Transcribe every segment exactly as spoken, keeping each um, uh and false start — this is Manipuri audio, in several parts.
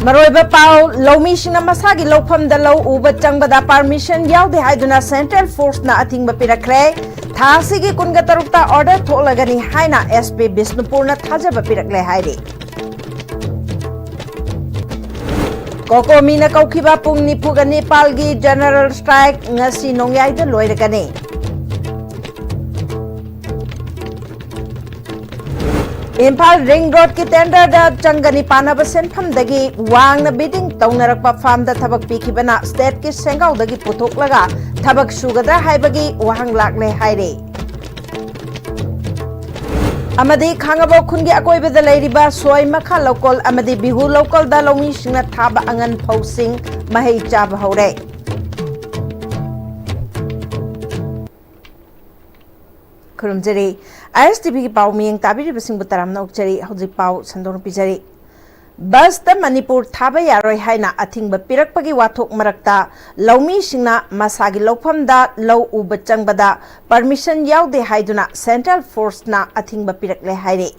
ꯃꯔꯨꯑꯣꯏꯕ ꯄꯥꯎ, ꯂꯧꯃꯤꯁꯤꯡꯅ ꯃꯁꯥꯒꯤ ꯂꯧꯐꯝꯗ ꯂꯧ ꯎꯕ ꯆꯪꯕꯗ permission ꯌꯥꯎꯗꯦ ꯍꯥꯏꯗꯨꯅ central forceꯅ ꯑꯊꯤꯡꯕ ꯄꯤꯔꯛꯈ꯭ꯔꯦ꯫ ꯊꯥ ꯑꯁꯤꯒꯤ ꯀꯨꯟꯒ ꯇꯔꯨꯛꯇ order ꯊꯣꯛꯂꯒꯅꯤ ꯍꯥꯏꯅ S P ꯕꯤꯁꯅꯨꯄꯨꯔꯅ ꯊꯥꯖꯕ ꯄꯤꯔꯛꯂꯦ ꯍꯥꯏꯔꯤ꯫ ꯀꯣꯀꯣꯃꯤꯅ ꯀꯧꯈꯤꯕ ꯄꯨꯡ ꯅꯤꯐꯨꯒ ꯅꯤꯄꯥꯜꯒꯤ general strike ꯉꯁꯤ ꯅꯣꯡꯌꯥꯏꯗ ꯂꯣꯏꯔꯒꯅꯤ꯫ ꯏꯝꯐꯥꯜ ring roadꯀꯤ tenderꯗ ꯆꯪꯒꯅꯤ ꯄꯥꯅꯕ ꯁꯦꯟꯐꯝꯗꯒꯤ ꯋꯥꯡꯅ bidding ꯇꯧꯅꯔꯛꯄ firmꯗ ꯊꯕꯛ ꯄꯤꯈꯤꯕꯅ stateꯀꯤ ꯁꯦꯡꯒꯥꯎꯗꯒꯤ ꯄꯨꯊꯣꯛꯂꯒ ꯊꯕꯛ ꯁꯨꯒꯗ꯭ꯔꯥ ꯍꯥꯏꯕꯒꯤ ꯋꯥꯍꯪ ꯂꯥꯛꯂꯦ ꯍꯥꯏꯔꯤ꯫ ꯑꯃꯗꯤ ꯈꯥꯡꯉꯕꯣꯛ ꯈꯨꯟꯒꯤ ꯑꯀꯣꯏꯕꯗ ꯂꯩꯔꯤꯕ ꯁꯣꯏ ꯃꯈꯥ ꯂꯧꯀꯣꯜ ꯑꯃꯗꯤ ꯕꯤꯍꯨ ꯂꯧꯀꯣꯜꯗ ꯂꯧꯃꯤꯁꯤꯡꯅ ꯊꯥꯕ ꯑꯉꯟ ꯐꯧꯁꯤꯡ ꯃꯍꯩ ꯆꯥꯕ ꯍꯧꯔꯦ꯫ ꯈꯨꯔꯨꯝꯖꯔꯤ꯫ ISTVꯒꯤ ꯄꯥꯎ ꯃꯤꯠꯌꯦꯡ ꯇꯥꯕꯤꯔꯤꯕꯁꯤꯡꯕꯨ ꯇꯔꯥꯝꯅ ꯑꯣꯛꯆꯔꯤ꯫ ꯍꯧꯖꯤꯛ ꯄꯥꯎ ꯁꯟꯗꯣꯛꯅ ꯄꯤꯖꯔꯤ꯫ ꯕꯁꯇ ꯃꯅꯤꯄꯨꯔ ꯊꯥꯕ ꯌꯥꯔꯣꯏ ꯍꯥꯏꯅ ꯑꯊꯤꯡꯕ ꯄꯤꯔꯛꯄꯒꯤ ꯋꯥꯊꯣꯛ ꯃꯔꯛꯇ ꯂꯧꯃꯤꯁꯤꯡꯅ ꯃꯁꯥꯒꯤ ꯂꯧꯐꯝꯗ ꯂꯧ ꯎꯕ ꯆꯪꯕꯗ permission ꯌꯥꯎꯗꯦ ꯍꯥꯏꯗꯨꯅ central forceꯅ ꯑꯊꯤꯡꯕ ꯄꯤꯔꯛꯂꯦ ꯍꯥꯏꯔꯤ꯫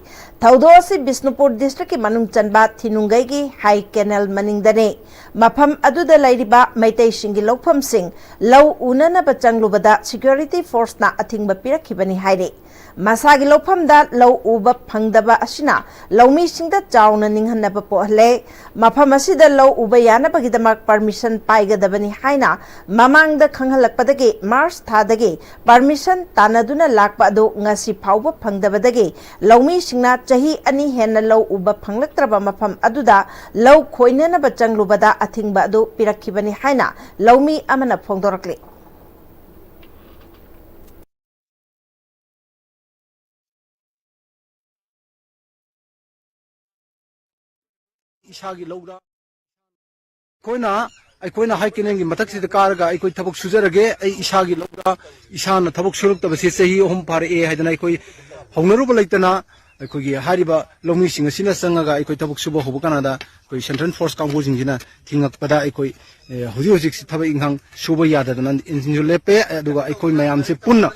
ꯊꯧꯗꯣꯛ ꯑꯁꯤ ꯕꯤꯁꯅꯨꯄꯨꯔ districtꯀꯤ ꯃꯅꯨꯡ ꯆꯟꯕ ꯊꯤꯅꯨꯡꯒꯩꯒꯤ ꯍꯥꯏ ꯀꯦꯅꯦꯜ ꯃꯅꯤꯡꯗꯅꯤ꯫ ꯃꯐꯝ ꯑꯗꯨꯗ ꯂꯩꯔꯤꯕ ꯃꯩꯇꯩꯁꯤꯡꯒꯤ ꯂꯧꯐꯝꯁꯤꯡ ꯂꯧ ꯎꯅꯅꯕ ꯆꯪꯂꯨꯕꯗ security forceꯅ ꯑꯊꯤꯡꯕ ꯄꯤꯔꯛꯈꯤꯕꯅꯤ ꯍꯥꯏꯔꯤ꯫ ꯃꯁꯥꯒꯤ ꯂꯧꯐꯝꯗ ꯂꯧ ꯎꯕ ꯐꯪꯗꯕ ꯑꯁꯤꯅ ꯂꯧꯃꯤꯁꯤꯡꯗ ꯆꯥꯎꯅ ꯅꯤꯡꯍꯟꯅꯕ ꯄꯣꯛꯍꯜꯂꯦ꯫ ꯃꯐꯝ ꯑꯁꯤꯗ ꯂꯧ ꯎꯕ ꯌꯥꯅꯕꯒꯤꯗꯃꯛ permission ꯄꯥꯏꯒꯗꯕꯅꯤ ꯍꯥꯏꯅ ꯃꯃꯥꯡꯗ ꯈꯪꯍꯜꯂꯛꯄꯗꯒꯤ March ꯊꯥꯗꯒꯤ permission ꯇꯥꯟꯅꯗꯨꯅ ꯂꯥꯛꯄ ꯑꯗꯨ ꯉꯁꯤ ꯐꯥꯎꯕ ꯐꯪꯗꯕꯗꯒꯤ ꯂꯧꯃꯤꯁꯤꯡꯅ ꯆꯍꯤ ꯑꯅꯤ ꯍꯦꯟꯅ ꯂꯧ ꯎꯕ ꯐꯪꯂꯛꯇ꯭ꯔꯕ ꯃꯐꯝ ꯑꯗꯨꯗ ꯂꯧ ꯈꯣꯏꯅꯅꯕ ꯆꯪꯂꯨꯕꯗ ꯑꯊꯤꯡꯕ ꯑꯗꯨ ꯄꯤꯔꯛꯈꯤꯕꯅꯤ ꯍꯥꯏꯅ ꯂꯧꯃꯤ ꯑꯃꯅ ꯐꯣꯡꯗꯣꯔꯛꯂꯤ꯫ ꯏꯁꯥꯒꯤ ꯂꯧꯗ ꯑꯩꯈꯣꯏꯅ ꯑꯩꯈꯣꯏꯅ ꯍꯥꯏ ꯀꯦꯅꯦꯜꯒꯤ ꯃꯊꯛꯁꯤꯗ ꯀꯥꯔꯒ ꯑꯩꯈꯣꯏ ꯊꯕꯛ ꯁꯨꯖꯔꯒꯦ, ꯑꯩ ꯏꯁꯥꯒꯤ ꯂꯧꯗ ꯏꯁꯥꯅ ꯊꯕꯛ ꯁꯨꯔꯛꯇꯕꯁꯦ ꯆꯍꯤ ꯑꯍꯨꯝ ꯐꯥꯔꯛꯑꯦ ꯍꯥꯏꯗꯅ ꯑꯩꯈꯣꯏ ꯍꯧꯅꯔꯨꯕ ꯂꯩꯇꯅ ꯑꯩꯈꯣꯏꯒꯤ ꯍꯥꯏꯔꯤꯕ ꯂꯧꯃꯤꯁꯤꯡ ꯑꯁꯤꯅ ꯆꯪꯉꯒ ꯑꯩꯈꯣꯏ ꯊꯕꯛ ꯁꯨꯕ ꯍꯧꯕ ꯀꯥꯟꯗ ꯑꯩꯈꯣꯏ central force ꯀꯥꯡꯕꯨꯁꯤꯡꯁꯤꯅ ꯊꯤꯡꯉꯛꯄꯗ ꯑꯩꯈꯣꯏ, ꯑꯦ, ꯍꯧꯖꯤꯛ ꯍꯧꯖꯤꯛꯁꯤ ꯊꯕꯛ ꯏꯪꯈꯥꯡ ꯁꯨꯕ ꯌꯥꯗꯗꯅ ꯏꯟꯖꯤꯟꯁꯨ ꯂꯦꯞꯄꯦ꯫ ꯑꯗꯨꯒ ꯑꯩꯈꯣꯏ ꯃꯌꯥꯝꯁꯦ ꯄꯨꯟꯅ,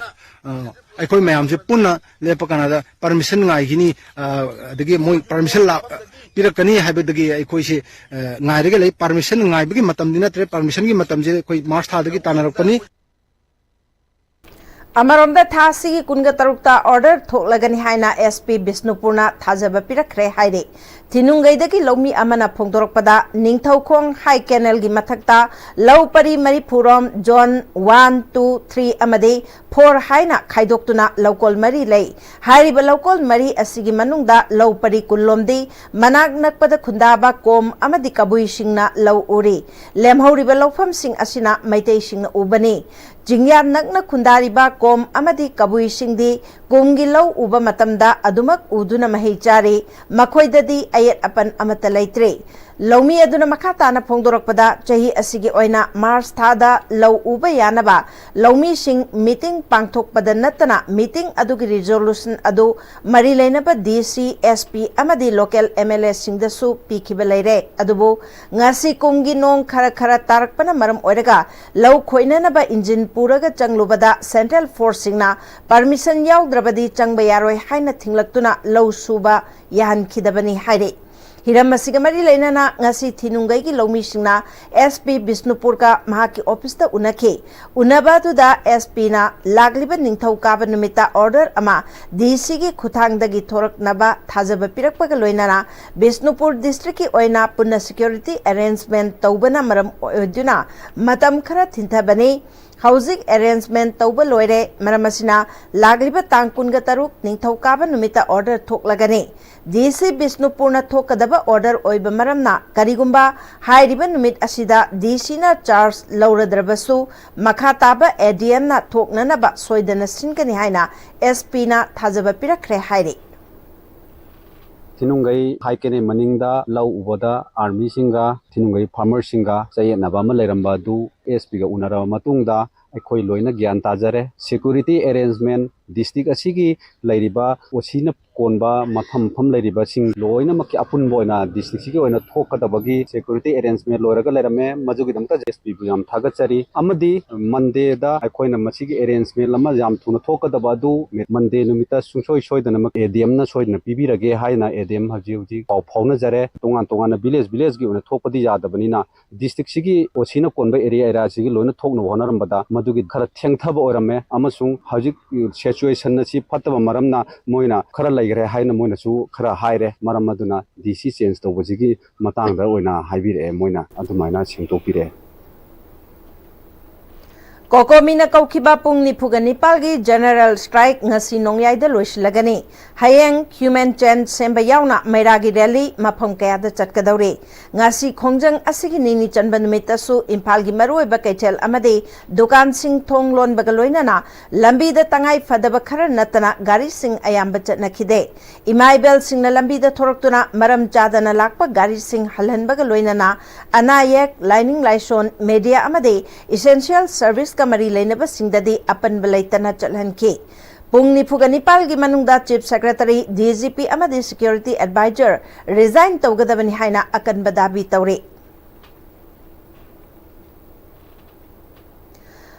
ꯑ, ꯑꯩꯈꯣꯏ ꯃꯌꯥꯝꯁꯦ ꯄꯨꯟꯅ ꯂꯦꯞꯄ ꯀꯥꯟꯗ permission ꯉꯥꯏꯈꯤꯅꯤ, ꯑ, ꯑꯗꯒꯤ ꯃꯣꯏ permission ꯂꯥꯛ-, ꯄꯤꯔꯛꯀꯅꯤ ꯍꯥꯏꯕꯗꯒꯤ ꯑꯩꯈꯣꯏꯁꯤ, ꯑ, ꯉꯥꯏꯔꯒ ꯂꯩ꯫ Permission ꯉꯥꯏꯕꯒꯤ ꯃꯇꯝꯗꯤ ꯅꯠꯇ꯭ꯔꯦ꯫ Permission ꯒꯤ ꯃꯇꯝꯁꯦ ꯑꯩꯈꯣꯏ March ꯊꯥꯗꯒꯤ ꯇꯥꯟꯅꯔꯛꯄꯅꯤ꯫ ꯑꯃꯔꯣꯝꯗ, ꯊꯥ ꯑꯁꯤꯒꯤ ꯀꯨꯟꯒ ꯇꯔꯨꯛꯇ order ꯊꯣꯛꯂꯒꯅꯤ ꯍꯥꯏꯅ S P ꯕꯤꯁꯅꯨꯄꯨꯔꯅ ꯊꯥꯖꯕ ꯄꯤꯔꯛꯈ꯭ꯔꯦ ꯍꯥꯏꯔꯤ꯫ ꯊꯤꯅꯨꯡꯒꯩꯗꯒꯤ ꯂꯧꯃꯤ ꯑꯃꯅ ꯐꯣꯡꯗꯣꯔꯛꯄꯗ, ꯅꯤꯡꯊꯧꯈꯣꯡ High Canal ꯒꯤ ꯃꯊꯛꯇ ꯂꯧ ꯄꯔꯤ ꯃꯔꯤꯐꯨ ꯔꯣꯝ Zone one, two, three ꯑꯃꯗꯤ four ꯍꯥꯏꯅ ꯈꯥꯏꯗꯣꯛꯇꯨꯅ ꯂꯧꯀꯣꯜ ꯃꯔꯤ ꯂꯩ꯫ ꯍꯥꯏꯔꯤꯕ ꯂꯧꯀꯣꯜ ꯃꯔꯤ ꯑꯁꯤꯒꯤ ꯃꯅꯨꯡꯗ ꯂꯧ ꯄꯔꯤ ꯀꯨꯟ ꯂꯣꯝꯗꯤ ꯃꯅꯥꯛ ꯅꯛꯄꯗ ꯈꯨꯟꯗꯥꯕ ꯀꯣꯝ ꯑꯃꯗꯤ ꯀꯕꯨꯏꯁꯤꯡꯅ ꯂꯧ ꯎꯔꯤ꯫ ꯂꯦꯝꯍꯧꯔꯤꯕ ꯂꯧꯐꯝꯁꯤꯡ ꯑꯁꯤꯅ ꯃꯩꯇꯩꯁꯤꯡꯅ ꯎꯕꯅꯤ꯫ ꯆꯤꯡꯌꯥ ꯅꯛꯅ ꯈꯨꯟꯗꯥꯔꯤꯕ ꯀꯣꯝ ꯑꯃꯗꯤ ꯀꯕꯨꯏꯁꯤꯡꯗꯤ ꯀꯨꯝꯒꯤ ꯂꯧ ꯎꯕ ꯃꯇꯝꯗ ꯑꯗꯨꯃꯛ ꯎꯗꯨꯅ ꯃꯍꯩ ꯆꯥꯔꯤ꯫ ꯃꯈꯣꯏꯗꯗꯤ ꯑꯌꯦꯠ ꯑꯄꯟ ꯑꯃꯠꯇ ꯂꯩꯇ꯭ꯔꯦ꯫ ꯂꯧꯃꯤ ꯑꯗꯨꯅ ꯃꯈꯥ ꯇꯥꯅ ꯐꯣꯡꯗꯣꯔꯛꯄꯗ, ꯆꯍꯤ ꯑꯁꯤꯒꯤ ꯑꯣꯏꯅ March ꯊꯥꯗ ꯂꯧ ꯎꯕ ꯌꯥꯅꯕ ꯂꯧꯃꯤꯁꯤꯡ meeting ꯄꯥꯡꯊꯣꯛꯄꯗ ꯅꯠꯇꯅ, meeting ꯑꯗꯨꯒꯤ resolution ꯑꯗꯨ ꯃꯔꯤ ꯂꯩꯅꯕ D C, S P ꯑꯃꯗꯤ local M L A ꯁꯤꯡꯗꯁꯨ ꯄꯤꯈꯤꯕ ꯂꯩꯔꯦ꯫ ꯑꯗꯨꯕꯨ ꯉꯁꯤ ꯀꯨꯝꯒꯤ ꯅꯣꯡ ꯈꯔ ꯈꯔ ꯇꯥꯔꯛꯄꯅ ꯃꯔꯝ ꯑꯣꯏꯔꯒ ꯂꯧ ꯈꯣꯏꯅꯅꯕ engine ꯄꯨꯔꯒ ꯆꯪꯂꯨꯕꯗ central force ꯁꯤꯡꯅ permission ꯌꯥꯎꯗ꯭ꯔꯕꯗꯤ ꯆꯪꯕ ꯌꯥꯔꯣꯏ ꯍꯥꯏꯅ ꯊꯤꯡꯂꯛꯇꯨꯅ ꯂꯧ ꯁꯨꯕ ꯌꯥꯍꯟꯈꯤꯗꯕꯅꯤ ꯍꯥꯏꯔꯤ꯫ ꯍꯤꯔꯝ ꯑꯁꯤꯒ ꯃꯔꯤ ꯂꯩꯅꯅ ꯉꯁꯤ ꯊꯤꯅꯨꯡꯒꯩꯒꯤ ꯂꯧꯃꯤꯁꯤꯡꯅ S P ꯕꯤꯁꯅꯨꯄꯨꯔꯒ ꯃꯍꯥꯛꯀꯤ office ꯇ ꯎꯅꯈꯤ꯫ ꯎꯅꯕ ꯑꯗꯨꯗ S P ꯅ ꯂꯥꯛꯂꯤꯕ ꯅꯤꯡꯊꯧꯀꯥꯕ ꯅꯨꯃꯤꯠꯇ order ꯑꯃ D C ꯒꯤ ꯈꯨꯠꯊꯥꯡꯗꯒꯤ ꯊꯣꯔꯛꯅꯕ ꯊꯥꯖꯕ ꯄꯤꯔꯛꯄꯒ ꯂꯣꯏꯅꯅ ꯕꯤꯁꯅꯨꯄꯨꯔ district ꯀꯤ ꯑꯣꯏꯅ ꯄꯨꯟꯅ security arrangement ꯇꯧꯕꯅ ꯃꯔꯝ ꯑꯣꯏꯗꯨꯅ ꯃꯇꯝ ꯈꯔ ꯊꯤꯟꯊꯕꯅꯤ꯫ ꯍꯧꯖꯤꯛ arrangement ꯇꯧꯕ ꯂꯣꯏꯔꯦ꯫ ꯃꯔꯝ ꯑꯁꯤꯅ ꯂꯥꯛꯂꯤꯕ ꯇꯥꯡ ꯀꯨꯟꯒ ꯇꯔꯨꯛ ꯅꯤꯡꯊꯧꯀꯥꯕ ꯅꯨꯃꯤꯠꯇ order ꯊꯣꯛꯂꯒꯅꯤ꯫ D C ꯕꯤꯁꯅꯨꯄꯨꯔꯅ ꯊꯣꯛꯀꯗꯕ order ꯑꯣꯏꯕ ꯃꯔꯝꯅ, ꯀꯔꯤꯒꯨꯝꯕ ꯍꯥꯏꯔꯤꯕ ꯅꯨꯃꯤꯠ ꯑꯁꯤꯗ D C ꯅ charge ꯂꯧꯔꯗ꯭ꯔꯕꯁꯨ, ꯃꯈꯥ ꯇꯥꯕ A D M ꯅ ꯊꯣꯛꯅꯅꯕ ꯁꯣꯏꯗꯅ ꯁꯤꯟꯒꯅꯤ ꯍꯥꯏꯅ S P ꯅ ꯊꯥꯖꯕ ꯄꯤꯔꯛꯈ꯭ꯔꯦ ꯍꯥꯏꯔꯤ꯫ ꯊꯤꯅꯨꯡꯒꯩ High Canal ꯃꯅꯤꯡꯗ ꯂꯧ ꯎꯕꯗ army ꯁꯤꯡꯒ ꯊꯤꯅꯨꯡꯒꯩ farmer ꯁꯤꯡꯒ ꯆꯌꯦꯠꯅꯕ ꯑꯃ ꯂꯩꯔꯝꯕ ꯑꯗꯨ S P ꯒ ꯎꯅꯔꯕ ꯃꯇꯨꯡꯗ ꯑꯩꯈꯣꯏ ꯂꯣꯏꯅ ꯒ꯭ꯌꯥꯟ ꯇꯥꯖꯔꯦ꯫ Security arrangement ꯗꯤꯁꯇ꯭ꯔꯤꯛ ꯑꯁꯤꯒꯤ ꯂꯩꯔꯤꯕ ꯑꯣ ꯁꯤꯅ ꯀꯣꯟꯕ ꯃꯐꯝ ꯃꯐꯝ ꯂꯩꯔꯤꯕꯁꯤꯡ ꯂꯣꯏꯅꯃꯛꯀꯤ ꯑꯄꯨꯟꯕ ꯑꯣꯏꯅ ꯗꯤꯁꯇ꯭ꯔꯤꯛꯁꯤꯒꯤ ꯑꯣꯏꯅ ꯊꯣꯛꯀꯗꯕꯒꯤ ꯁꯦꯀ꯭ꯌꯨꯔꯤꯇꯤ ꯑꯦꯔꯦꯟꯖꯃꯦꯟ ꯂꯣꯏꯔꯒ ꯂꯩꯔꯝꯃꯦ꯫ ꯃꯗꯨꯒꯤꯗꯃꯛꯇ ꯑꯦꯁ ꯄꯤꯕꯨ ꯌꯥꯝ ꯊꯥꯒꯠꯆꯔꯤ꯫ ꯑꯃꯗꯤ ꯃꯟꯗꯦꯗ ꯑꯩꯈꯣꯏꯅ ꯃꯁꯤꯒꯤ ꯑꯦꯔꯦꯟꯖꯃꯦꯟ ꯑꯃ ꯌꯥꯝ ꯊꯨꯅ ꯊꯣꯛꯀꯗꯕ ꯑꯗꯨ ꯃꯟꯗꯦ ꯅꯨꯃꯤꯠꯇ ꯁꯨꯡꯁꯣꯏ ꯁꯣꯏꯗꯅꯃꯛ ꯑꯦ ꯗꯤ ꯑꯦꯝꯅ ꯁꯣꯏꯗꯅ ꯄꯤꯕꯤꯔꯒꯦ ꯍꯥꯏꯅ ꯑꯦ ꯗꯤ ꯑꯦꯝ ꯍꯧꯖꯤꯛ ꯍꯧꯖꯤꯛ ꯄꯥꯎ ꯐꯥꯎꯅꯖꯔꯦ꯫ ꯇꯣꯉꯥꯟ ꯇꯣꯉꯥꯟꯅ ꯚꯤꯂꯦꯖ ꯚꯤꯂꯦꯖꯀꯤ ꯑꯣꯏꯅ ꯊꯣꯛꯄꯗꯤ ꯌꯥꯗꯕꯅꯤꯅ ꯗꯤꯁꯇ꯭ꯔꯤꯛꯁꯤꯒꯤ ꯑꯣ ꯁꯤꯅ ꯀꯣꯟꯕ ꯑꯦꯔꯤꯌꯥ ꯑꯦꯔꯤꯌꯥꯁꯤꯒꯤ ꯂꯣꯏꯅ ꯊꯣꯛꯅꯕ ꯍꯣꯠꯅꯔꯝꯕꯗ ꯃꯗꯨꯒꯤ ꯈꯔ ꯊꯦꯡꯊꯕ ꯑꯣꯏꯔꯝꯃꯦ꯫ ꯑꯃꯁꯨꯡ ꯍꯧꯖꯤꯛ ꯁꯤꯆꯨꯋꯦꯁꯟ ꯑꯁꯤ ꯐꯠꯇꯕ ꯃꯔꯝꯅ ꯃꯣꯏꯅ ꯈꯔ ꯂꯩꯈ꯭ꯔꯦ ꯍꯥꯏꯅ ꯃꯣꯏꯅꯁꯨ ꯈꯔ ꯍꯥꯏꯔꯦ꯫ ꯃꯔꯝ ꯑꯗꯨꯅ ꯗꯤ ꯁꯤ ꯆꯦꯟꯖ ꯇꯧꯕꯁꯤꯒꯤ ꯃꯇꯥꯡꯗ ꯑꯣꯏꯅ ꯍꯥꯏꯕꯤꯔꯛꯑꯦ, ꯃꯣꯏꯅ ꯑꯗꯨꯃꯥꯏꯅ ꯁꯦꯡꯗꯣꯛꯄꯤꯔꯛꯑꯦ꯫ ꯀꯣꯀꯣꯃꯤꯅ ꯀꯧꯈꯤꯕ ꯄꯨꯡ ꯅꯤꯐꯨꯒ ꯅꯤꯄꯥꯜꯒꯤ ꯖꯦꯅꯔꯦꯜ ꯁ꯭ꯇ꯭ꯔꯥꯏꯛ ꯉꯁꯤ ꯅꯣꯡꯌꯥꯏꯗ ꯂꯣꯏꯁꯤꯜꯂꯒꯅꯤ꯫ ꯍꯌꯦꯡ ꯍ꯭ꯌꯨꯃꯦꯟ ꯆꯦꯟ ꯁꯦꯝꯕ ꯌꯥꯎꯅ ꯃꯩꯔꯥꯒꯤ ꯔꯦꯂꯤ ꯃꯐꯝ ꯀꯌꯥꯗ ꯆꯠꯀꯗꯧꯔꯤ꯫ ꯉꯁꯤ ꯈꯣꯡꯖꯪ ꯑꯁꯤꯒꯤ ꯅꯤꯅꯤ ꯆꯟꯕ ꯅꯨꯃꯤꯠꯇꯁꯨ ꯏꯝꯐꯥꯜꯒꯤ ꯃꯔꯨꯑꯣꯏꯕ ꯀꯩꯊꯦꯜ ꯑꯃꯗꯤ ꯗꯨꯀꯥꯟꯁꯤꯡ ꯊꯣꯡ ꯂꯣꯟꯕꯒ ꯂꯣꯏꯅꯅ ꯂꯝꯕꯤꯗ ꯇꯉꯥꯏ ꯐꯗꯕ ꯈꯔ ꯅꯠꯇꯅ ꯒꯥꯔꯤꯁꯤꯡ ꯑꯌꯥꯝꯕ ꯆꯠꯅꯈꯤꯗꯦ꯫ ꯏꯃꯥ ꯏꯕꯦꯜꯁꯤꯡꯅ ꯂꯝꯕꯤꯗ ꯊꯣꯔꯛꯇꯨꯅ ꯃꯔꯝ ꯆꯥꯗꯅ ꯂꯥꯛꯄ ꯒꯥꯔꯤꯁꯤꯡ ꯍꯜꯍꯟꯕꯒ ꯂꯣꯏꯅꯅ ꯑꯅꯥ ꯑꯌꯦꯛ, ꯂꯥꯏꯅꯤꯡ ꯂꯥꯏꯁꯣꯟ, ꯃꯦꯗꯤꯌꯥ ꯑꯃꯗꯤ ꯏꯁꯦꯟꯁꯤꯌꯦꯜ ꯁꯔꯚꯤꯁꯀ ꯃꯔꯤ ꯂꯩꯅꯕꯁꯤꯡꯗꯗꯤ ꯑꯄꯟꯕ ꯂꯩꯇꯅ ꯆꯠꯍꯟꯈꯤ꯫ ꯄꯨꯡ ꯅꯤꯐꯨꯒ ꯅꯤꯄꯥꯜꯒꯤ ꯃꯅꯨꯡꯗ chief secretary, D G P ꯑꯃꯗꯤ ꯁꯦꯀ꯭ꯌꯨꯔꯤꯇꯤ ꯑꯦꯗꯚꯥꯏꯖꯔ ꯔꯤꯖꯥꯏꯟ ꯇꯧꯒꯗꯕꯅꯤ ꯍꯥꯏꯅ ꯑꯀꯟꯕ ꯗꯥꯕꯤ ꯇꯧꯔꯤ꯫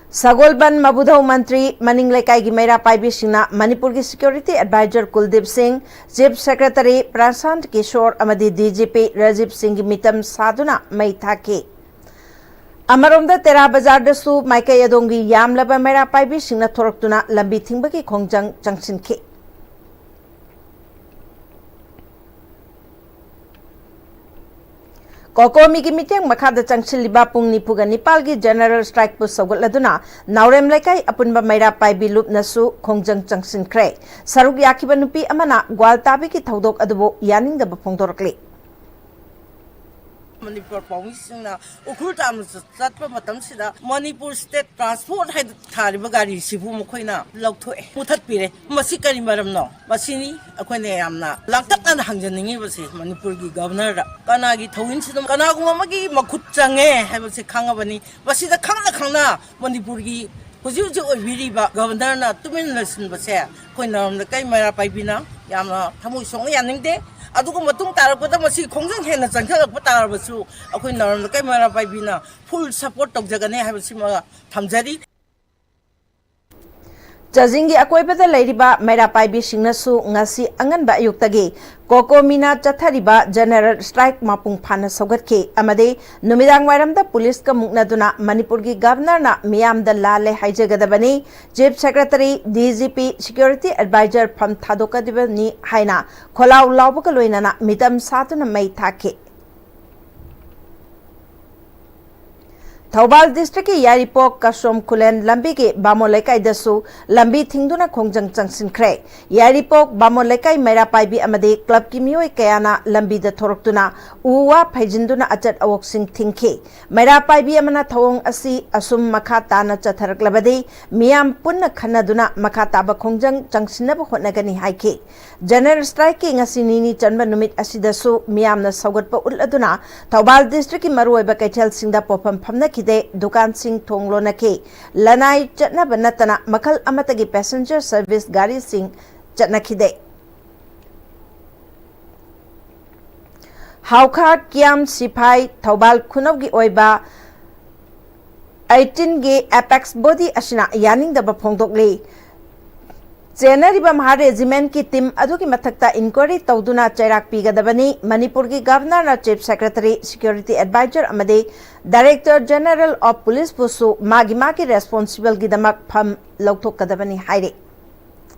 ꯁꯒꯣꯜꯕꯟ ꯃꯕꯨꯙꯧ ꯃꯟꯇ꯭ꯔꯤ ꯃꯅꯤꯡ ꯂꯩꯀꯥꯏꯒꯤ ꯃꯩꯔꯥ ꯄꯥꯏꯕꯤꯁꯤꯡꯅ ꯃꯅꯤꯄꯨꯔꯒꯤ ꯁꯦꯀ꯭ꯌꯨꯔꯤꯇꯤ ꯑꯦꯗꯚꯥꯏꯖꯔ ꯀꯨꯜꯗꯤꯞ ꯁꯤꯡ, ꯆꯤꯐ ꯁꯦꯀ꯭ꯔꯦꯇꯔꯤ ꯄ꯭ꯔꯁꯥꯟꯠ ꯀꯤꯁꯣꯔ ꯑꯃꯗꯤ ꯗꯤ ꯖꯤ ꯄꯤ ꯔꯥꯖꯤꯕ ꯁꯤꯡꯒꯤ ꯃꯤꯇꯝ ꯁꯥꯗꯨꯅ ꯃꯩ ꯊꯥꯈꯤ꯫ ꯑꯃꯔꯣꯝꯗ ꯇꯦꯔꯥ ꯕꯖꯥꯔꯗꯁꯨ ꯃꯥꯏꯀꯩ ꯑꯗꯣꯝꯒꯤ ꯌꯥꯝꯂꯕ ꯃꯩꯔꯥ ꯄꯥꯏꯕꯤꯁꯤꯡꯅ ꯊꯣꯔꯛꯇꯨꯅ ꯂꯝꯕꯤ ꯊꯤꯡꯕꯒꯤ ꯈꯣꯡꯖꯪ ꯆꯪꯁꯤꯟꯈꯤ꯫ ꯀꯣꯀꯣꯃꯤꯒꯤ ꯃꯤꯠꯌꯦꯡ ꯃꯈꯥꯗ ꯆꯪꯁꯤꯜꯂꯤꯕ ꯄꯨꯡ ꯅꯤꯐꯨꯒ ꯅꯤꯄꯥꯜꯒꯤ ꯖꯦꯅꯔꯦꯜ ꯁ꯭ꯇ꯭ꯔꯥꯏꯛꯄꯨ ꯁꯧꯒꯠꯂꯗꯨꯅ ꯅꯥꯎꯔꯦꯝ ꯂꯩꯀꯥꯏ ꯑꯄꯨꯟꯕ ꯃꯩꯔꯥ ꯄꯥꯏꯕꯤ ꯂꯨꯞꯅꯁꯨ ꯈꯣꯡꯖꯪ ꯆꯪꯁꯤꯟꯈ꯭ꯔꯦ꯫ ꯁꯔꯨꯛ ꯌꯥꯈꯤꯕ ꯅꯨꯄꯤ ꯑꯃꯅ ꯒ꯭ꯋꯥꯜ ꯇꯥꯕꯤꯒꯤ ꯊꯧꯗꯣꯛ ꯑꯗꯨꯕꯨ ꯌꯥꯅꯤꯡꯗꯕ ꯐꯣꯡꯗꯣꯔꯛꯂꯤ꯫ ꯃꯅꯤꯄꯨꯔ ꯄꯥꯎꯃꯤꯁꯤꯡꯅ ꯎꯈ꯭ꯔꯨꯜ ꯇꯥꯝꯅ ꯆꯠꯄ ꯃꯇꯝꯁꯤꯗ ꯃꯅꯤꯄꯨꯔ ꯁ꯭ꯇꯦꯠ ꯇ꯭ꯔꯥꯟꯁꯄꯣꯔꯠ ꯍꯥꯏꯅ ꯊꯥꯔꯤꯕ ꯒꯥꯔꯤꯁꯤꯕꯨ ꯃꯈꯣꯏꯅ ꯂꯧꯊꯣꯛꯑꯦ, ꯃꯨꯊꯠꯄꯤꯔꯦ꯫ ꯃꯁꯤ ꯀꯔꯤ ꯃꯔꯝꯅꯣ? ꯃꯁꯤꯅꯤ ꯑꯩꯈꯣꯏꯅ ꯌꯥꯝꯅ ꯂꯥꯡꯇꯛꯅꯅ ꯍꯪꯖꯅꯤꯡꯉꯤꯕꯁꯦ ꯃꯅꯤꯄꯨꯔꯒꯤ ꯒꯕꯔꯅꯔꯗ꯫ ꯀꯅꯥꯒꯤ ꯊꯧꯑꯣꯏꯟꯁꯤꯗ ꯀꯅꯥꯒꯨꯝꯕ ꯑꯃꯒꯤ ꯃꯈꯨꯠ ꯆꯪꯉꯦ ꯍꯥꯏꯕꯁꯦ ꯈꯪꯉꯕꯅꯤ꯫ ꯃꯁꯤꯗ ꯈꯪꯅ ꯈꯪꯅ ꯃꯅꯤꯄꯨꯔꯒꯤ ꯍꯧꯖꯤꯛ ꯍꯧꯖꯤꯛ ꯑꯣꯏꯕꯤꯔꯤꯕ ꯒꯕꯔꯅꯔꯅ ꯇꯨꯃꯤꯟꯅ ꯂꯩꯁꯤꯟꯕꯁꯦ ꯑꯩꯈꯣꯏ ꯅꯥꯔꯝ ꯂꯩꯀꯥꯏ ꯃꯩꯔꯥ ꯄꯥꯏꯕꯤꯅ ꯌꯥꯝꯅ ꯊꯃꯣꯏ ꯁꯣꯛꯅ ꯌꯥꯅꯤꯡꯗꯦ꯫ ꯑꯗꯨꯒ ꯃꯇꯨꯡ ꯇꯥꯔꯛꯄꯗ ꯃꯁꯤ ꯈꯣꯡꯖꯪ ꯍꯦꯟꯅ ꯆꯪꯁꯤꯜꯂꯛꯄ ꯇꯥꯔꯕꯁꯨ ꯑꯩꯈꯣꯏ ꯅꯥꯔꯝ ꯂꯩꯀꯥꯏ ꯃꯩꯔꯥ ꯄꯥꯏꯕꯤꯅ full support ꯇꯧꯖꯒꯅꯤ ꯍꯥꯏꯕꯁꯤꯃ ꯊꯝꯖꯔꯤ꯫ ꯆꯥꯖꯤꯡꯒꯤ ꯑꯀꯣꯏꯕꯗ ꯂꯩꯔꯤꯕ ꯃꯩꯔꯥ ꯄꯥꯏꯕꯤꯁꯤꯡꯅꯁꯨ ꯉꯁꯤ ꯑꯉꯟꯕ ꯑꯌꯨꯛꯇꯒꯤ ꯀꯣꯀꯣꯃꯤꯅ ꯆꯠꯊꯔꯤꯕ general strike ꯃꯄꯨꯡ ꯐꯥꯅ ꯁꯧꯒꯠꯈꯤ ꯑꯃꯗꯤ ꯅꯨꯃꯤꯗꯥꯡ ꯋꯥꯏꯔꯝꯗ ꯄꯨꯂꯤꯁꯀ ꯃꯨꯛꯅꯗꯨꯅ ꯃꯅꯤꯄꯨꯔꯒꯤ ꯒꯕꯔꯅꯔꯅ ꯃꯤꯌꯥꯝꯗ ꯂꯥꯜꯂꯦ ꯍꯥꯏꯖꯒꯗꯕꯅꯤ, Chief Secretary, D G P, Security Advisor ꯐꯝ ꯊꯥꯗꯣꯛꯀꯗꯕꯅꯤ ꯍꯥꯏꯅ ꯈꯣꯜꯂꯥꯎ ꯂꯥꯎꯕꯒ ꯂꯣꯏꯅꯅ ꯃꯤꯇꯝ ꯁꯥꯗꯨꯅ ꯃꯩ ꯊꯥꯈꯤ꯫ ꯊꯧꯕꯥꯜ districtꯀꯤ ꯌꯥꯏꯔꯤꯄꯣꯛ ꯀꯁꯣꯝ ꯈꯨꯂꯦꯟ ꯂꯝꯕꯤꯒꯤ ꯕꯥꯃꯣꯟ ꯂꯩꯀꯥꯏꯗꯁꯨ ꯂꯝꯕꯤ ꯊꯤꯡꯗꯨꯅ ꯈꯣꯡꯖꯪ ꯆꯪꯁꯤꯟꯈ꯭ꯔꯦ꯫ ꯌꯥꯏꯔꯤꯄꯣꯛ ꯕꯥꯃꯣꯟ ꯂꯩꯀꯥꯏ ꯃꯩꯔꯥ ꯄꯥꯏꯕꯤ ꯑꯃꯗꯤ clubꯀꯤ ꯃꯤꯑꯣꯏ ꯀꯌꯥꯅ ꯂꯝꯕꯤꯗ ꯊꯣꯔꯛꯇꯨꯅ ꯎ ꯋꯥ ꯐꯩꯖꯤꯟꯗꯨꯅ ꯑꯆꯠ ꯑꯋꯣꯛꯁꯤꯡ ꯊꯤꯡꯈꯤ꯫ ꯃꯩꯔꯥ ꯄꯥꯏꯕꯤ ꯑꯃꯅ ꯊꯧꯑꯣꯡ ꯑꯁꯤ ꯑꯁꯨꯝ ꯃꯈꯥ ꯇꯥꯅ ꯆꯠꯊꯔꯛꯂꯕꯗꯤ ꯃꯤꯌꯥꯝ ꯄꯨꯟꯅ ꯈꯟꯅꯗꯨꯅ ꯃꯈꯥ ꯇꯥꯕ ꯈꯣꯡꯖꯪ ꯆꯪꯁꯤꯟꯅꯕ ꯍꯣꯠꯅꯒꯅꯤ ꯍꯥꯏꯈꯤ꯫ General strikeꯀꯤ ꯉꯁꯤ ꯅꯤꯅꯤ ꯆꯟꯕ ꯅꯨꯃꯤꯠ ꯑꯁꯤꯗꯁꯨ ꯃꯤꯌꯥꯝꯅ ꯁꯧꯒꯠꯄ ꯎꯠꯂꯗꯨꯅ ꯊꯧꯕꯥꯜ districtꯀꯤ ꯃꯔꯨꯑꯣꯏꯕ ꯀꯩꯊꯦꯜꯁꯤꯡꯗ ꯄꯣꯠꯐꯝ ꯐꯝꯅꯈꯤꯗꯦ, ꯗꯨꯀꯥꯟꯁꯤꯡ ꯊꯣꯡ ꯂꯣꯟꯅꯈꯤ꯫ ꯂꯅꯥꯏ ꯆꯠꯅꯕ ꯅꯠꯇꯅ ꯃꯈꯜ ꯑꯃꯠꯇꯒꯤ passenger service ꯒꯥꯔꯤꯁꯤꯡ ꯆꯠꯅꯈꯤꯗꯦ꯫ ꯍꯥꯎꯈꯥ ꯀꯤꯌꯥꯝ ꯁꯤꯐꯥꯏ ꯊꯧꯕꯥꯜ ꯈꯨꯅꯧꯒꯤ ꯑꯣꯏꯕ eighteenꯒꯤ apex body ꯑꯁꯤꯅ ꯌꯥꯅꯤꯡꯗꯕ ꯐꯣꯡꯗꯣꯛꯂꯤ꯫ ꯆꯦꯟꯅꯔꯤꯕ ꯃꯍꯥ regimentꯀꯤ team ꯑꯗꯨꯒꯤ ꯃꯊꯛꯇ inquiry ꯇꯧꯗꯨꯅ ꯆꯩꯔꯥꯛ ꯄꯤꯒꯗꯕꯅꯤ꯫ ꯃꯅꯤꯄꯨꯔꯒꯤ ꯒꯕꯔꯅꯔꯅ Chief Secretary, Security Advisor ꯑꯃꯗꯤ Director General of Policeꯕꯨꯁꯨ ꯃꯥꯒꯤ ꯃꯥꯒꯤ responsibleꯒꯤꯗꯃꯛ ꯐꯝ ꯂꯧꯊꯣꯛꯀꯗꯕꯅꯤ ꯍꯥꯏꯔꯤ꯫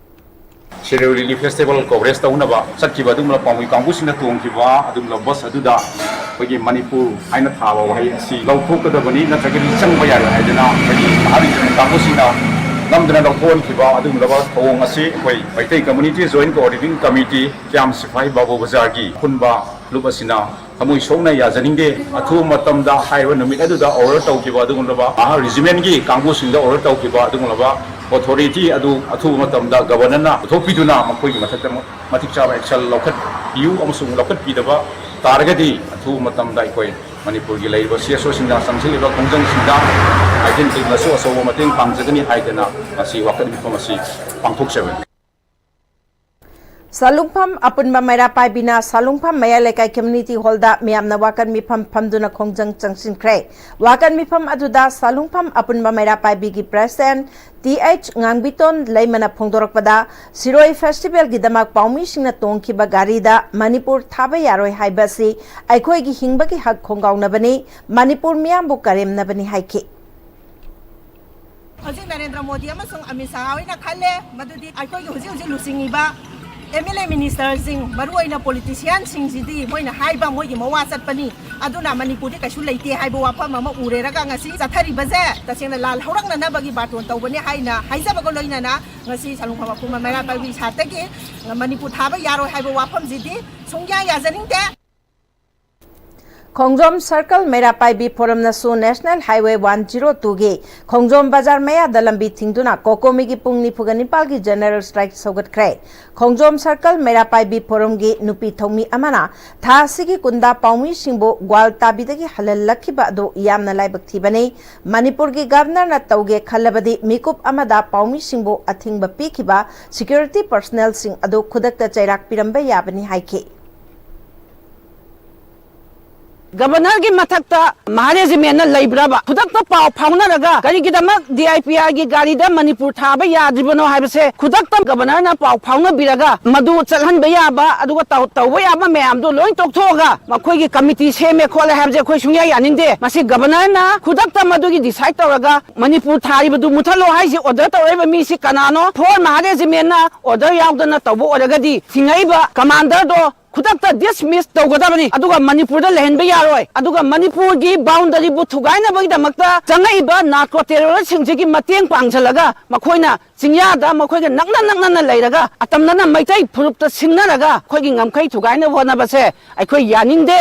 ꯁꯤꯔꯣꯏ ꯂꯤꯂꯤ festival coverage ꯇꯧꯅꯕ ꯆꯠꯈꯤꯕ ꯑꯗꯨꯒꯨꯝꯂꯕ ꯄꯥꯎꯃꯤ ꯀꯥꯡꯕꯨꯁꯤꯡꯅ ꯇꯣꯡꯈꯤꯕ ꯑꯗꯨꯒꯨꯝꯂꯕ bus ꯑꯗꯨꯗ ꯑꯩꯈꯣꯏꯒꯤ ꯃꯅꯤꯄꯨꯔ ꯍꯥꯏꯅ ꯊꯥꯕ ꯋꯥꯍꯩ ꯑꯁꯤ ꯂꯧꯊꯣꯛꯀꯗꯕꯅꯤ, ꯅꯠꯇ꯭ꯔꯒꯗꯤ ꯆꯪꯕ ꯌꯥꯔꯣꯏ ꯍꯥꯏꯗꯅ ꯑꯩꯈꯣꯏꯒꯤ ꯃꯍꯥ regimentꯀꯤ ꯀꯥꯡꯕꯨꯁꯤꯡꯅ ꯅꯝꯗꯅ ꯂꯧꯊꯣꯛꯍꯟꯈꯤꯕ ꯑꯗꯨꯒꯨꯝꯂꯕ ꯊꯧꯑꯣꯡ ꯑꯁꯤ ꯑꯩꯈꯣꯏ Meitei Community Joint Coordinating Committee, ꯀꯤꯌꯥꯝ ꯁꯤꯐꯥꯏ ꯕꯥꯕꯨ ꯕꯖꯥꯔꯒꯤ ꯑꯄꯨꯟꯕ ꯂꯨꯞ ꯑꯁꯤꯅ ꯊꯃꯣꯏ ꯁꯣꯛꯅ ꯌꯥꯖꯅꯤꯡꯗꯦ꯫ ꯑꯊꯨꯕ ꯃꯇꯝꯗ ꯍꯥꯏꯔꯤꯕ ꯅꯨꯃꯤꯠ ꯑꯗꯨꯗ order ꯇꯧꯈꯤꯕ ꯑꯗꯨꯒꯨꯝꯂꯕ, ꯑꯥ, regimentꯀꯤ ꯀꯥꯡꯕꯨꯁꯤꯡꯗ order ꯇꯧꯈꯤꯕ ꯑꯗꯨꯒꯨꯝꯂꯕ authority ꯑꯗꯨ ꯑꯊꯨꯕ ꯃꯇꯝꯗ governorꯅ ꯄꯨꯊꯣꯛꯄꯤꯗꯨꯅ ꯃꯈꯣꯏꯒꯤ ꯃꯊꯛꯇ ꯃꯇꯤꯛ ꯆꯥꯕ action ꯂꯧꯈꯠꯄꯤꯌꯨ ꯑꯃꯁꯨꯡ ꯂꯧꯈꯠꯄꯤꯗꯕ ꯇꯥꯔꯒꯗꯤ ꯑꯊꯨꯕ ꯃꯇꯝꯗ ꯑꯩꯈꯣꯏ ꯃꯅꯤꯄꯨꯔꯒꯤ ꯂꯩꯔꯤꯕ CSOꯁꯤꯡꯅ ꯆꯪꯁꯤꯜꯂꯤꯕ ꯈꯣꯡꯖꯪꯁꯤꯡꯗ ꯊꯤꯟ ꯊꯤꯟꯕꯁꯨ ꯑꯆꯧꯕ ꯃꯇꯦꯡ ꯄꯥꯡꯖꯒꯅꯤ ꯍꯥꯏꯗꯅ ꯉꯁꯤ ꯋꯥꯀꯠ ꯃꯤꯐꯝ ꯑꯁꯤ ꯄꯥꯡꯊꯣꯛꯆꯕꯅꯤ꯫ ꯁꯥꯂꯨꯡꯐꯝ ꯑꯄꯨꯟꯕ ꯃꯩꯔꯥ ꯄꯥꯏꯕꯤꯅ ꯁꯥꯂꯨꯡꯐꯝ ꯃꯌꯥꯏ ꯂꯩꯀꯥꯏ ꯀꯝꯃ꯭ꯌꯨꯅꯤꯇꯤ ꯍꯣꯜꯗ ꯃꯤꯌꯥꯝꯅ ꯋꯥꯀꯠ ꯃꯤꯐꯝ ꯐꯝꯗꯨꯅ ꯈꯣꯡꯖꯪ ꯆꯪꯁꯤꯟꯈ꯭ꯔꯦ꯫ ꯋꯥꯀꯠ ꯃꯤꯐꯝ ꯑꯗꯨꯗ ꯁꯥꯂꯨꯡꯐꯝ ꯑꯄꯨꯟꯕ ꯃꯩꯔꯥ ꯄꯥꯏꯕꯤꯒꯤ ꯄ꯭ꯔꯦꯁꯤꯗꯦꯟꯠ ꯇꯤ ꯑꯩꯆ ꯉꯥꯡꯕꯤꯇꯣꯟ ꯂꯩꯃꯅ ꯐꯣꯡꯗꯣꯔꯛꯄꯗ, ꯁꯤꯔꯣꯏ ꯐꯦꯁꯇꯤꯚꯦꯜꯒꯤꯗꯃꯛ ꯄꯥꯎꯃꯤꯁꯤꯡꯅ ꯇꯣꯡꯈꯤꯕ ꯒꯥꯔꯤꯗ ꯃꯅꯤꯄꯨꯔ ꯊꯥꯕ ꯌꯥꯔꯣꯏ ꯍꯥꯏꯕ ꯑꯁꯤ ꯑꯩꯈꯣꯏꯒꯤ ꯍꯤꯡꯕꯒꯤ ꯍꯛ ꯈꯣꯡꯒꯥꯎꯅꯕꯅꯤ, ꯃꯅꯤꯄꯨꯔ ꯃꯤꯌꯥꯝꯕꯨ ꯀꯔꯦꯝꯅꯕꯅꯤ ꯍꯥꯏꯈꯤ꯫ ꯍꯧꯖꯤꯛ ꯅꯔꯦꯟꯗ꯭ꯔ ꯃꯣꯗꯤ ꯑꯃꯁꯨꯡ ꯑꯃꯤꯠ ꯁꯥꯍ ꯍꯣꯏꯅ ꯈꯜꯂꯦ ꯃꯗꯨꯗꯤ ꯑꯩꯈꯣꯏꯒꯤ ꯍꯧꯖꯤꯛ ꯍꯧꯖꯤꯛ ꯂꯨꯆꯤꯡꯉꯤꯕ ꯑꯦꯝ ꯑꯦꯜ ꯑꯦ ꯃꯤꯅꯤꯁꯇꯔꯁꯤꯡ, ꯃꯔꯨꯑꯣꯏꯅ ꯄꯣꯂꯤꯇꯤꯁꯤꯌꯥꯟꯁꯤꯡꯁꯤꯗꯤ ꯃꯣꯏꯅ ꯍꯥꯏꯕ ꯃꯣꯏꯒꯤ ꯃꯋꯥ ꯆꯠꯄꯅꯤ, ꯑꯗꯨꯅ ꯃꯅꯤꯄꯨꯔꯗꯤ ꯀꯩꯁꯨ ꯂꯩꯇꯦ ꯍꯥꯏꯕ ꯋꯥꯐꯝ ꯑꯃ ꯎꯔꯦꯔꯒ ꯉꯁꯤ ꯆꯠꯊꯔꯤꯕꯁꯦ ꯇꯁꯦꯡꯅ ꯂꯥꯜ ꯍꯧꯔꯛꯅꯅꯕꯒꯤ ꯕꯥꯇꯣꯟ ꯇꯧꯕꯅꯤ ꯍꯥꯏꯅ ꯍꯥꯏꯖꯕꯒ ꯂꯣꯏꯅꯅ ꯉꯁꯤ ꯁꯥꯂꯨꯡꯐꯝ ꯑꯄꯨꯟꯕ ꯃꯩꯔꯥ ꯄꯥꯏꯕꯤ ꯁꯥꯠꯇꯒꯤ ꯃꯅꯤꯄꯨꯔ ꯊꯥꯕ ꯌꯥꯔꯣꯏ ꯍꯥꯏꯕ ꯋꯥꯐꯝꯁꯤꯗꯤ ꯁꯨꯡꯌꯥ ꯌꯥꯖꯅꯤꯡꯗꯦ꯫ ꯈꯣꯡꯖꯣꯝ ꯁꯔꯀꯜ ꯃꯩꯔꯥ ꯄꯥꯏꯕꯤ ꯐꯣꯔꯝꯅꯁꯨ ꯅꯦꯁꯅꯦꯜ ꯍꯥꯏꯋꯦ ꯋꯥꯟ ꯖꯤꯔꯣ ꯇꯨꯒꯤ ꯈꯣꯡꯖꯣꯝ ꯕꯖꯥꯔ ꯃꯌꯥꯗ ꯂꯝꯕꯤ ꯊꯤꯡꯗꯨꯅ ꯀꯣꯀꯣꯃꯤꯒꯤ ꯄꯨꯡ ꯅꯤꯐꯨꯒ ꯅꯤꯄꯥꯜꯒꯤ ꯖꯦꯅꯔꯦꯜ ꯁ꯭ꯇ꯭ꯔꯥꯏꯛ ꯁꯧꯒꯠꯈ꯭ꯔꯦ꯫ ꯈꯣꯡꯖꯣꯝ ꯁꯔꯀꯜ ꯃꯩꯔꯥ ꯄꯥꯏꯕꯤ ꯐꯣꯔꯝꯒꯤ ꯅꯨꯄꯤ ꯊꯧꯃꯤ ꯑꯃꯅ ꯊꯥ ꯑꯁꯤꯒꯤ ꯀꯨꯟꯗ ꯄꯥꯎꯃꯤꯁꯤꯡꯕꯨ ꯒ꯭ꯋꯥꯜꯇꯥꯕꯤꯗꯒꯤ ꯍꯜꯍꯜꯂꯛꯈꯤꯕ ꯑꯗꯨ ꯌꯥꯝꯅ ꯂꯥꯏꯕꯛ ꯊꯤꯕꯅꯤ꯫ ꯃꯅꯤꯄꯨꯔꯒꯤ ꯒꯚꯔꯅꯔꯅ ꯇꯧꯒꯦ ꯈꯜꯂꯕꯗꯤ ꯃꯤꯀꯨꯞ ꯑꯃꯗ ꯄꯥꯎꯃꯤꯁꯤꯡꯕꯨ ꯑꯊꯤꯡꯕ ꯄꯤꯈꯤꯕ ꯁꯦꯀ꯭ꯌꯨꯔꯤꯇꯤ ꯄꯔꯁꯅꯦꯜꯁꯤꯡ ꯑꯗꯨ ꯈꯨꯗꯛꯇ ꯆꯩꯔꯥꯛ ꯄꯤꯔꯝꯕ ꯌꯥꯕꯅꯤ ꯍꯥꯏꯈꯤ꯫ ꯒꯕꯔꯅꯔꯒꯤ ꯃꯊꯛꯇ ꯃꯍꯥꯔꯦꯖꯤꯃꯦꯟꯅ ꯂꯩꯕ꯭ꯔꯕ? ꯈꯨꯗꯛꯇ ꯄꯥꯎ ꯐꯥꯎꯅꯔꯒ ꯀꯔꯤꯒꯤꯗꯃꯛ ꯗꯤ ꯑꯥꯏ ꯄꯤ ꯑꯥꯔꯒꯤ ꯒꯥꯔꯤꯗ ꯃꯅꯤꯄꯨꯔ ꯊꯥꯕ ꯌꯥꯗ꯭ꯔꯤꯕꯅꯣ ꯍꯥꯏꯕꯁꯦ ꯈꯨꯗꯛꯇ ꯒꯕꯔꯅꯔꯅ ꯄꯥꯎ ꯐꯥꯎꯅꯕꯤꯔꯒ ꯃꯗꯨ ꯆꯠꯍꯟꯕ ꯌꯥꯕ, ꯑꯗꯨꯒ ꯇꯧ-, ꯇꯧꯕ ꯌꯥꯕ ꯃꯌꯥꯝꯗꯣ ꯂꯣꯏ ꯇꯣꯛꯊꯣꯛꯑꯒ ꯃꯈꯣꯏꯒꯤ ꯀꯃꯤꯇꯤ ꯁꯦꯝꯃꯦ ꯈꯣꯠꯂꯦ ꯍꯥꯏꯕꯁꯦ ꯑꯩꯈꯣꯏ ꯁꯨꯡꯌꯥ ꯌꯥꯅꯤꯡꯗꯦ꯫ ꯃꯁꯤ ꯒꯕꯔꯅꯔꯅ ꯈꯨꯗꯛꯇ ꯃꯗꯨꯒꯤ ꯗꯤꯁꯥꯏꯗ ꯇꯧꯔꯒ ꯃꯅꯤꯄꯨꯔ ꯊꯥꯔꯤꯕꯗꯨ ꯃꯨꯊꯠꯂꯣ ꯍꯥꯏꯁꯤ ꯑꯣꯔꯗꯔ ꯇꯧꯔꯛꯏꯕ ꯃꯤꯁꯤ ꯀꯅꯥꯅꯣ? ꯐꯣꯔ ꯃꯍꯥꯔꯦꯖꯤꯃꯦꯟꯅ ꯑꯣꯔꯗꯔ ꯌꯥꯎꯗꯅ ꯇꯧꯕ ꯑꯣꯏꯔꯒꯗꯤ ꯊꯤꯡꯉꯛꯏꯕ ꯀꯃꯥꯟꯗꯔꯗꯣ ꯈꯨꯗꯛꯇ ꯗꯤꯁꯃꯤꯁ ꯇꯧꯒꯗꯕꯅꯤ, ꯑꯗꯨꯒ ꯃꯅꯤꯄꯨꯔꯗ ꯂꯩꯍꯟꯕ ꯌꯥꯔꯣꯏ, ꯑꯗꯨꯒ ꯃꯅꯤꯄꯨꯔꯒꯤ ꯕꯥꯎꯟꯗꯔꯤꯕꯨ ꯊꯨꯒꯥꯏꯅꯕꯒꯤꯗꯃꯛꯇ ꯆꯪꯉꯛꯏꯕ ꯅꯥꯔꯀꯣ ꯇꯦꯔꯣꯔꯤꯁꯁꯤꯡꯁꯤꯒꯤ ꯃꯇꯦꯡ ꯄꯥꯡꯁꯤꯜꯂꯒ ꯃꯈꯣꯏꯅ ꯆꯤꯡꯌꯥꯗ ꯃꯈꯣꯏꯒ ꯅꯛꯅ ꯅꯛꯅꯅ ꯂꯩꯔꯒ ꯑꯇꯝꯅꯅ ꯃꯩꯇꯩ ꯐꯨꯔꯨꯞꯇ ꯁꯤꯡꯅꯔꯒ ꯑꯩꯈꯣꯏꯒꯤ ꯉꯝꯈꯩ ꯊꯨꯒꯥꯏꯅꯕ ꯍꯣꯠꯅꯕꯁꯦ ꯑꯩꯈꯣꯏ ꯌꯥꯅꯤꯡꯗꯦ꯫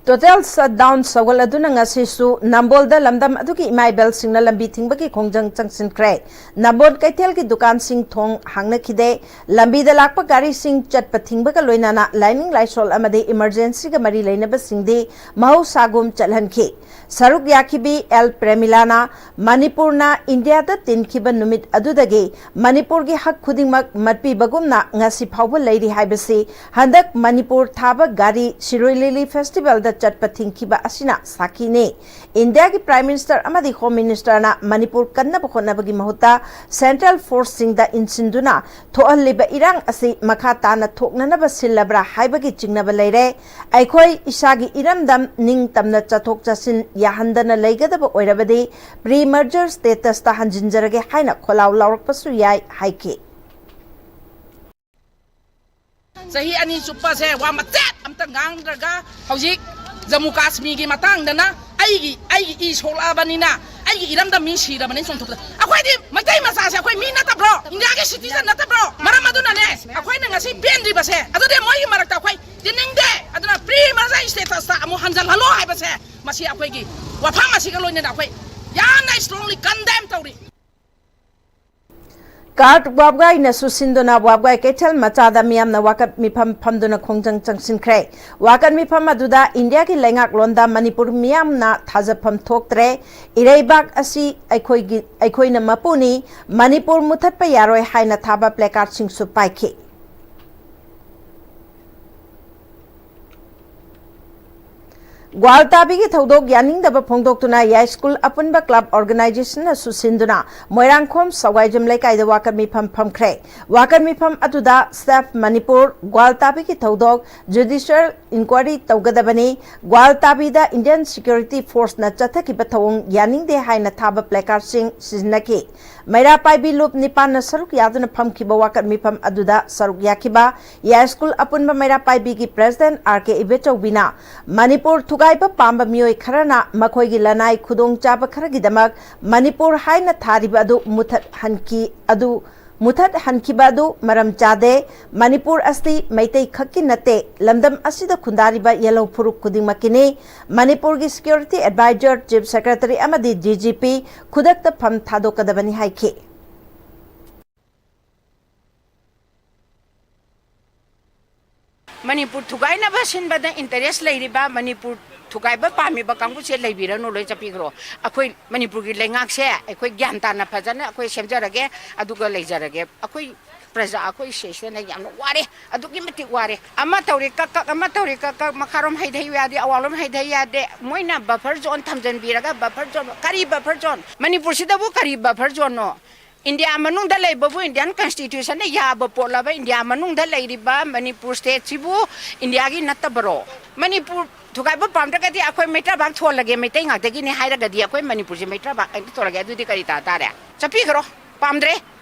ꯇꯣꯇꯦꯜ ꯁꯠꯗꯥꯎꯟ ꯁꯧꯒꯠꯂꯗꯨꯅ ꯉꯁꯤꯁꯨ ꯅꯝꯕꯣꯜꯗ ꯂꯝꯗꯝ ꯑꯗꯨꯒꯤ ꯏꯃꯥ ꯏꯕꯦꯜꯁꯤꯡꯅ ꯂꯝꯕꯤ ꯊꯤꯡꯕꯒꯤ ꯈꯣꯡꯖꯪ ꯆꯪꯁꯤꯟꯈ꯭ꯔꯦ꯫ ꯅꯝꯕꯣꯜ ꯀꯩꯊꯦꯜꯒꯤ ꯗꯨꯀꯥꯟꯁꯤꯡ ꯊꯣꯡ ꯍꯥꯡꯅꯈꯤꯗꯦ꯫ ꯂꯝꯕꯤꯗ ꯂꯥꯛꯄ ꯒꯥꯔꯤꯁꯤꯡ ꯆꯠꯄ ꯊꯤꯡꯕꯒ ꯂꯣꯏꯅꯅ ꯂꯥꯏꯅꯤꯡ ꯂꯥꯏꯁꯣꯜ ꯑꯃꯗꯤ ꯏꯃꯔꯖꯦꯟꯁꯤꯒ ꯃꯔꯤ ꯂꯩꯅꯕꯁꯤꯡꯗꯤ ꯃꯍꯧꯁꯥꯒꯨꯝ ꯆꯠꯍꯟꯈꯤ꯫ ꯁꯔꯨꯛ ꯌꯥꯈꯤꯕꯤ ꯑꯦꯜ ꯄ꯭ꯔꯦꯃꯤꯂꯥꯅ ꯃꯅꯤꯄꯨꯔꯅ ꯏꯟꯗꯤꯌꯥꯗ ꯇꯤꯟꯈꯤꯕ ꯅꯨꯃꯤꯠ ꯑꯗꯨꯗꯒꯤ ꯃꯅꯤꯄꯨꯔꯒꯤ ꯍꯛ ꯈꯨꯗꯤꯡꯃꯛ ꯃꯠꯄꯤꯕꯒꯨꯝꯅ ꯉꯁꯤ ꯐꯥꯎꯕ ꯂꯩꯔꯤ ꯍꯥꯏꯕꯁꯤ ꯍꯟꯗꯛ ꯃꯅꯤꯄꯨꯔ ꯊꯥꯕ ꯒꯥꯔꯤ ꯁꯤꯔꯣꯏ ꯂꯤꯂꯤ ꯐꯦꯁꯇꯤꯚꯦꯜꯗ ꯆꯠꯄ ꯊꯤꯡꯈꯤꯕ ꯑꯁꯤꯅ ꯁꯥꯈꯤꯅꯤ꯫ ꯏꯟꯗꯤꯌꯥꯒꯤ ꯄ꯭ꯔꯥꯏꯝ ꯃꯤꯅꯤꯁꯇꯔ ꯑꯃꯗꯤ ꯍꯣꯝ ꯃꯤꯅꯤꯁꯇꯔꯅ ꯃꯅꯤꯄꯨꯔ ꯀꯟꯅꯕ ꯍꯣꯠꯅꯕꯒꯤ ꯃꯍꯨꯠꯇ ꯁꯦꯟꯇ꯭ꯔꯦꯜ ꯐꯣꯔꯁꯁꯤꯡꯗ ꯏꯟꯁꯤꯟꯗꯨꯅ ꯊꯣꯛꯍꯜꯂꯤꯕ ꯏꯔꯥꯡ ꯑꯁꯤ ꯃꯈꯥ ꯇꯥꯅ ꯊꯣꯛꯅꯅꯕ ꯁꯤꯜꯂꯕ꯭ꯔꯥ ꯍꯥꯏꯕꯒꯤ ꯆꯤꯡꯅꯕ ꯂꯩꯔꯦ꯫ ꯑꯩꯈꯣꯏ ꯏꯁꯥꯒꯤ ꯏꯔꯝꯗꯝ ꯅꯤꯡꯇꯝꯅ ꯆꯠꯊꯣꯛ ꯆꯠꯁꯤꯟ ꯌꯥꯍꯟꯗꯅ ꯂꯩꯒꯗꯕ ꯑꯣꯏꯔꯕꯗꯤ ꯄ꯭ꯔꯤ ꯃꯔꯖꯔ ꯁ꯭ꯇꯦꯇꯁꯇ ꯍꯟꯖꯤꯟꯖꯔꯒꯦ ꯍꯥꯏꯅ ꯈꯣꯜꯂꯥꯎ ꯂꯥꯎꯔꯛꯄꯁꯨ ꯌꯥꯏ ꯍꯥꯏꯈꯤ꯫ ꯆꯍꯤ ꯑꯅꯤ ꯆꯨꯞꯄꯁꯦ ꯋꯥ ꯃꯆꯦꯠ ꯑꯝꯇ ꯉꯥꯡꯗ꯭ꯔꯒ ꯍꯧꯖꯤꯛ ꯖꯝꯃꯨ ꯀꯥꯁꯃꯤꯔꯒꯤ ꯃꯇꯥꯡꯗꯅ ꯑꯩꯒꯤ, ꯑꯩꯒꯤ ꯏ ꯁꯣꯛꯂꯛꯑꯕꯅꯤꯅ ꯑꯩꯒꯤ ꯏꯔꯝꯗꯝ ꯃꯤ ꯁꯤꯔꯕꯅꯤ ꯆꯣꯡꯊꯣꯛꯄꯗ ꯑꯩꯈꯣꯏꯗꯤ ꯃꯩꯇꯩ ꯃꯆꯥꯁꯦ ꯑꯩꯈꯣꯏ ꯃꯤ ꯅꯠꯇꯕ꯭ꯔꯣ? ꯏꯟꯗꯤꯌꯥꯒꯤ ꯁꯤꯇꯤꯖꯟ ꯅꯠꯇꯕ꯭ꯔꯣ? ꯃꯔꯝ ꯑꯗꯨꯅꯅꯦ ꯑꯩꯈꯣꯏꯅ ꯉꯁꯤ ꯄꯦꯟꯗ꯭ꯔꯤꯕꯁꯦ꯫ ꯑꯗꯨꯗꯤ ꯃꯣꯏꯒꯤ ꯃꯔꯛꯇ ꯑꯩꯈꯣꯏ ꯇꯤꯟꯅꯤꯡꯗꯦ꯫ ꯑꯗꯨꯅ ꯄ꯭ꯔꯤ ꯃꯔꯖꯔ ꯁ꯭ꯇꯦꯇꯁꯇ ꯑꯃꯨꯛ ꯍꯟꯖꯜꯍꯜꯂꯣ ꯍꯥꯏꯕꯁꯦ ꯃꯁꯤ ꯑꯩꯈꯣꯏꯒꯤ ꯋꯥꯐꯝ ꯑꯁꯤꯒ ꯂꯣꯏꯅꯅ ꯑꯩꯈꯣꯏ ꯌꯥꯝꯅ strongly condemn ꯇꯧꯔꯤ꯫ ꯀꯥꯔꯠ ꯋꯥꯕꯒꯥꯏꯅꯁꯨ ꯁꯤꯟꯗꯨꯅ ꯋꯥꯕꯒꯥꯏ ꯀꯩꯊꯦꯜ ꯃꯆꯥꯗ ꯃꯤꯌꯥꯝꯅ ꯋꯥꯀꯠ ꯃꯤꯐꯝ ꯐꯝꯗꯨꯅ ꯈꯣꯡꯖꯪ ꯆꯪꯁꯤꯟꯈ꯭ꯔꯦ꯫ ꯋꯥꯀꯠ ꯃꯤꯐꯝ ꯑꯗꯨꯗ ꯏꯟꯗꯤꯌꯥꯒꯤ ꯂꯩꯉꯥꯛꯂꯣꯟꯗ ꯃꯅꯤꯄꯨꯔ ꯃꯤꯌꯥꯝꯅ ꯊꯥꯖꯐꯝ ꯊꯣꯛꯇ꯭ꯔꯦ, ꯏꯔꯩꯕꯥꯛ ꯑꯁꯤ ꯑꯩꯈꯣꯏꯒꯤ, ꯑꯩꯈꯣꯏꯅ ꯃꯄꯨꯅꯤ, ꯃꯅꯤꯄꯨꯔ ꯃꯨꯊꯠꯄ ꯌꯥꯔꯣꯏ ꯍꯥꯏꯅ ꯊꯥꯕ ꯄ꯭ꯂꯦꯀꯥꯔꯠꯁꯤꯡꯁꯨ ꯄꯥꯏꯈꯤ꯫ ꯒ꯭ꯋꯥꯜꯇꯥꯕꯤꯒꯤ ꯊꯧꯗꯣꯛ ꯌꯥꯅꯤꯡꯗꯕ ꯐꯣꯡꯗꯣꯛꯇꯨꯅ ꯌꯥꯏꯁ꯭ꯀꯨꯜ ꯑꯄꯨꯟꯕ ꯀ꯭ꯂꯕ ꯑꯣꯔꯒꯅꯥꯏꯖꯦꯁꯟꯅꯁꯨ ꯁꯤꯟꯗꯨꯅ ꯃꯣꯏꯔꯥꯡꯈꯣꯝ ꯁꯋꯥꯏꯖꯝ ꯂꯩꯀꯥꯏꯗ ꯋꯥꯀꯠ ꯃꯤꯐꯝ ꯐꯝꯈ꯭ꯔꯦ꯫ ꯋꯥꯀꯠ ꯃꯤꯐꯝ ꯑꯗꯨꯗ ꯁꯦꯐ ꯃꯅꯤꯄꯨꯔ, ꯒ꯭ꯋꯥꯜꯇꯥꯕꯤꯒꯤ ꯊꯧꯗꯣꯛ ꯖꯨꯗꯤꯁꯤꯌꯦꯜ ꯏꯟꯀ꯭ꯋꯥꯏꯔꯤ ꯇꯧꯒꯗꯕꯅꯤ, ꯒ꯭ꯋꯥꯜꯇꯥꯕꯤꯗ ꯏꯟꯗꯤꯌꯟ ꯁꯦꯀ꯭ꯌꯨꯔꯤꯇꯤ ꯐꯣꯔꯁꯅ ꯆꯠꯊꯈꯤꯕ ꯊꯧꯑꯣꯡ ꯌꯥꯅꯤꯡꯗꯦ ꯍꯥꯏꯅ ꯊꯥꯕ ꯄ꯭ꯂꯦꯀꯥꯔꯗꯁꯤꯡ ꯁꯤꯖꯤꯟꯅꯈꯤ꯫ ꯃꯩꯔꯥ ꯄꯥꯏꯕꯤ ꯂꯨꯞ ꯅꯤꯄꯥꯟꯅ ꯁꯔꯨꯛ ꯌꯥꯗꯨꯅ ꯐꯝꯈꯤꯕ ꯋꯥꯀꯠ ꯃꯤꯐꯝ ꯑꯗꯨꯗ ꯁꯔꯨꯛ ꯌꯥꯈꯤꯕ ꯌꯥꯏꯁ꯭ꯀꯨꯜ ꯑꯄꯨꯟꯕ ꯃꯩꯔꯥ ꯄꯥꯏꯕꯤꯒꯤ ꯄ꯭ꯔꯦꯁꯤꯗꯦꯟꯠ ꯑꯥꯔ ꯀꯦ ꯏꯕꯦꯆꯧꯕꯤꯅ ꯃꯅꯤꯄꯨꯔ ꯊꯨꯒꯥꯏꯕ ꯄꯥꯝꯕ ꯃꯤꯑꯣꯏ ꯈꯔꯅ ꯃꯈꯣꯏꯒꯤ ꯂꯅꯥꯏ ꯈꯨꯗꯣꯡꯆꯥꯕ ꯈꯔꯒꯤꯗꯃꯛ ꯃꯅꯤꯄꯨꯔ ꯍꯥꯏꯅ ꯊꯥꯔꯤꯕ ꯑꯗꯨ ꯃꯨꯊꯠꯍꯟꯈꯤ, ꯑꯗꯨ ꯃꯨꯊꯠꯍꯟꯈꯤꯕ ꯑꯗꯨ ꯃꯔꯝ ꯆꯥꯗꯦ꯫ ꯃꯅꯤꯄꯨꯔ ꯑꯁꯤ ꯃꯩꯇꯩ ꯈꯛꯀꯤ ꯅꯠꯇꯦ, ꯂꯝꯗꯝ ꯑꯁꯤꯗ ꯈꯨꯟꯗꯥꯔꯤꯕ ꯌꯦꯜꯍꯧ ꯐꯨꯔꯨꯞ ꯈꯨꯗꯤꯡꯃꯛꯀꯤꯅꯤ꯫ ꯃꯅꯤꯄꯨꯔꯒꯤ ꯁꯦꯀ꯭ꯌꯨꯔꯤꯇꯤ ꯑꯦꯗꯚꯥꯏꯖꯔ, ꯆꯤꯐ ꯁꯦꯀ꯭ꯔꯦꯇꯔꯤ ꯑꯃꯗꯤ ꯗꯤ ꯖꯤ ꯄꯤ ꯈꯨꯗꯛꯇ ꯐꯝ ꯊꯥꯗꯣꯛꯀꯗꯕꯅꯤ ꯍꯥꯏꯈꯤ꯫ ꯃꯅꯤꯄꯨꯔ ꯊꯨꯒꯥꯏꯅꯕ ꯁꯤꯟꯕꯗ ꯏꯟꯇꯔꯦꯁ ꯂꯩꯔꯤꯕ, ꯃꯅꯤꯄꯨꯔ ꯊꯨꯒꯥꯏꯕ ꯄꯥꯝꯃꯤꯕ ꯀꯥꯡꯕꯨꯁꯦ ꯂꯩꯕꯤꯔꯅꯨ, ꯂꯣꯏ ꯆꯠꯄꯤꯈ꯭ꯔꯣ꯫ ꯑꯩꯈꯣꯏ ꯃꯅꯤꯄꯨꯔꯒꯤ ꯂꯩꯉꯥꯛꯁꯦ ꯑꯩꯈꯣꯏ ꯒ꯭ꯌꯥꯟ ꯇꯥꯅ ꯐꯖꯅ ꯑꯩꯈꯣꯏ ꯁꯦꯝꯖꯔꯒꯦ, ꯑꯗꯨꯒ ꯂꯩꯖꯔꯒꯦ꯫ ꯑꯩꯈꯣꯏ ꯄ꯭ꯔꯖꯥ, ꯑꯩꯈꯣꯏ ꯁꯤꯁꯤꯅ ꯌꯥꯝꯅ ꯋꯥꯔꯦ, ꯑꯗꯨꯛꯀꯤ ꯃꯇꯤꯛ ꯋꯥꯔꯦ꯫ ꯑꯃ ꯇꯧꯔꯤ ꯀꯛ ꯀꯛ, ꯑꯃ ꯇꯧꯔꯤ ꯀꯛ ꯀꯛ, ꯃꯈꯥꯔꯣꯝ ꯍꯩꯊꯩ ꯌꯥꯗꯦ, ꯑꯋꯥꯡꯂꯣꯝ ꯍꯩꯊꯩ ꯌꯥꯗꯦ꯫ ꯃꯣꯏꯅ buffer zone ꯊꯝꯖꯤꯟꯕꯤꯔꯒ, buffer zone, ꯀꯔꯤ buffer zone? ꯃꯅꯤꯄꯨꯔꯁꯤꯗꯕꯨ ꯀꯔꯤ buffer zoneꯅꯣ? ꯏꯟꯗꯤꯌꯥ ꯃꯅꯨꯡꯗ ꯂꯩꯕꯕꯨ Indian Constitutionꯅ ꯌꯥꯕ ꯄꯣꯠꯂꯕ? ꯏꯟꯗꯤꯌꯥ ꯃꯅꯨꯡꯗ ꯂꯩꯔꯤꯕ ꯃꯅꯤꯄꯨꯔ stateꯁꯤꯕꯨ ꯏꯟꯗꯤꯌꯥꯒꯤ ꯅꯠꯇꯕꯔꯣ? ꯃꯅꯤꯄꯨꯔ ꯊꯨꯒꯥꯏꯕ ꯄꯥꯝꯗ꯭ꯔꯒꯗꯤ ꯑꯩꯈꯣꯏ ꯃꯩꯇ꯭ꯔꯥꯕꯥꯛ ꯊꯣꯜꯂꯒꯦ, ꯃꯩꯇꯩ ꯉꯥꯛꯇꯒꯤꯅꯦ ꯍꯥꯏꯔꯒꯗꯤ ꯑꯩꯈꯣꯏ ꯃꯅꯤꯄꯨꯔꯁꯦ ꯃꯩꯇ꯭ꯔꯥꯕꯥꯛ ꯑꯝꯇ ꯊꯣꯜꯂꯒꯦ, ꯑꯗꯨꯗꯤ ꯀꯔꯤ ꯇꯥ ꯇꯥꯔꯦ? ꯆꯠꯄꯤꯈ꯭ꯔꯣ, ꯄꯥꯝꯗ꯭ꯔꯦ,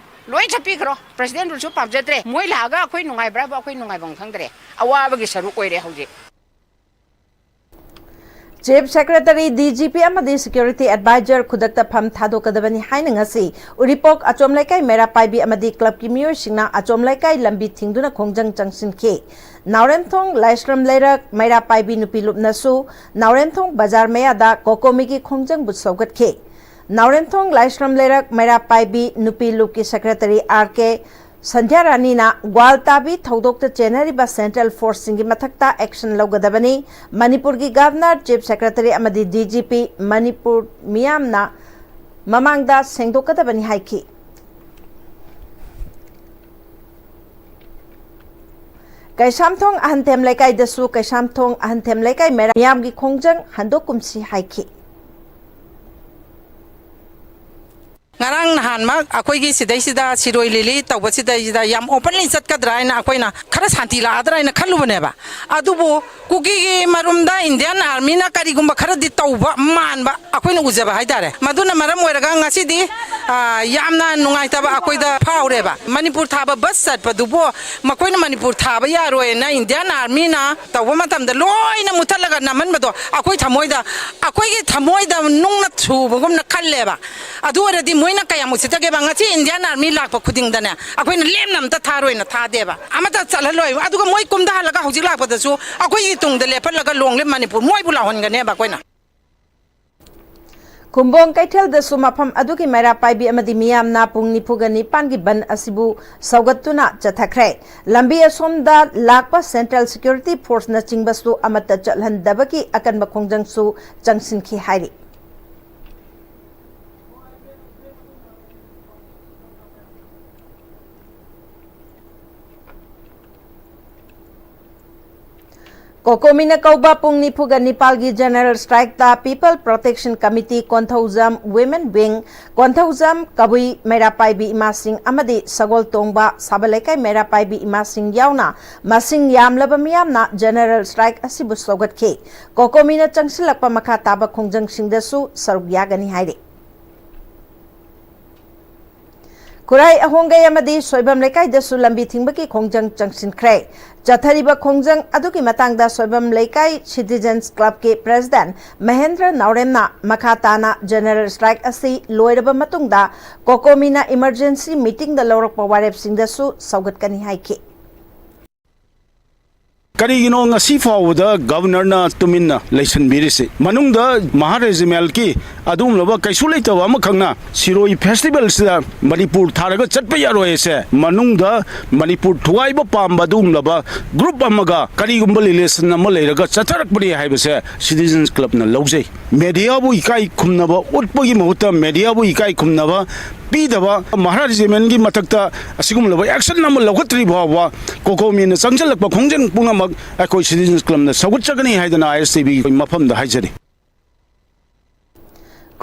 ꯂꯣꯏ ꯆꯠꯄꯤꯈ꯭ꯔꯣ꯫ President ruleꯁꯨ ꯄꯥꯝꯖꯗ꯭ꯔꯦ꯫ ꯃꯣꯏ ꯂꯥꯛꯑꯒ ꯑꯩꯈꯣꯏ ꯅꯨꯡꯉꯥꯏꯕ꯭ꯔꯥꯕ? ꯑꯩꯈꯣꯏ ꯅꯨꯡꯉꯥꯏꯐꯝ ꯈꯪꯗ꯭ꯔꯦ, ꯑꯋꯥꯕꯒꯤ ꯁꯔꯨꯛ ꯑꯣꯏꯔꯦ ꯍꯧꯖꯤꯛ꯫ Chief Secretary, D G P ꯑꯃꯗꯤ Security Advisor ꯈꯨꯗꯛꯇ ꯐꯝ ꯊꯥꯗꯣꯛꯀꯗꯕꯅꯤ ꯍꯥꯏꯅ ꯉꯁꯤ ꯎꯔꯤꯄꯣꯛ ꯑꯆꯣꯝ ꯂꯩꯀꯥꯏ ꯃꯩꯔꯥ ꯄꯥꯏꯕꯤ ꯑꯃꯗꯤ clubꯀꯤ ꯃꯤꯑꯣꯏꯁꯤꯡꯅ ꯑꯆꯣꯝ ꯂꯩꯀꯥꯏ ꯂꯝꯕꯤ ꯊꯤꯡꯗꯨꯅ ꯈꯣꯡꯖꯪ ꯆꯪꯁꯤꯟꯈꯤ꯫ ꯅꯥꯎꯔꯦꯝꯊꯣꯡ ꯂꯥꯏꯁ꯭ꯔꯝ ꯂꯩꯔꯛ ꯃꯩꯔꯥ ꯄꯥꯏꯕꯤ ꯅꯨꯄꯤ ꯂꯨꯞꯅꯁꯨ ꯅꯥꯎꯔꯦꯝꯊꯣꯡ ꯕꯖꯥꯔ ꯃꯌꯥꯗ ꯀꯣꯀꯣꯃꯤꯒꯤ ꯈꯣꯡꯖꯪꯕꯨ ꯁꯧꯒꯠꯈꯤ꯫ ꯅꯥꯎꯔꯦꯝꯊꯣꯡ ꯂꯥꯏꯁ꯭ꯔꯝ ꯂꯩꯔꯛ ꯃꯩꯔꯥ ꯄꯥꯏꯕꯤ ꯅꯨꯄꯤ ꯂꯨꯞꯀꯤ Secretary R K ꯁꯟꯙ꯭ꯌꯥꯔꯥꯅꯤꯅ ꯒ꯭ꯋꯥꯜ ꯇꯥꯕꯤ ꯊꯧꯗꯣꯛꯇ ꯆꯦꯟꯅꯔꯤꯕ central forceꯁꯤꯡꯒꯤ ꯃꯊꯛꯇ action ꯂꯧꯒꯗꯕꯅꯤ꯫ ꯃꯅꯤꯄꯨꯔꯒꯤ Governor, Chief Secretary ꯑꯃꯗꯤ D G P ꯃꯅꯤꯄꯨꯔ ꯃꯤꯌꯥꯝꯅ ꯃꯃꯥꯡꯗ ꯁꯦꯡꯗꯣꯛꯀꯗꯕꯅꯤ ꯍꯥꯏꯈꯤ꯫ ꯀꯩꯁꯥꯝꯊꯣꯡ ꯑꯍꯟꯊꯦꯝ ꯂꯩꯀꯥꯏꯗꯁꯨ ꯀꯩꯁꯥꯝꯊꯣꯡ ꯑꯍꯟꯊꯦꯝ ꯂꯩꯀꯥꯏ ꯃꯩꯔꯥ ꯃꯤꯌꯥꯝꯒꯤ ꯈꯣꯡꯖꯪ ꯍꯟꯗꯣꯛꯀꯨꯝꯁꯤ ꯍꯥꯏꯈꯤ꯫ ꯉꯔꯥꯡ ꯅꯍꯥꯟꯃꯛ ꯑꯩꯈꯣꯏꯒꯤ ꯁꯤꯗꯩꯁꯤꯗ ꯁꯤꯔꯣꯏ ꯂꯤꯂꯤ ꯇꯧꯕꯁꯤꯗꯩꯁꯤꯗ ꯌꯥꯝ openly ꯆꯠꯀꯗ꯭ꯔꯥ ꯍꯥꯏꯅ ꯑꯩꯈꯣꯏꯅ ꯈꯔ ꯁꯥꯟꯇꯤ ꯂꯥꯛꯑꯗ꯭ꯔꯥ ꯍꯥꯏꯅ ꯈꯜꯂꯨꯕꯅꯦꯕ꯫ ꯑꯗꯨꯕꯨ ꯀꯨꯀꯤꯒꯤ ꯃꯔꯨꯝꯗ Indian Armyꯅ ꯀꯔꯤꯒꯨꯝꯕ ꯈꯔꯗꯤ ꯇꯧꯕ ꯃꯥꯟꯕ ꯑꯩꯈꯣꯏꯅ ꯎꯖꯕ ꯍꯥꯏꯇꯥꯔꯦ꯫ ꯃꯗꯨꯅ ꯃꯔꯝ ꯑꯣꯏꯔꯒ ꯉꯁꯤꯗꯤ, ꯑ, ꯌꯥꯝꯅ ꯅꯨꯡꯉꯥꯏꯇꯕ ꯑꯩꯈꯣꯏꯗ ꯐꯥꯎꯔꯦꯕ꯫ ꯃꯅꯤꯄꯨꯔ ꯊꯥꯕ bus ꯆꯠꯄꯗꯨꯕꯨ ꯃꯈꯣꯏꯅ ꯃꯅꯤꯄꯨꯔ ꯊꯥꯕ ꯌꯥꯔꯣꯏꯅ Indian Armyꯅ ꯇꯧꯕ ꯃꯇꯝꯗ ꯂꯣꯏꯅ ꯃꯨꯊꯠꯂꯒ ꯅꯝꯍꯟꯕꯗꯣ ꯑꯩꯈꯣꯏ ꯊꯃꯣꯏꯗ, ꯑꯩꯈꯣꯏꯒꯤ ꯊꯃꯣꯏꯗ ꯅꯨꯡꯅ ꯁꯨꯕꯒꯨꯝꯅ ꯈꯜꯂꯦꯕ꯫ ꯑꯗꯨ ꯑꯣꯏꯔꯗꯤ ꯃꯣꯏꯅ ꯀꯌꯥꯝ ꯎꯁꯤꯠꯇꯒꯦꯕ? ꯉꯁꯤ Indian Army ꯂꯥꯛꯄ ꯈꯨꯗꯤꯡꯗꯅꯦ ꯑꯩꯈꯣꯏꯅ ꯂꯦꯝꯅ ꯑꯝꯇ ꯊꯥꯔꯣꯏꯅ ꯊꯥꯗꯦꯕ, ꯑꯃꯠꯇ ꯆꯠꯍꯜꯂꯣꯏꯕ꯫ ꯑꯗꯨꯒ ꯃꯣꯏ ꯀꯨꯝꯊꯍꯜꯂꯒ ꯍꯧꯖꯤꯛ ꯂꯥꯛꯄꯗꯁꯨ ꯑꯩꯈꯣꯏꯒꯤ ꯇꯨꯡꯗ ꯂꯦꯞꯍꯜꯂꯒ long live ꯃꯅꯤꯄꯨꯔ ꯃꯣꯏꯕꯨ ꯂꯥꯎꯍꯟꯒꯅꯦꯕ ꯑꯩꯈꯣꯏꯅ꯫ ꯈꯨꯝꯕꯣꯡ ꯀꯩꯊꯦꯜꯗꯁꯨ ꯃꯐꯝ ꯑꯗꯨꯒꯤ ꯃꯩꯔꯥ ꯄꯥꯏꯕꯤ ꯑꯃꯗꯤ ꯃꯤꯌꯥꯝꯅ ꯄꯨꯡ ꯅꯤꯐꯨꯒ ꯅꯤꯄꯥꯟꯒꯤ ꯕꯟ ꯑꯁꯤꯕꯨ ꯁꯧꯒꯠꯇꯨꯅ ꯆꯠꯊꯈ꯭ꯔꯦ꯫ ꯂꯝꯕꯤ ꯑꯁꯣꯝꯗ ꯂꯥꯛꯄ Central Security Forceꯅꯆꯤꯡꯕꯁꯨ ꯑꯃꯠꯇ ꯆꯠꯍꯟꯗꯕꯒꯤ ꯑꯀꯟꯕ ꯈꯣꯡꯖꯪꯁꯨ ꯆꯪꯁꯤꯟꯈꯤ ꯍꯥꯏꯔꯤ꯫ ꯀꯣꯀꯣꯃꯤꯅ ꯀꯧꯕ ꯄꯨꯡ ꯅꯤꯐꯨꯒ ꯅꯤꯄꯥꯜꯒꯤ General Strikeꯇ People Protection Committee Konthoujam Women Wing, Konthoujam ꯀꯕꯨꯏ ꯃꯩꯔꯥ ꯄꯥꯏꯕꯤ ꯏꯃꯥꯁꯤꯡ ꯑꯃꯗꯤ ꯁꯒꯣꯜ ꯇꯣꯡꯕ ꯁꯥꯕ ꯂꯩꯀꯥꯏ ꯃꯩꯔꯥ ꯄꯥꯏꯕꯤ ꯏꯃꯥꯁꯤꯡ ꯌꯥꯎꯅ ꯃꯁꯤꯡ ꯌꯥꯝꯂꯕ ꯃꯤꯌꯥꯝꯅ General Strike ꯑꯁꯤꯕꯨ ꯁꯧꯒꯠꯈꯤ꯫ ꯀꯣꯀꯣꯃꯤꯅ ꯆꯪꯁꯤꯜꯂꯛꯄ ꯃꯈꯥ ꯇꯥꯕ ꯈꯣꯡꯖꯪꯁꯤꯡꯗꯁꯨ ꯁꯔꯨꯛ ꯌꯥꯒꯅꯤ ꯍꯥꯏꯔꯤ꯫ ꯈꯨꯔꯥꯏ ꯑꯍꯣꯡꯒꯩ ꯑꯃꯗꯤ ꯁꯣꯏꯕꯝ ꯂꯩꯀꯥꯏꯗꯁꯨ ꯂꯝꯕꯤ ꯊꯤꯡꯕꯒꯤ ꯈꯣꯡꯖꯪ ꯆꯪꯁꯤꯟꯈ꯭ꯔꯦ꯫ ꯆꯠꯊꯔꯤꯕ ꯈꯣꯡꯖꯪ ꯑꯗꯨꯒꯤ ꯃꯇꯥꯡꯗ ꯁꯣꯏꯕꯝ ꯂꯩꯀꯥꯏ Citizens Clubꯀꯤ President ꯃꯍꯦꯟꯗ꯭ꯔ ꯅꯥꯎꯔꯦꯝꯅ ꯃꯈꯥ ꯇꯥꯅ General Strike ꯑꯁꯤ ꯂꯣꯏꯔꯕ ꯃꯇꯨꯡꯗ ꯀꯣꯀꯣꯃꯤꯅ emergency meetingꯗ ꯂꯧꯔꯛꯄ ꯋꯥꯔꯦꯞꯁꯤꯡꯗꯁꯨ ꯁꯧꯒꯠꯀꯅꯤ ꯍꯥꯏꯈꯤ꯫ ꯀꯔꯤꯒꯤꯅꯣ ꯉꯁꯤ ꯐꯥꯎꯕꯗ Governorꯅ ꯇꯨꯃꯤꯟꯅ ꯂꯩꯁꯟꯕꯤꯔꯤꯁꯤ? ꯃꯅꯨꯡꯗ ꯃꯍꯥ regimentꯀꯤ ꯑꯗꯨꯒꯨꯝꯂꯕ ꯀꯩꯁꯨ ꯂꯩꯇꯕ ꯑꯃꯈꯛꯅ ꯁꯤꯔꯣꯏ festivalꯁꯤꯗ ꯃꯅꯤꯄꯨꯔ ꯊꯥꯔꯒ ꯆꯠꯄ ꯌꯥꯔꯣꯏ ꯍꯥꯏꯁꯦ ꯃꯅꯨꯡꯗ ꯃꯅꯤꯄꯨꯔ ꯊꯨꯒꯥꯏꯕ ꯄꯥꯝꯕ ꯑꯗꯨꯒꯨꯝꯂꯕ group ꯑꯃꯒ ꯀꯔꯤꯒꯨꯝꯕ relation ꯑꯃ ꯂꯩꯔꯒ ꯆꯠꯊꯔꯛꯄꯅꯤ ꯍꯥꯏꯕꯁꯦ Citizens Clubꯅ ꯂꯧꯖꯩ꯫ Mediaꯕꯨ ꯏꯀꯥꯏ ꯈꯨꯝꯅꯕ ꯎꯠꯄꯒꯤ ꯃꯍꯨꯠꯇ mediaꯕꯨ ꯏꯀꯥꯏ ꯈꯨꯝꯅꯕ ꯄꯤꯗꯕ ꯃꯍꯥ regimentꯀꯤ ꯃꯊꯛꯇ ꯑꯁꯤꯒꯨꯝꯂꯕ action ꯑꯃ ꯂꯧꯈꯠꯇ꯭ꯔꯤ ꯐꯥꯎꯕ ꯀꯣꯀꯣꯃꯤꯅ ꯆꯪꯁꯤꯜꯂꯛꯄ ꯈꯣꯡꯖꯪ ꯄꯨꯝꯅꯃꯛ ꯑꯩꯈꯣꯏ Citizens Clubꯅ ꯁꯧꯒꯠꯆꯒꯅꯤ ꯍꯥꯏꯗꯅ ISTVꯒꯤ ꯃꯐꯝꯗ ꯍꯥꯏꯖꯔꯤ꯫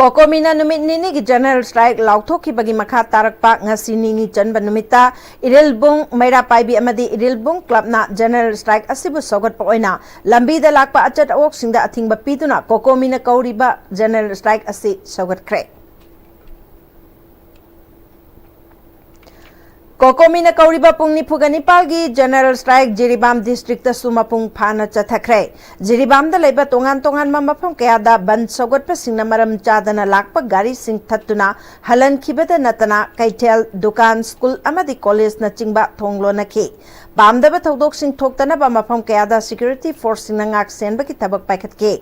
ꯀꯣꯀꯣꯃꯤꯅ ꯅꯨꯃꯤꯠ ꯅꯤꯅꯤꯒꯤ General Strike ꯂꯥꯎꯊꯣꯛꯈꯤꯕꯒꯤ ꯃꯈꯥ ꯇꯥꯔꯛꯄ ꯉꯁꯤ ꯅꯤꯅꯤ ꯆꯟꯕ ꯅꯨꯃꯤꯠꯇ ꯏꯔꯤꯜꯕꯨꯡ ꯃꯩꯔꯥ ꯄꯥꯏꯕꯤ ꯑꯃꯗꯤ ꯏꯔꯤꯜꯕꯨꯡ Clubꯅ General Strike ꯑꯁꯤꯕꯨ ꯁꯧꯒꯠꯄ ꯑꯣꯏꯅ ꯂꯝꯕꯤꯗ ꯂꯥꯛꯄ ꯑꯆꯠ ꯑꯋꯣꯛꯁꯤꯡꯗ ꯑꯊꯤꯡꯕ ꯄꯤꯗꯨꯅ ꯀꯣꯀꯣꯃꯤꯅ ꯀꯧꯔꯤꯕ General Strike ꯑꯁꯤ ꯁꯧꯒꯠꯈ꯭ꯔꯦ꯫ ꯀꯣꯀꯣꯃꯤꯅ ꯀꯧꯔꯤꯕ ꯄꯨꯡ ꯅꯤꯐꯨꯒ ꯅꯤꯄꯥꯜꯒꯤ General Strike ꯖꯤꯔꯤꯕꯥꯝ districtꯇꯁꯨ ꯃꯄꯨꯡ ꯐꯥꯅ ꯆꯠꯊꯈ꯭ꯔꯦ꯫ ꯖꯤꯔꯤꯕꯥꯝꯗ ꯂꯩꯕ ꯇꯣꯉꯥꯟ ꯇꯣꯉꯥꯟꯕ ꯃꯐꯝ ꯀꯌꯥꯗ ꯕꯟ ꯁꯧꯒꯠꯄꯁꯤꯡꯅ ꯃꯔꯝ ꯆꯥꯗꯅ ꯂꯥꯛꯄ ꯒꯥꯔꯤꯁꯤꯡ ꯊꯠꯇꯨꯅ ꯍꯜꯍꯟꯈꯤꯕꯗ ꯅꯠꯇꯅ ꯀꯩꯊꯦꯜ, ꯗꯨꯀꯥꯟ, school ꯑꯃꯗꯤ collegeꯅꯆꯤꯡꯕ ꯊꯣꯡ ꯂꯣꯟꯅꯈꯤ꯫ ꯄꯥꯝꯗꯕ ꯊꯧꯗꯣꯛꯁꯤꯡ ꯊꯣꯛꯇꯅꯕ ꯃꯐꯝ ꯀꯌꯥꯗ security forceꯁꯤꯡꯅ ꯉꯥꯛ ꯁꯦꯟꯕꯒꯤ ꯊꯕꯛ ꯄꯥꯏꯈꯠꯈꯤ꯫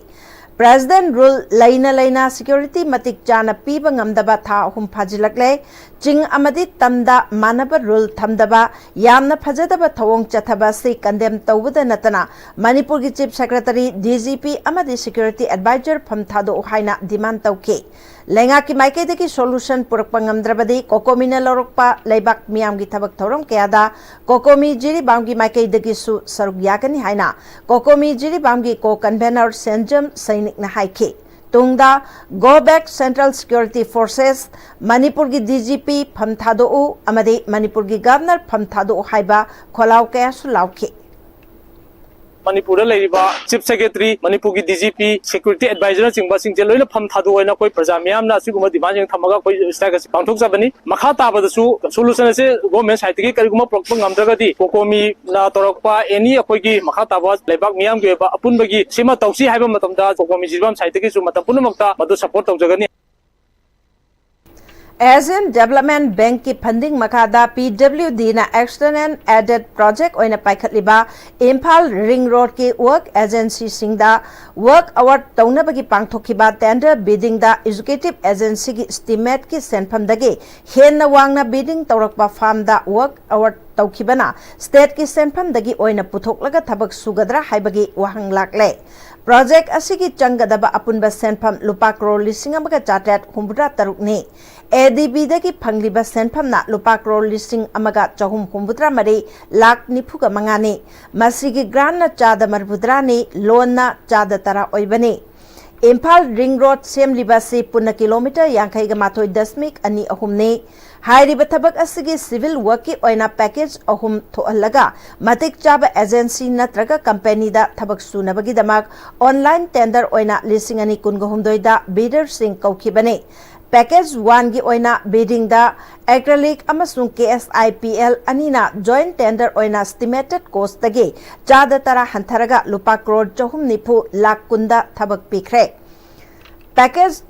President rule ꯂꯩꯅ ꯂꯩꯅ security ꯃꯇꯤꯛ ꯆꯥꯅ ꯄꯤꯕ ꯉꯝꯗꯕ ꯊꯥ ꯑꯍꯨꯝ ꯐꯥꯖꯤꯜꯂꯛꯂꯦ꯫ ꯆꯤꯡ ꯑꯃꯗꯤ ꯇꯝꯗ ꯃꯥꯟꯅꯕ rule ꯊꯝꯗꯕ, ꯌꯥꯝꯅ ꯐꯖꯗꯕ ꯊꯧꯑꯣꯡ ꯆꯠꯊꯕ ꯑꯁꯤ condemn ꯇꯧꯕꯗ ꯅꯠꯇꯅ ꯃꯅꯤꯄꯨꯔꯒꯤ Chief Secretary, D G P ꯑꯃꯗꯤ Security Advisor ꯐꯝ ꯊꯥꯗꯣꯛꯎ ꯍꯥꯏꯅ demand ꯇꯧꯈꯤ꯫ ꯂꯩꯉꯥꯛꯀꯤ ꯃꯥꯏꯀꯩꯗꯒꯤ solution ꯄꯨꯔꯛꯄ ꯉꯝꯗ꯭ꯔꯕꯗꯤ COCOMIꯅ ꯂꯧꯔꯛꯄ ꯂꯩꯕꯥꯛ ꯃꯤꯌꯥꯝꯒꯤ ꯊꯕꯛ ꯊꯧꯔꯝ ꯀꯌꯥꯗ COCOMI ꯖꯤꯔꯤꯕꯥꯝꯒꯤ ꯃꯥꯏꯀꯩꯗꯒꯤꯁꯨ ꯁꯔꯨꯛ ꯌꯥꯒꯅꯤ ꯍꯥꯏꯅ COCOMI ꯖꯤꯔꯤꯕꯥꯝꯒꯤ co-convenor ꯁꯦꯟꯖꯝ ꯁꯩꯅꯤꯛꯅ ꯍꯥꯏꯈꯤ꯫ ꯇꯨꯡꯗ "Go back Central Security Forces, ꯃꯅꯤꯄꯨꯔꯒꯤ D G P ꯐꯝ ꯊꯥꯗꯣꯛꯎ ꯑꯃꯗꯤ ꯃꯅꯤꯄꯨꯔꯒꯤ Governor ꯐꯝ ꯊꯥꯗꯣꯛꯎ" ꯍꯥꯏꯕ ꯈꯣꯜꯂꯥꯎ ꯀꯌꯥꯁꯨ ꯂꯥꯎꯈꯤ꯫ ꯃꯅꯤꯄꯨꯔꯗ ꯂꯩꯔꯤꯕ Chief Secretary, ꯃꯅꯤꯄꯨꯔꯒꯤ D G P, Security Advisor ꯅꯆꯤꯡꯕꯁꯤꯡꯁꯦ ꯂꯣꯏꯅ ꯐꯝ ꯊꯥꯗꯣꯛꯑꯣ ꯍꯥꯏꯅ ꯑꯩꯈꯣꯏ ꯄ꯭ꯔꯖꯥ ꯃꯤꯌꯥꯝꯅ ꯑꯁꯤꯒꯨꯝꯕ demand ꯁꯤꯡ ꯊꯝꯃꯒ ꯑꯩꯈꯣꯏ strike ꯑꯁꯤ ꯄꯥꯡꯊꯣꯛꯆꯕꯅꯤ꯫ ꯃꯈꯥ ꯇꯥꯕꯗꯁꯨ solution ꯑꯁꯤ government side ꯇꯒꯤ ꯀꯔꯤꯒꯨꯝꯕ ꯄꯨꯔꯛꯄ ꯉꯝꯗ꯭ꯔꯒꯗꯤ COCOMIꯅ ꯇꯧꯔꯛꯄ any ꯑꯩꯈꯣꯏꯒꯤ ꯃꯈꯥ ꯇꯥꯕ ꯂꯩꯕꯥꯛ ꯃꯤꯌꯥꯝꯒꯤ ꯑꯣꯏꯕ ꯑꯄꯨꯟꯕꯒꯤ ꯁꯤꯃ ꯇꯧꯁꯤ ꯍꯥꯏꯕ ꯃꯇꯝꯗ COCOMI ꯖꯤꯔꯤꯕꯥꯝ side ꯇꯒꯤꯁꯨ ꯃꯇꯝ ꯄꯨꯝꯅꯃꯛꯇ ꯃꯗꯨ support ꯇꯧꯖꯒꯅꯤ꯫ Asian Development Bankꯀꯤ funding ꯃꯈꯥꯗ PWDꯅ external aided project ꯑꯣꯏꯅ ꯄꯥꯏꯈꯠꯂꯤꯕ Imphal ring roadꯀꯤ work agencyꯁꯤꯡꯗ work award ꯇꯧꯅꯕꯒꯤ ꯄꯥꯡꯊꯣꯛꯈꯤꯕ tender biddingꯗ executive agencyꯒꯤ estimateꯀꯤ ꯁꯦꯟꯐꯝꯗꯒꯤ ꯍꯦꯟꯅ ꯋꯥꯡꯅ bidding ꯇꯧꯔꯛꯄ firmꯗ work award ꯇꯧꯈꯤꯕꯅ stateꯀꯤ ꯁꯦꯟꯐꯝꯗꯒꯤ ꯑꯣꯏꯅ ꯄꯨꯊꯣꯛꯂꯒ ꯊꯕꯛ ꯁꯨꯒꯗ꯭ꯔꯥ ꯍꯥꯏꯕꯒꯤ ꯋꯥꯍꯪ ꯂꯥꯛꯂꯦ꯫ Project ꯑꯁꯤꯒꯤ ꯆꯪꯒꯗꯕ ꯑꯄꯨꯟꯕ ꯁꯦꯟꯐꯝ ꯂꯨꯄꯥ ꯀ꯭ꯔꯣꯔ ꯂꯤꯁꯤꯡ ꯑꯃꯒ ꯆꯥꯇ꯭ꯔꯦꯠ ꯍꯨꯝꯐꯨꯇꯔꯥ ꯇꯔꯨꯛꯅꯤ꯫ ADBꯗꯒꯤ ꯐꯪꯂꯤꯕ ꯁꯦꯟꯐꯝꯅ ꯂꯨꯄꯥ ꯀ꯭ꯔꯣꯔ ꯂꯤꯁꯤꯡ ꯑꯃꯒ ꯆꯍꯨꯝ ꯍꯨꯝꯐꯨꯇꯔꯥ ꯃꯔꯤ ꯂꯥꯈ ꯅꯤꯐꯨꯒ ꯃꯉꯥꯅꯤ꯫ ꯃꯁꯤꯒꯤ grantꯅ ꯆꯥꯗ ꯃꯔꯤꯐꯨꯇꯔꯥꯅꯤ, loanꯅ ꯆꯥꯗ ꯇꯔꯥ ꯑꯣꯏꯕꯅꯤ꯫ ꯏꯝꯐꯥꯜ ring road ꯁꯦꯝꯂꯤꯕ ꯑꯁꯤ ꯄꯨꯟꯅ kilometre ꯌꯥꯡꯈꯩꯒ ꯃꯥꯊꯣꯏ ꯗꯁꯃꯤꯛ ꯑꯅꯤ ꯑꯍꯨꯝꯅꯤ꯫ ꯍꯥꯏꯔꯤꯕ ꯊꯕꯛ ꯑꯁꯤꯒꯤ civil workꯀꯤ ꯑꯣꯏꯅ package ꯑꯍꯨꯝ ꯊꯣꯛꯍꯜꯂꯒ ꯃꯇꯤꯛ ꯆꯥꯕ agency ꯅꯠꯇ꯭ꯔꯒ companyꯗ ꯊꯕꯛ ꯁꯨꯅꯕꯒꯤꯗꯃꯛ online tender ꯑꯣꯏꯅ ꯂꯤꯁꯤꯡ ꯑꯅꯤ ꯀꯨꯟꯒ ꯍꯨꯝꯗꯣꯏꯗ bidderꯁꯤꯡ ꯀꯧꯈꯤꯕꯅꯤ꯫ Package oneꯒꯤ ꯑꯣꯏꯅ biddingꯗ Acrylic ꯑꯃꯁꯨꯡ KSIPL ꯑꯅꯤꯅ joint tender ꯑꯣꯏꯅ estimated costꯇꯒꯤ ꯆꯥꯗ ꯇꯔꯥ ꯍꯟꯊꯔꯒ ꯂꯨꯄꯥ ꯀ꯭ꯔꯣꯔ ꯆꯍꯨꯝ ꯅꯤꯐꯨ ꯂꯥꯈ ꯀꯨꯟꯗ ꯊꯕꯛ ꯄꯤꯈ꯭ꯔꯦ꯫ Package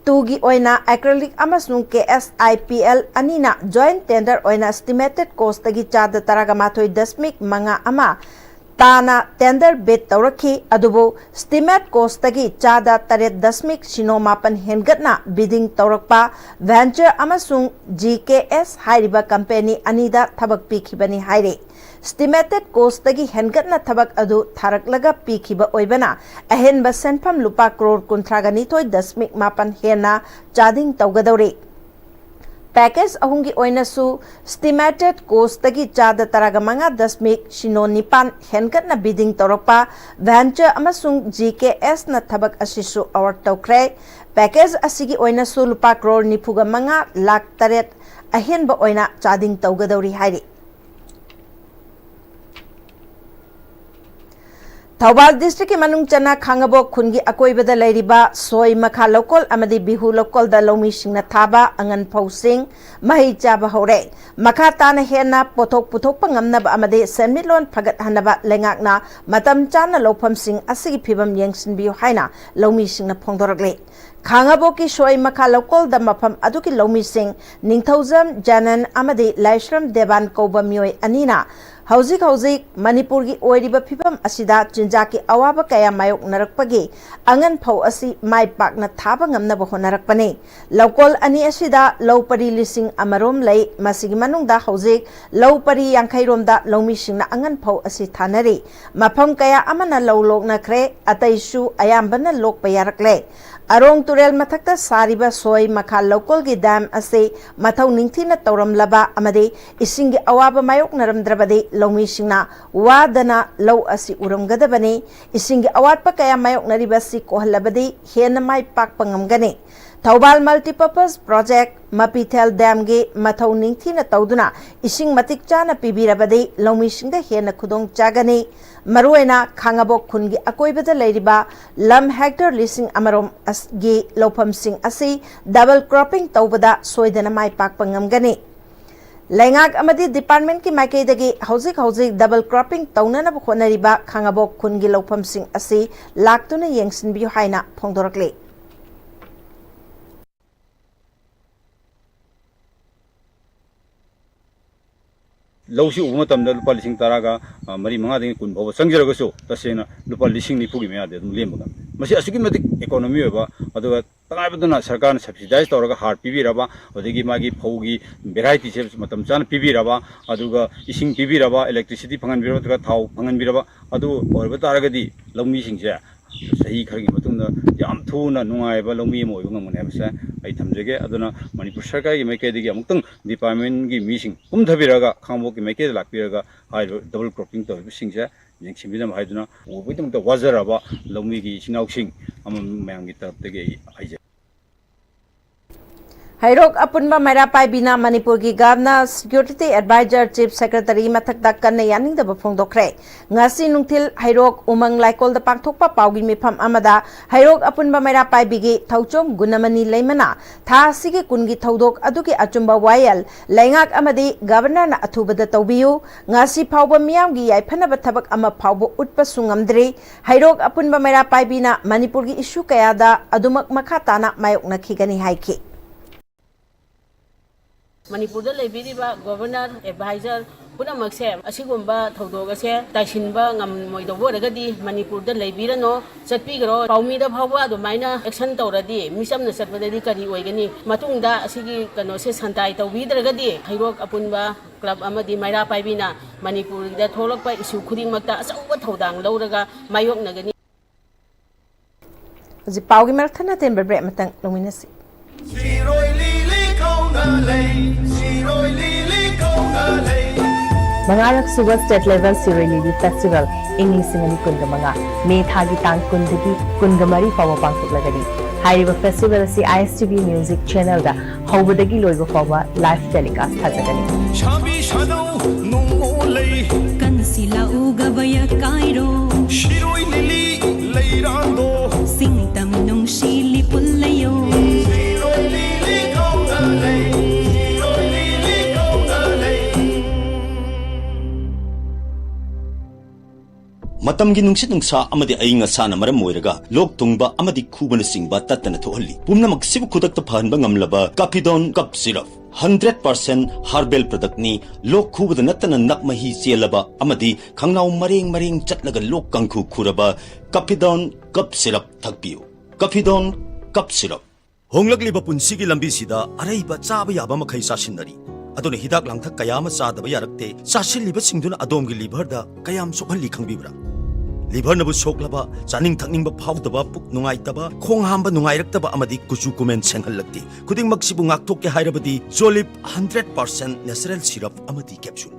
twoꯒꯤ ꯑꯣꯏꯅ Acrylic ꯑꯃꯁꯨꯡ KSIPL ꯑꯅꯤꯅ joint tender ꯑꯣꯏꯅ estimated costꯇꯒꯤ ꯆꯥꯗ ꯇꯔꯥꯒ ꯃꯥꯊꯣꯏ ꯗꯁꯃꯤꯛ ꯃꯉꯥ ꯑꯃ ꯇꯥꯅ tender bid ꯇꯧꯔꯛꯈꯤ꯫ ꯑꯗꯨꯕꯨ STIMAT cost ꯇꯒꯤ ꯆꯥꯗ ꯇꯔꯦꯠ ꯗꯁꯃꯤꯛ ꯁꯤꯅꯣ ꯃꯥꯄꯟ ꯍꯦꯟꯒꯠꯅ bidding ꯇꯧꯔꯛꯄ Venture ꯑꯃꯁꯨꯡ GKS ꯍꯥꯏꯔꯤꯕ company ꯑꯅꯤꯗ ꯊꯕꯛ ꯄꯤꯈꯤꯕꯅꯤ ꯍꯥꯏꯔꯤ꯫ Estimated cost ꯇꯒꯤ ꯍꯦꯟꯒꯠꯅ ꯊꯕꯛ ꯑꯗꯨ ꯊꯥꯔꯛꯂꯒ ꯄꯤꯈꯤꯕ ꯑꯣꯏꯕꯅ ꯑꯍꯦꯟꯕ ꯁꯦꯟꯐꯝ ꯂꯨꯄꯥ ꯀ꯭ꯔꯣꯔ ꯀꯨꯟꯊ꯭ꯔꯥꯒ ꯅꯤꯊꯣꯏ ꯗꯁꯃꯤꯛ ꯃꯥꯄꯟ ꯍꯦꯟꯅ ꯆꯥꯗꯤꯡ ꯇꯧꯒꯗꯧꯔꯤ꯫ Package ꯑꯍꯨꯝꯒꯤ ꯑꯣꯏꯅꯁꯨ estimated cost ꯇꯒꯤ ꯆꯥꯗ ꯇꯔꯥꯒ ꯃꯉꯥ ꯗꯁꯃꯤꯛ ꯁꯤꯅꯣ ꯅꯤꯄꯥꯟ ꯍꯦꯟꯒꯠꯅ bidding ꯇꯧꯔꯛꯄ Venture ꯑꯃꯁꯨꯡ GKS ꯅ ꯊꯕꯛ ꯑꯁꯤꯁꯨ award ꯇꯧꯈ꯭ꯔꯦ꯫ Package ꯑꯁꯤꯒꯤ ꯑꯣꯏꯅꯁꯨ ꯂꯨꯄꯥ ꯀ꯭ꯔꯣꯔ ꯅꯤꯐꯨꯒ ꯃꯉꯥ ꯂꯥꯈ ꯇꯔꯦꯠ ꯑꯍꯦꯟꯕ ꯑꯣꯏꯅ ꯆꯥꯗꯤꯡ ꯇꯧꯒꯗꯧꯔꯤ ꯍꯥꯏꯔꯤ꯫ ꯊꯧꯕꯥꯜ district ꯀꯤ ꯃꯅꯨꯡ ꯆꯟꯅ ꯈꯥꯡꯉꯕꯣꯛ ꯈꯨꯟꯒꯤ ꯑꯀꯣꯏꯕꯗ ꯂꯩꯔꯤꯕ ꯁꯣꯏ, ꯃꯈꯥ ꯂꯧꯀꯣꯜ ꯑꯃꯗꯤ ꯕꯤꯍꯨ ꯂꯧꯀꯣꯜꯗ ꯂꯧꯃꯤꯁꯤꯡꯅ ꯊꯥꯕ ꯑꯉꯟ ꯐꯧꯁꯤꯡ ꯃꯍꯩ ꯆꯥꯕ ꯍꯧꯔꯦ꯫ ꯃꯈꯥ ꯇꯥꯅ ꯍꯦꯟꯅ ꯄꯣꯠꯊꯣꯛ ꯄꯨꯊꯣꯛꯄ ꯉꯝꯅꯕ ꯑꯃꯗꯤ ꯁꯦꯟꯃꯤꯠꯂꯣꯟ ꯐꯒꯠꯍꯟꯅꯕ ꯂꯩꯉꯥꯛꯅ ꯃꯇꯝ ꯆꯥꯅ ꯂꯧꯐꯝꯁꯤꯡ ꯑꯁꯤꯒꯤ ꯐꯤꯕꯝ ꯌꯦꯡꯁꯤꯟꯕꯤꯌꯨ ꯍꯥꯏꯅ ꯂꯧꯃꯤꯁꯤꯡꯅ ꯐꯣꯡꯗꯣꯔꯛꯂꯤ꯫ ꯈꯥꯡꯉꯕꯣꯛꯀꯤ ꯁꯣꯏ, ꯃꯈꯥ ꯂꯧꯀꯣꯜꯗ ꯃꯐꯝ ꯑꯗꯨꯒꯤ ꯂꯧꯃꯤꯁꯤꯡ ꯅꯤꯡꯊꯧꯖꯝ ꯖꯅꯟ ꯑꯃꯗꯤ ꯂꯥꯏꯁ꯭ꯔꯝ ꯗꯦꯕꯥꯟ ꯀꯧꯕ ꯃꯤꯑꯣꯏ ꯑꯅꯤꯅ ꯍꯧꯖꯤꯛ ꯍꯧꯖꯤꯛ ꯃꯅꯤꯄꯨꯔꯒꯤ ꯑꯣꯏꯔꯤꯕ ꯐꯤꯕꯝ ꯑꯁꯤꯗ ꯆꯤꯟꯖꯥꯛꯀꯤ ꯑꯋꯥꯕ ꯀꯌꯥ ꯃꯥꯌꯣꯛꯅꯔꯛꯄꯒꯤ ꯑꯉꯟ ꯐꯧ ꯑꯁꯤ ꯃꯥꯏ ꯄꯥꯛꯅ ꯊꯥꯕ ꯉꯝꯅꯕ ꯍꯣꯠꯅꯔꯛꯄꯅꯤ꯫ ꯂꯧꯀꯣꯜ ꯑꯅꯤ ꯑꯁꯤꯗ ꯂꯧ ꯄꯔꯤ ꯂꯤꯁꯤꯡ ꯑꯃꯔꯣꯝ ꯂꯩ꯫ ꯃꯁꯤꯒꯤ ꯃꯅꯨꯡꯗ ꯍꯧꯖꯤꯛ ꯂꯧ ꯄꯔꯤ ꯌꯥꯡꯈꯩ ꯔꯣꯝꯗ ꯂꯧꯃꯤꯁꯤꯡꯅ ꯑꯉꯟ ꯐꯧ ꯑꯁꯤ ꯊꯥꯅꯔꯤ꯫ ꯃꯐꯝ ꯀꯌꯥ ꯑꯃꯅ ꯂꯧ ꯂꯣꯛꯅꯈ꯭ꯔꯦ, ꯑꯇꯩꯁꯨ ꯑꯌꯥꯝꯕꯅ ꯂꯣꯛꯄ ꯌꯥꯔꯛꯂꯦ꯫ ꯑꯔꯣꯡ ꯇꯨꯔꯦꯜ ꯃꯊꯛꯇ ꯁꯥꯔꯤꯕ ꯁꯣꯏ, ꯃꯈꯥ ꯂꯧꯀꯣꯜꯒꯤ dam ꯑꯁꯤ ꯃꯊꯧ ꯅꯤꯡꯊꯤꯅ ꯇꯧꯔꯝꯂꯕ ꯑꯃꯗꯤ ꯏꯁꯤꯡꯒꯤ ꯑꯋꯥꯕ ꯃꯥꯌꯣꯛꯅꯔꯝꯗ꯭ꯔꯕꯗꯤ ꯂꯧꯃꯤꯁꯤꯡꯅ ꯋꯥꯗꯅ ꯂꯧ ꯑꯁꯤ ꯎꯔꯝꯒꯗꯕꯅꯤ꯫ ꯏꯁꯤꯡꯒꯤ ꯑꯋꯥꯠꯄ ꯀꯌꯥ ꯃꯥꯌꯣꯛꯅꯔꯤꯕ ꯑꯁꯤ ꯀꯣꯛꯍꯜꯂꯕꯗꯤ ꯍꯦꯟꯅ ꯃꯥꯏ ꯄꯥꯛꯄ ꯉꯝꯒꯅꯤ꯫ ꯊꯧꯕꯥꯜ Multipurpose Project ꯃꯄꯤꯊꯦꯜ dam ꯒꯤ ꯃꯊꯧ ꯅꯤꯡꯊꯤꯅ ꯇꯧꯗꯨꯅ ꯏꯁꯤꯡ ꯃꯇꯤꯛ ꯆꯥꯅ ꯄꯤꯕꯤꯔꯕꯗꯤ ꯂꯧꯃꯤꯁꯤꯡꯗ ꯍꯦꯟꯅ ꯈꯨꯗꯣꯡ ꯆꯥꯒꯅꯤ꯫ ꯃꯔꯨꯑꯣꯏꯅ ꯈꯥꯡꯉꯕꯣꯛ ꯈꯨꯟꯒꯤ ꯑꯀꯣꯏꯕꯗ ꯂꯩꯔꯤꯕ ꯂꯝ hectare ꯂꯤꯁꯤꯡ ꯑꯃꯔꯣꯝ ꯑꯁ-, ꯒꯤ ꯂꯧꯐꯝꯁꯤꯡ ꯑꯁꯤ double cropping ꯇꯧꯕꯗ ꯁꯣꯏꯗꯅ ꯃꯥꯏ ꯄꯥꯛꯄ ꯉꯝꯒꯅꯤ꯫ ꯂꯩꯉꯥꯛ ꯑꯃꯗꯤ department ꯀꯤ ꯃꯥꯏꯀꯩꯗꯒꯤ ꯍꯧꯖꯤꯛ ꯍꯧꯖꯤꯛ double cropping ꯇꯧꯅꯅꯕ ꯍꯣꯠꯅꯔꯤꯕ ꯈꯥꯡꯉꯕꯣꯛ ꯈꯨꯟꯒꯤ ꯂꯧꯐꯝꯁꯤꯡ ꯑꯁꯤ ꯂꯥꯛꯇꯨꯅ ꯌꯦꯡꯁꯤꯟꯕꯤꯌꯨ ꯍꯥꯏꯅ ꯐꯣꯡꯗꯣꯔꯛꯂꯤ꯫ ꯂꯧꯁꯤ ꯎꯕ ꯃꯇꯝꯗ ꯂꯨꯄꯥ ꯂꯤꯁꯤꯡ ꯇꯔꯥꯒ, ꯑ, ꯃꯔꯤ ꯃꯉꯥꯗꯒꯤ ꯀꯨꯟ ꯐꯥꯎꯕ ꯆꯪꯖꯔꯒꯁꯨ, ꯇꯁꯦꯡꯅ ꯂꯨꯄꯥ ꯂꯤꯁꯤꯡ ꯅꯤꯐꯨꯒꯤ ꯃꯌꯥꯗꯤ ꯑꯗꯨꯝ ꯂꯦꯝꯕ ꯉꯝꯃꯤ꯫ ꯃꯁꯤ ꯑꯁꯨꯛꯀꯤ ꯃꯇꯤꯛ economy ꯑꯣꯏꯕ, ꯑꯗꯨꯒ ꯇꯉꯥꯏ ꯐꯗꯅ ꯁꯔꯀꯥꯔꯅ subsidize ꯇꯧꯔꯒ ꯍꯥꯔ ꯄꯤꯕꯤꯔꯕ, ꯑꯗꯒꯤ ꯃꯥꯒꯤ ꯐꯧꯒꯤ varietyꯁꯦ ꯃꯇꯝ ꯆꯥꯅ ꯄꯤꯕꯤꯔꯕ, ꯑꯗꯨꯒ ꯏꯁꯤꯡ ꯄꯤꯕꯤꯔꯕ, electricity ꯐꯪꯍꯟꯕꯤꯔꯕ, ꯅꯠꯇ꯭ꯔꯒ ꯊꯥꯎ ꯐꯪꯍꯟꯕꯤꯔꯕ, ꯑꯗꯨ ꯑꯣꯏꯔꯕ ꯇꯥꯔꯒꯗꯤ ꯂꯧꯃꯤꯁꯤꯡꯁꯦ ꯆꯍꯤ ꯈꯔꯒꯤ ꯃꯇꯨꯡꯗ ꯌꯥꯝ ꯊꯨꯅ ꯅꯨꯡꯉꯥꯏꯕ ꯂꯧꯃꯤ ꯑꯃ ꯑꯣꯏꯕ ꯉꯝꯒꯅꯤ ꯍꯥꯏꯕꯁꯦ ꯑꯩ ꯊꯝꯖꯒꯦ꯫ ꯑꯗꯨꯅ ꯃꯅꯤꯄꯨꯔ ꯁꯔꯀꯥꯔꯒꯤ ꯃꯥꯏꯀꯩꯗꯒꯤ ꯑꯃꯨꯛꯇꯪ departmentꯀꯤ ꯃꯤꯁꯤꯡ ꯀꯨꯝꯊꯕꯤꯔꯒ, ꯈꯥꯉꯕꯣꯛꯀꯤ ꯃꯥꯏꯀꯩꯗ ꯂꯥꯛꯄꯤꯔꯒ ꯍꯥꯏꯔꯤꯕ double cropping ꯇꯧꯔꯤꯕꯁꯤꯡꯁꯦ ꯌꯦꯡꯁꯤꯟꯕꯤꯅꯕ ꯍꯥꯏꯗꯨꯅ ꯎꯕꯒꯤꯗꯃꯛꯇ ꯋꯥꯖꯔꯕ ꯂꯧꯃꯤꯒꯤ ꯏꯆꯤꯟ ꯏꯅꯥꯎꯁꯤꯡ ꯑꯃ ꯃꯌꯥꯝꯒꯤ ꯇꯔꯞꯇꯒꯤ ꯑꯩ ꯍꯥꯏꯖꯔꯤ꯫ ꯍꯩꯔꯣꯛ ꯑꯄꯨꯟꯕ ꯃꯩꯔꯥ ꯄꯥꯏꯕꯤꯅ ꯃꯅꯤꯄꯨꯔꯒꯤ Governor Security Advisor Chief Secretary ꯃꯊꯛꯇ ꯀꯟꯅ ꯌꯥꯅꯤꯡꯗꯕ ꯐꯣꯡꯗꯣꯛꯈ꯭ꯔꯦ꯫ ꯉꯁꯤ ꯅꯨꯡꯊꯤꯜ ꯍꯩꯔꯣꯛ ꯎꯃꯪ ꯂꯥꯏꯀꯣꯜꯗ ꯄꯥꯡꯊꯣꯛꯄ ꯄꯥꯎꯒꯤ ꯃꯤꯐꯝ ꯑꯃꯗ ꯍꯩꯔꯣꯛ ꯑꯄꯨꯟꯕ ꯃꯩꯔꯥ ꯄꯥꯏꯕꯤꯒꯤ ꯊꯧꯆꯣꯝ ꯒꯨꯅꯃꯅꯤ ꯂꯩꯃꯅ ꯊꯥ ꯑꯁꯤꯒꯤ ꯀꯨꯟꯒꯤ ꯊꯧꯗꯣꯛ ꯑꯗꯨꯒꯤ ꯑꯆꯨꯝꯕ ꯋꯥꯌꯦꯜ ꯂꯩꯉꯥꯛ ꯑꯃꯗꯤ Governorꯅ ꯑꯊꯨꯕꯗ ꯇꯧꯕꯤꯌꯨ, ꯉꯁꯤ ꯐꯥꯎꯕ ꯃꯤꯌꯥꯝꯒꯤ ꯌꯥꯏꯐꯅꯕ ꯊꯕꯛ ꯑꯃ ꯐꯥꯎꯕ ꯎꯠꯄꯁꯨ ꯉꯝꯗ꯭ꯔꯤ꯫ ꯍꯩꯔꯣꯛ ꯑꯄꯨꯟꯕ ꯃꯩꯔꯥ ꯄꯥꯏꯕꯤꯅ ꯃꯅꯤꯄꯨꯔꯒꯤ issue ꯀꯌꯥꯗ ꯑꯗꯨꯃꯛ ꯃꯈꯥ ꯇꯥꯅ ꯃꯥꯌꯣꯛꯅꯈꯤꯒꯅꯤ ꯍꯥꯏꯈꯤ꯫ ꯃꯅꯤꯄꯨꯔꯗ ꯂꯩꯕꯤꯔꯤꯕ Governor, Advisor ꯄꯨꯝꯅꯃꯛꯁꯦ ꯑꯁꯤꯒꯨꯝꯕ ꯊꯧꯗꯣꯛ ꯑꯁꯦ ꯇꯥꯏꯁꯤꯟꯕ ꯉꯝꯃꯣꯏꯗꯧꯕ ꯑꯣꯏꯔꯒꯗꯤ ꯃꯅꯤꯄꯨꯔꯗ ꯂꯩꯕꯤꯔꯅꯣ, ꯆꯠꯄꯤꯈ꯭ꯔꯣ꯫ ꯄꯥꯎꯃꯤꯗ ꯐꯥꯎꯕ ꯑꯗꯨꯃꯥꯏꯅ action ꯇꯧꯔꯗꯤ ꯃꯤꯆꯝꯅ ꯆꯠꯄꯗꯗꯤ ꯀꯔꯤ ꯑꯣꯏꯒꯅꯤ? ꯃꯇꯨꯡꯗ ꯑꯁꯤꯒꯤ ꯀꯩꯅꯣꯁꯦ ꯁꯟꯗꯥꯏ ꯇꯧꯕꯤꯗ꯭ꯔꯒꯗꯤ ꯍꯩꯔꯣꯛ ꯑꯄꯨꯟꯕ club ꯑꯃꯗꯤ ꯃꯩꯔꯥ ꯄꯥꯏꯕꯤꯅ ꯃꯅꯤꯄꯨꯔꯗ ꯊꯣꯛꯂꯛꯄ issue ꯈꯨꯗꯤꯡꯃꯛꯇ ꯑꯆꯧꯕ ꯊꯧꯗꯥꯡ ꯂꯧꯔꯒ ꯃꯥꯌꯣꯛꯅꯒꯅꯤ꯫ ꯍꯧꯖꯤꯛ ꯄꯥꯎꯒꯤ ꯃꯔꯛ ꯊꯠꯅ ꯇꯦꯟꯕ break ꯑꯃꯇꯪ ꯂꯧꯃꯤꯟꯅꯁꯤ꯫ ꯁꯤꯔꯣꯏ ꯂꯤꯂꯤ ꯀꯧꯅ ꯂꯩ, ꯁꯤꯔꯣꯏ ꯂꯤꯂꯤ ꯀꯧꯅ ꯂꯩ꯫ ꯃꯉꯥꯔꯛ ꯁꯨꯕ State Level ꯁꯤꯔꯣꯏ ꯂꯤꯂꯤ Festival, ꯏꯪ ꯂꯤꯁꯤꯡ ꯑꯅꯤ ꯀꯨꯟꯒ ꯃꯉꯥ, ꯃꯦ ꯊꯥꯒꯤ ꯇꯥꯡ ꯀꯨꯟꯗꯒꯤ ꯀꯨꯟꯒ ꯃꯔꯤ ꯐꯥꯎꯕ ꯄꯥꯡꯊꯣꯛꯂꯒꯅꯤ꯫ ꯍꯥꯏꯔꯤꯕ festival ꯑꯁꯤ I S T V Music Channelꯗ ꯍꯧꯕꯗꯒꯤ ꯂꯣꯏꯕ ꯐꯥꯎꯕ live telecast ꯊꯥꯖꯒꯅꯤ꯫ ꯁꯥꯕꯤ ꯁꯥꯅꯧ ꯅꯣꯡꯃꯣ ꯂꯩ꯫ ꯀꯟꯁꯤ ꯂꯥꯛꯎ ꯒꯕꯌ ꯀꯥꯏꯔꯣ꯫ ꯁꯤꯔꯣꯏ ꯂꯤꯂꯤ ꯂꯩꯔꯥꯡꯗꯣ꯫ ꯁꯤꯡꯇꯝ ꯅꯨꯡꯁꯤ ꯂꯤꯄꯨꯜ ꯂꯩꯌꯣ꯫ ꯁꯤꯔꯣꯏ ꯂꯤꯂꯤ ꯀꯧꯅ ꯂꯩ꯫ ꯁꯤꯔꯣꯏ ꯂꯤꯂꯤ ꯀꯧꯅ ꯂꯩ꯫ ꯃꯇꯝꯒꯤ ꯅꯨꯡꯁꯤꯠ ꯅꯨꯡꯁꯥ ꯑꯃꯗꯤ ꯑꯏꯪ ꯑꯁꯥꯅ ꯃꯔꯝ ꯑꯣꯏꯔꯒ ꯂꯣꯛ ꯊꯨꯡꯕ ꯑꯃꯗꯤ ꯈꯨꯕꯅꯆꯤꯡꯕ ꯇꯠꯇꯅ ꯊꯣꯛꯍꯜꯂꯤ꯫ ꯄꯨꯝꯅꯃꯛꯁꯤꯕꯨ ꯈꯨꯗꯛꯇ ꯐꯍꯟꯕ ꯉꯝꯂꯕ ꯀꯥꯐꯤꯗꯣꯟ ꯀꯞ ꯁꯤꯔꯞ, ꯍꯟꯗ꯭ꯔꯦꯠ ꯄꯥꯔꯁꯦꯟ ꯍꯔꯕꯦꯜ ꯄ꯭ꯔꯗꯛꯅꯤ꯫ ꯂꯣꯛ ꯈꯨꯕꯗ ꯅꯠꯇꯅ ꯅꯞ ꯃꯍꯤ ꯆꯦꯜꯂꯕ ꯑꯃꯗꯤ ꯈꯪꯅꯥꯎ ꯃꯔꯦꯡ ꯃꯔꯦꯡ ꯆꯠꯂꯒ ꯂꯣꯛ ꯀꯥꯡꯈꯨ ꯈꯨꯔꯕ ꯀꯥꯐꯤꯗꯣꯟ ꯀꯞ ꯁꯤꯔꯞ ꯊꯛꯄꯤꯌꯨ꯫ ꯀꯥꯐꯤꯗꯣꯟ ꯀꯞ ꯁꯤꯔꯞ꯫ ꯍꯣꯡꯂꯛꯂꯤꯕ ꯄꯨꯟꯁꯤꯒꯤ ꯂꯝꯕꯤꯁꯤꯗ ꯑꯔꯩꯕ ꯆꯥꯕ ꯌꯥꯕ ꯃꯈꯩ ꯆꯥꯁꯤꯟꯅꯔꯤ꯫ ꯑꯗꯨꯅ ꯍꯤꯗꯥꯛ ꯂꯥꯡꯊꯛ ꯀꯌꯥ ꯑꯃ ꯆꯥꯗꯕ ꯌꯥꯔꯛꯇꯦ꯫ ꯆꯥꯁꯤꯜꯂꯤꯕꯁꯤꯡꯗꯨꯅ ꯑꯗꯣꯝꯒꯤ ꯂꯤꯚꯔꯗ ꯀꯌꯥꯝ ꯁꯣꯛꯍꯜꯂꯤ ꯈꯪꯕꯤꯕ꯭ꯔꯥ? ꯂꯤꯚꯔꯅꯕꯨ ꯁꯣꯛꯂꯕ, ꯆꯥꯅꯤꯡ ꯊꯛꯅꯤꯡꯕ ꯐꯥꯎꯗꯕ, ꯄꯨꯛ ꯅꯨꯡꯉꯥꯏꯇꯕ, ꯈꯣꯡ ꯍꯥꯝꯕ ꯅꯨꯡꯉꯥꯏꯔꯛꯇꯕ ꯑꯃꯗꯤ ꯀꯨꯆꯨ ꯀꯨꯃꯦꯟ ꯁꯦꯡꯍꯜꯂꯛꯇꯦ꯫ ꯈꯨꯗꯤꯡꯃꯛꯁꯤꯕꯨ ꯉꯥꯛꯊꯣꯛꯀꯦ ꯍꯥꯏꯔꯕꯗꯤ ꯖꯣꯂꯤꯞ ꯍꯟꯗ꯭ꯔꯦꯠ ꯄꯥꯔꯁꯦꯟ ꯅꯦꯆꯔꯦꯜ ꯁꯤꯔꯞ ꯑꯃꯗꯤ capsule.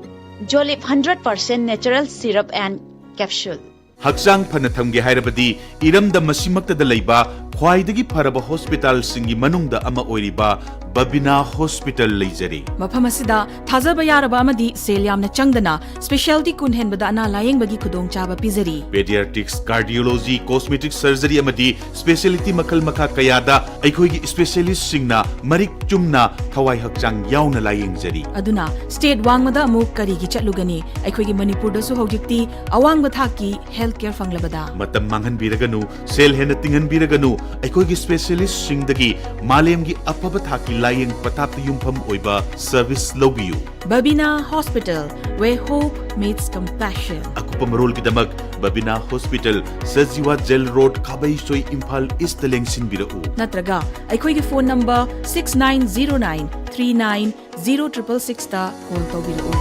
Jolip hundred percent natural syrup and capsule. ꯍꯛꯆꯥꯡ ꯐꯅ ꯊꯝꯒꯦ ꯍꯥꯏꯔꯕꯗꯤ ꯏꯔꯝꯗꯝ ꯑꯁꯤꯃꯛꯇꯗ ꯂꯩꯕ ꯈ꯭ꯋꯥꯏꯗꯒꯤ ꯐꯔꯕ ꯍꯣꯁꯄꯤꯇꯥꯜꯁꯤꯡꯒꯤ ꯃꯅꯨꯡꯗ ꯑꯃ ꯑꯣꯏꯔꯤꯕ ꯕꯕꯤꯅꯥ ꯍꯣꯁꯄꯤꯇꯥꯜ ꯂꯩꯖꯔꯤ꯫ ꯃꯐꯝ ꯑꯁꯤꯗ ꯊꯥꯖꯕ ꯌꯥꯔꯕ ꯑꯃꯗꯤ ꯁꯦꯜ ꯌꯥꯝꯅ ꯆꯪꯗꯅ ꯁ꯭ꯄꯦꯁꯤꯌꯦꯜꯇꯤ ꯀꯨꯟ ꯍꯦꯟꯕꯗ ꯑꯅꯥ ꯂꯥꯌꯦꯡꯕꯒꯤ ꯈꯨꯗꯣꯡꯆꯥꯕ ꯄꯤꯖꯔꯤ꯫ ꯄꯦꯗꯤꯌꯥꯇ꯭ꯔꯤꯛꯁ, ꯀꯥꯔꯗꯤꯑꯣꯂꯣꯖꯤ, ꯀꯣꯁꯃꯦꯇꯤꯛ ꯁꯔꯖꯔꯤ ꯑꯃꯗꯤ ꯁ꯭ꯄꯦꯁꯤꯌꯦꯂꯤꯇꯤ ꯃꯈꯜ ꯃꯈꯥ ꯀꯌꯥꯗ ꯑꯩꯈꯣꯏꯒꯤ ꯁ꯭ꯄꯦꯁꯤꯌꯦꯂꯤꯁ꯭ꯠꯁꯤꯡꯅ ꯃꯔꯤꯛ ꯆꯨꯝꯅ ꯊꯋꯥꯏ ꯍꯛꯆꯥꯡ ꯌꯥꯎꯅ ꯂꯥꯌꯦꯡꯖꯔꯤ꯫ ꯑꯗꯨꯅ ꯁ꯭ꯇꯦꯠ ꯋꯥꯡꯃꯗ ꯑꯃꯨꯛ ꯀꯔꯤꯒꯤ ꯆꯠꯂꯨꯒꯅꯤ? ꯑꯩꯈꯣꯏꯒꯤ ꯃꯅꯤꯄꯨꯔꯗꯁꯨ ꯍꯧꯖꯤꯛꯇꯤ ꯑꯋꯥꯡꯕ ꯊꯥꯛꯀꯤ ꯍꯦꯜꯊ ꯀꯦꯌꯔ ꯐꯪꯂꯕꯗ꯫ ꯃꯇꯝ ꯃꯥꯡꯍꯟꯕꯤꯔꯒꯅꯨ, ꯁꯦꯜ ꯍꯦꯟꯅ ꯇꯤꯡꯍꯟꯕꯤꯔꯒꯅꯨ, ꯑꯩꯈꯣꯏꯒꯤ ꯁ꯭ꯄꯦꯁꯤꯌꯦꯂꯤꯁ꯭ꯠꯁꯤꯡꯗꯒꯤ ꯃꯥꯂꯦꯝꯒꯤ ꯑꯐꯕ ꯊꯥꯛꯀꯤ ꯂꯥꯌꯦꯡ ꯄꯊꯥꯞꯇ ꯌꯨꯝꯐꯝ ꯑꯣꯏꯕ ꯁꯔꯚꯤꯁ ꯂꯧꯕꯤꯌꯨ꯫ Babina Hospital, where hope meets compassion. ꯑꯀꯨꯞꯄ ꯃꯔꯣꯜꯒꯤꯗꯃꯛ ꯕꯕꯤꯅꯥ hospital, Sajiwa jail road, Khabeisoi, Imphal ꯏꯁ꯭ꯠꯇ ꯂꯦꯡꯁꯤꯟꯕꯤꯔꯛꯎ꯫ ꯅꯠꯇ꯭ꯔꯒ ꯑꯩꯈꯣꯏꯒꯤ phone number six nine zero nine three nine zero triple sixꯇ ꯀꯣꯜ ꯇꯧꯕꯤꯔꯛꯎ꯫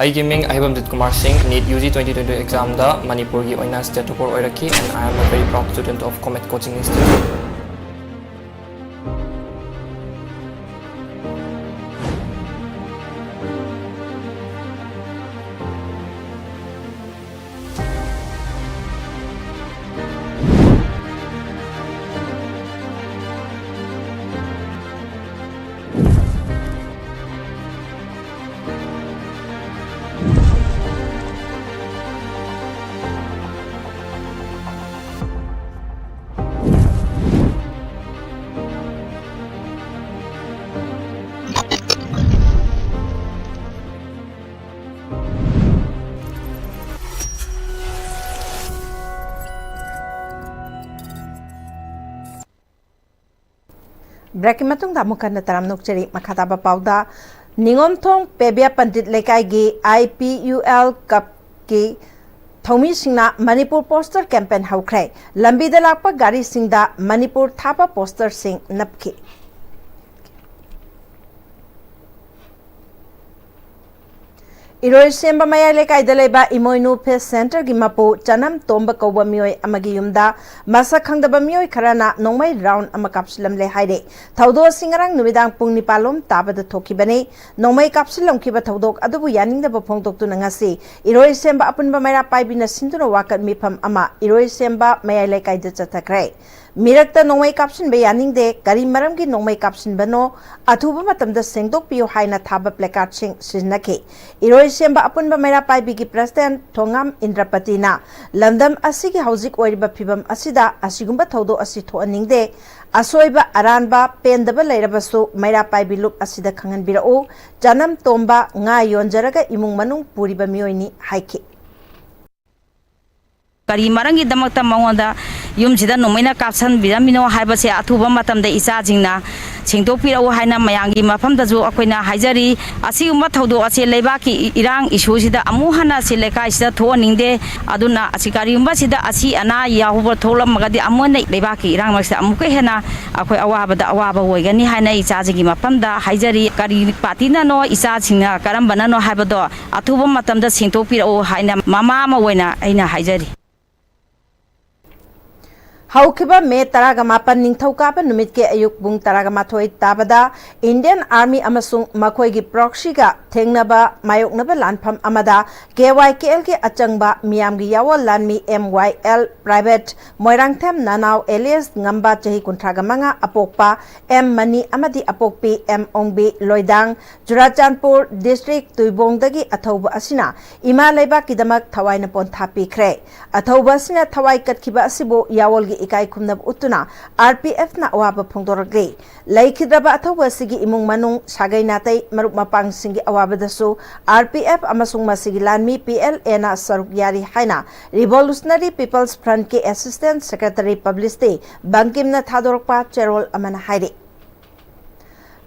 ꯑꯩꯒꯤ ꯃꯤꯡ Aheibamjit Kumar Singh, NEET U G twenty twenty examꯗ ꯃꯅꯤꯄꯨꯔꯒꯤ ꯑꯣꯏꯅ state topper ꯑꯣꯏꯔꯛꯈꯤ, and I am a very proud student of Comet Coaching Institute. ꯕ꯭ꯔꯦꯛꯀꯤ ꯃꯇꯨꯡꯗ ꯑꯃꯨꯛ ꯍꯟꯅ ꯇꯔꯥꯝꯅ ꯑꯣꯛꯆꯔꯤ꯫ ꯃꯈꯥ ꯇꯥꯕ ꯄꯥꯎꯗ, ꯅꯤꯉꯣꯝꯊꯣꯡ ꯄꯦꯕꯤꯌꯥ ꯄꯟꯗꯤꯠ ꯂꯩꯀꯥꯏꯒꯤ IPUL ꯀꯞꯀꯤ ꯊꯧꯃꯤꯁꯤꯡꯅ ꯃꯅꯤꯄꯨꯔ ꯄꯣꯁꯇꯔ ꯀꯦꯝꯄꯦꯟ ꯍꯧꯈ꯭ꯔꯦ꯫ ꯂꯝꯕꯤꯗ ꯂꯥꯛꯄ ꯒꯥꯔꯤꯁꯤꯡꯗ ꯃꯅꯤꯄꯨꯔ ꯊꯥꯕ ꯄꯣꯁꯇꯔꯁꯤꯡ ꯅꯞꯈꯤ꯫ ꯏꯔꯣꯏꯁꯦꯝꯕ ꯃꯌꯥꯏ ꯂꯩꯀꯥꯏꯗ ꯂꯩꯕ ꯏꯃꯣꯏꯅꯨ ꯐꯤꯁ ꯁꯦꯟꯇꯔꯒꯤ ꯃꯄꯨ ꯆꯅꯝ ꯇꯣꯝꯕ ꯀꯧꯕ ꯃꯤꯑꯣꯏ ꯑꯃꯒꯤ ꯌꯨꯝꯗ ꯃꯁꯛ ꯈꯪꯗꯕ ꯃꯤꯑꯣꯏ ꯈꯔꯅ ꯅꯣꯡꯃꯩ ꯔꯥꯎꯟ ꯑꯃ ꯀꯥꯞꯁꯤꯜꯂꯝꯂꯦ ꯍꯥꯏꯔꯦ꯫ ꯊꯧꯗꯣꯛ ꯑꯁꯤ ꯉꯔꯥꯡ ꯅꯨꯃꯤꯗꯥꯡ ꯄꯨꯡ ꯅꯤꯄꯥꯟ ꯂꯣꯝ ꯇꯥꯕꯗ ꯊꯣꯛꯈꯤꯕꯅꯤ꯫ ꯅꯣꯡꯃꯩ ꯀꯥꯞꯁꯤꯜꯂꯝꯈꯤꯕ ꯊꯧꯗꯣꯛ ꯑꯗꯨꯕꯨ ꯌꯥꯅꯤꯡꯗꯕ ꯐꯣꯡꯗꯣꯛꯇꯨꯅ ꯉꯁꯤ ꯏꯔꯣꯏꯁꯦꯝꯕ ꯑꯄꯨꯟꯕ ꯃꯩꯔꯥ ꯄꯥꯏꯕꯤꯅ ꯁꯤꯟꯗꯨꯅ ꯋꯥꯀꯠ ꯃꯤꯐꯝ ꯑꯃ ꯏꯔꯣꯏꯁꯦꯝꯕ ꯃꯌꯥꯏ ꯂꯩꯀꯥꯏꯗ ꯆꯠꯊꯈ꯭ꯔꯦ꯫ ꯃꯤꯔꯛꯇ ꯅꯣꯡꯃꯩ ꯀꯥꯞꯁꯤꯟꯕ ꯌꯥꯅꯤꯡꯗꯦ, ꯀꯔꯤ ꯃꯔꯝꯒꯤ ꯅꯣꯡꯃꯩ ꯀꯥꯞꯁꯤꯟꯕꯅꯣ, ꯑꯊꯨꯕ ꯃꯇꯝꯗ ꯁꯦꯡꯗꯣꯛꯄꯤꯌꯨ ꯍꯥꯏꯅ ꯊꯥꯕ placardꯁꯤꯡ ꯁꯤꯖꯤꯟꯅꯈꯤ꯫ ꯏꯔꯣꯏꯁꯦꯝꯕ ꯑꯄꯨꯟꯕ ꯃꯩꯔꯥ ꯄꯥꯏꯕꯤꯒꯤ president ꯊꯣꯉꯥꯝ ꯏꯟꯗ꯭ꯔꯄꯇꯤꯅ ꯂꯝꯗꯝ ꯑꯁꯤꯒꯤ ꯍꯧꯖꯤꯛ ꯑꯣꯏꯔꯤꯕ ꯐꯤꯕꯝ ꯑꯁꯤꯗ ꯑꯁꯤꯒꯨꯝꯕ ꯊꯧꯗꯣꯛ ꯑꯁꯤ ꯊꯣꯛꯍꯟꯅꯤꯡꯗꯦ꯫ ꯑꯁꯣꯏꯕ, ꯑꯔꯥꯟꯕ, ꯄꯦꯟꯗꯕ ꯂꯩꯔꯕꯁꯨ ꯃꯩꯔꯥ ꯄꯥꯏꯕꯤ ꯂꯨꯞ ꯑꯁꯤꯗ ꯈꯪꯍꯟꯕꯤꯔꯛꯎ꯫ ꯆꯅꯝ ꯇꯣꯝꯕ ꯉꯥ ꯌꯣꯟꯖꯔꯒ ꯏꯃꯨꯡ ꯃꯅꯨꯡ ꯄꯨꯔꯤꯕ ꯃꯤꯑꯣꯏꯅꯤ ꯍꯥꯏꯈꯤ꯫ ꯀꯔꯤ ꯃꯔꯝꯒꯤꯗꯃꯛꯇ ꯃꯉꯣꯟꯗ ꯌꯨꯝꯁꯤꯗ ꯅꯣꯡꯃꯩꯅ ꯀꯥꯞꯁꯤꯟꯕꯤꯔꯝꯃꯤꯅꯣ ꯍꯥꯏꯕꯁꯦ ꯑꯊꯨꯕ ꯃꯇꯝꯗ ꯏꯆꯥꯁꯤꯡꯅ ꯁꯦꯡꯗꯣꯛꯄꯤꯔꯛꯎ ꯍꯥꯏꯅ ꯃꯌꯥꯝꯒꯤ ꯃꯐꯝꯗꯁꯨ ꯑꯩꯈꯣꯏꯅ ꯍꯥꯏꯖꯔꯤ꯫ ꯑꯁꯤꯒꯨꯝꯕ ꯊꯧꯗꯣꯛ ꯑꯁꯤ ꯂꯩꯕꯥꯛꯀꯤ ꯏ-, ꯏꯔꯥꯡ ꯏꯁꯨꯁꯤꯗ ꯑꯃꯨꯛ ꯍꯟꯅ ꯑꯁꯤ ꯂꯩꯀꯥꯏꯁꯤꯗ ꯊꯣꯛꯍꯟꯅꯤꯡꯗꯦ꯫ ꯑꯗꯨꯅ ꯑꯁꯤ ꯀꯔꯤꯒꯨꯝꯕ ꯁꯤꯗ ꯑꯁꯤ ꯑꯅꯥ ꯌꯥꯎꯕ ꯊꯣꯛꯂꯝꯃꯒꯗꯤ ꯑꯃꯨꯛ ꯍꯟꯅ ꯂꯩꯕꯥꯛꯀꯤ ꯏꯔꯥꯡ ꯃꯔꯛꯁꯤꯗ ꯑꯃꯨꯛꯀ ꯍꯦꯟꯅ ꯑꯩꯈꯣꯏ ꯑꯋꯥꯕꯗ ꯑꯋꯥꯕ ꯑꯣꯏꯒꯅꯤ ꯍꯥꯏꯅ ꯏꯆꯥꯁꯤꯡꯒꯤ ꯃꯐꯝꯗ ꯍꯥꯏꯖꯔꯤ꯫ ꯀꯔꯤ ꯄꯥꯔꯇꯤꯅꯅꯣ, ꯏꯆꯥꯁꯤꯡꯅ ꯀꯔꯝꯕꯅꯅꯣ ꯍꯥꯏꯕꯗꯣ ꯑꯊꯨꯕ ꯃꯇꯝꯗ ꯁꯦꯡꯗꯣꯛꯄꯤꯔꯛꯎ ꯍꯥꯏꯅ ꯃꯃꯥ ꯑꯃ ꯑꯣꯏꯅ ꯑꯩꯅ ꯍꯥꯏꯖꯔꯤ꯫ ꯍꯧꯈꯤꯕ ꯃꯦ ꯇꯔꯥꯒ ꯃꯥꯄꯟ ꯅꯤꯡꯊꯧꯀꯥꯕ ꯅꯨꯃꯤꯠꯀꯤ ꯑꯌꯨꯛ ꯄꯨꯡ ꯇꯔꯥꯒ ꯃꯥꯊꯣꯏ ꯇꯥꯕꯗ Indian Army ꯑꯃꯁꯨꯡ ꯃꯈꯣꯏꯒꯤ proxyꯒ ꯊꯦꯡꯅꯕ ꯃꯥꯌꯣꯛꯅꯕ ꯂꯥꯟꯐꯝ ꯑꯃꯗ KYKLꯒꯤ ꯑꯆꯪꯕ ꯃꯤꯌꯥꯝꯒꯤ ꯌꯥꯑꯣꯜ ꯂꯥꯟꯃꯤ MYL Private ꯃꯣꯏꯔꯥꯡꯊꯦꯝ ꯅꯅꯥꯎ alias ꯉꯝꯕ, ꯆꯍꯤ ꯀꯨꯟꯊ꯭ꯔꯥꯒ ꯃꯉꯥ, ꯑꯄꯣꯛꯄ M ꯃꯅꯤ ꯑꯃꯗꯤ ꯑꯄꯣꯛꯄꯤ M ꯑꯣꯡꯕꯤ, ꯂꯣꯏꯗꯥꯡ, ꯆꯨꯔꯥꯆꯥꯟꯄꯨꯔ district, ꯇꯨꯏꯕꯣꯡꯗꯒꯤ ꯑꯊꯧꯕ ꯑꯁꯤꯅ ꯏꯃꯥ ꯂꯩꯕꯥꯛꯀꯤꯗꯃꯛ ꯊꯋꯥꯏꯅ ꯄꯣꯟꯊꯥ ꯄꯤꯈ꯭ꯔꯦ꯫ ꯑꯊꯧꯕ ꯑꯁꯤꯅ ꯊꯋꯥꯏ ꯀꯠꯈꯤꯕ ꯑꯁꯤꯕꯨ ꯌꯥꯑꯣꯜꯒꯤ ꯏꯀꯥꯏ ꯈꯨꯝꯅꯕ ꯎꯠꯇꯨꯅ RPFꯅ ꯑꯋꯥꯕ ꯐꯣꯡꯗꯣꯔꯛꯂꯤ꯫ ꯂꯩꯈꯤꯗ꯭ꯔꯕ ꯑꯊꯧꯕ ꯑꯁꯤꯒꯤ ꯏꯃꯨꯡ ꯃꯅꯨꯡ, ꯁꯥꯒꯩ ꯅꯥꯇꯩ, ꯃꯔꯨꯞ ꯃꯄꯥꯡꯁꯤꯡꯒꯤ ꯑꯋꯥꯕꯗꯁꯨ RPF ꯑꯃꯁꯨꯡ ꯃꯁꯤꯒꯤ ꯂꯥꯟꯃꯤ PLAꯅ ꯁꯔꯨꯛ ꯌꯥꯔꯤ ꯍꯥꯏꯅ Revolutionary People's Frontꯀꯤ Assistant Secretary Publicity ꯕꯪꯀꯤꯝꯅ ꯊꯥꯗꯣꯔꯛꯄ ꯆꯦꯔꯣꯜ ꯑꯃꯅ ꯍꯥꯏꯔꯤ꯫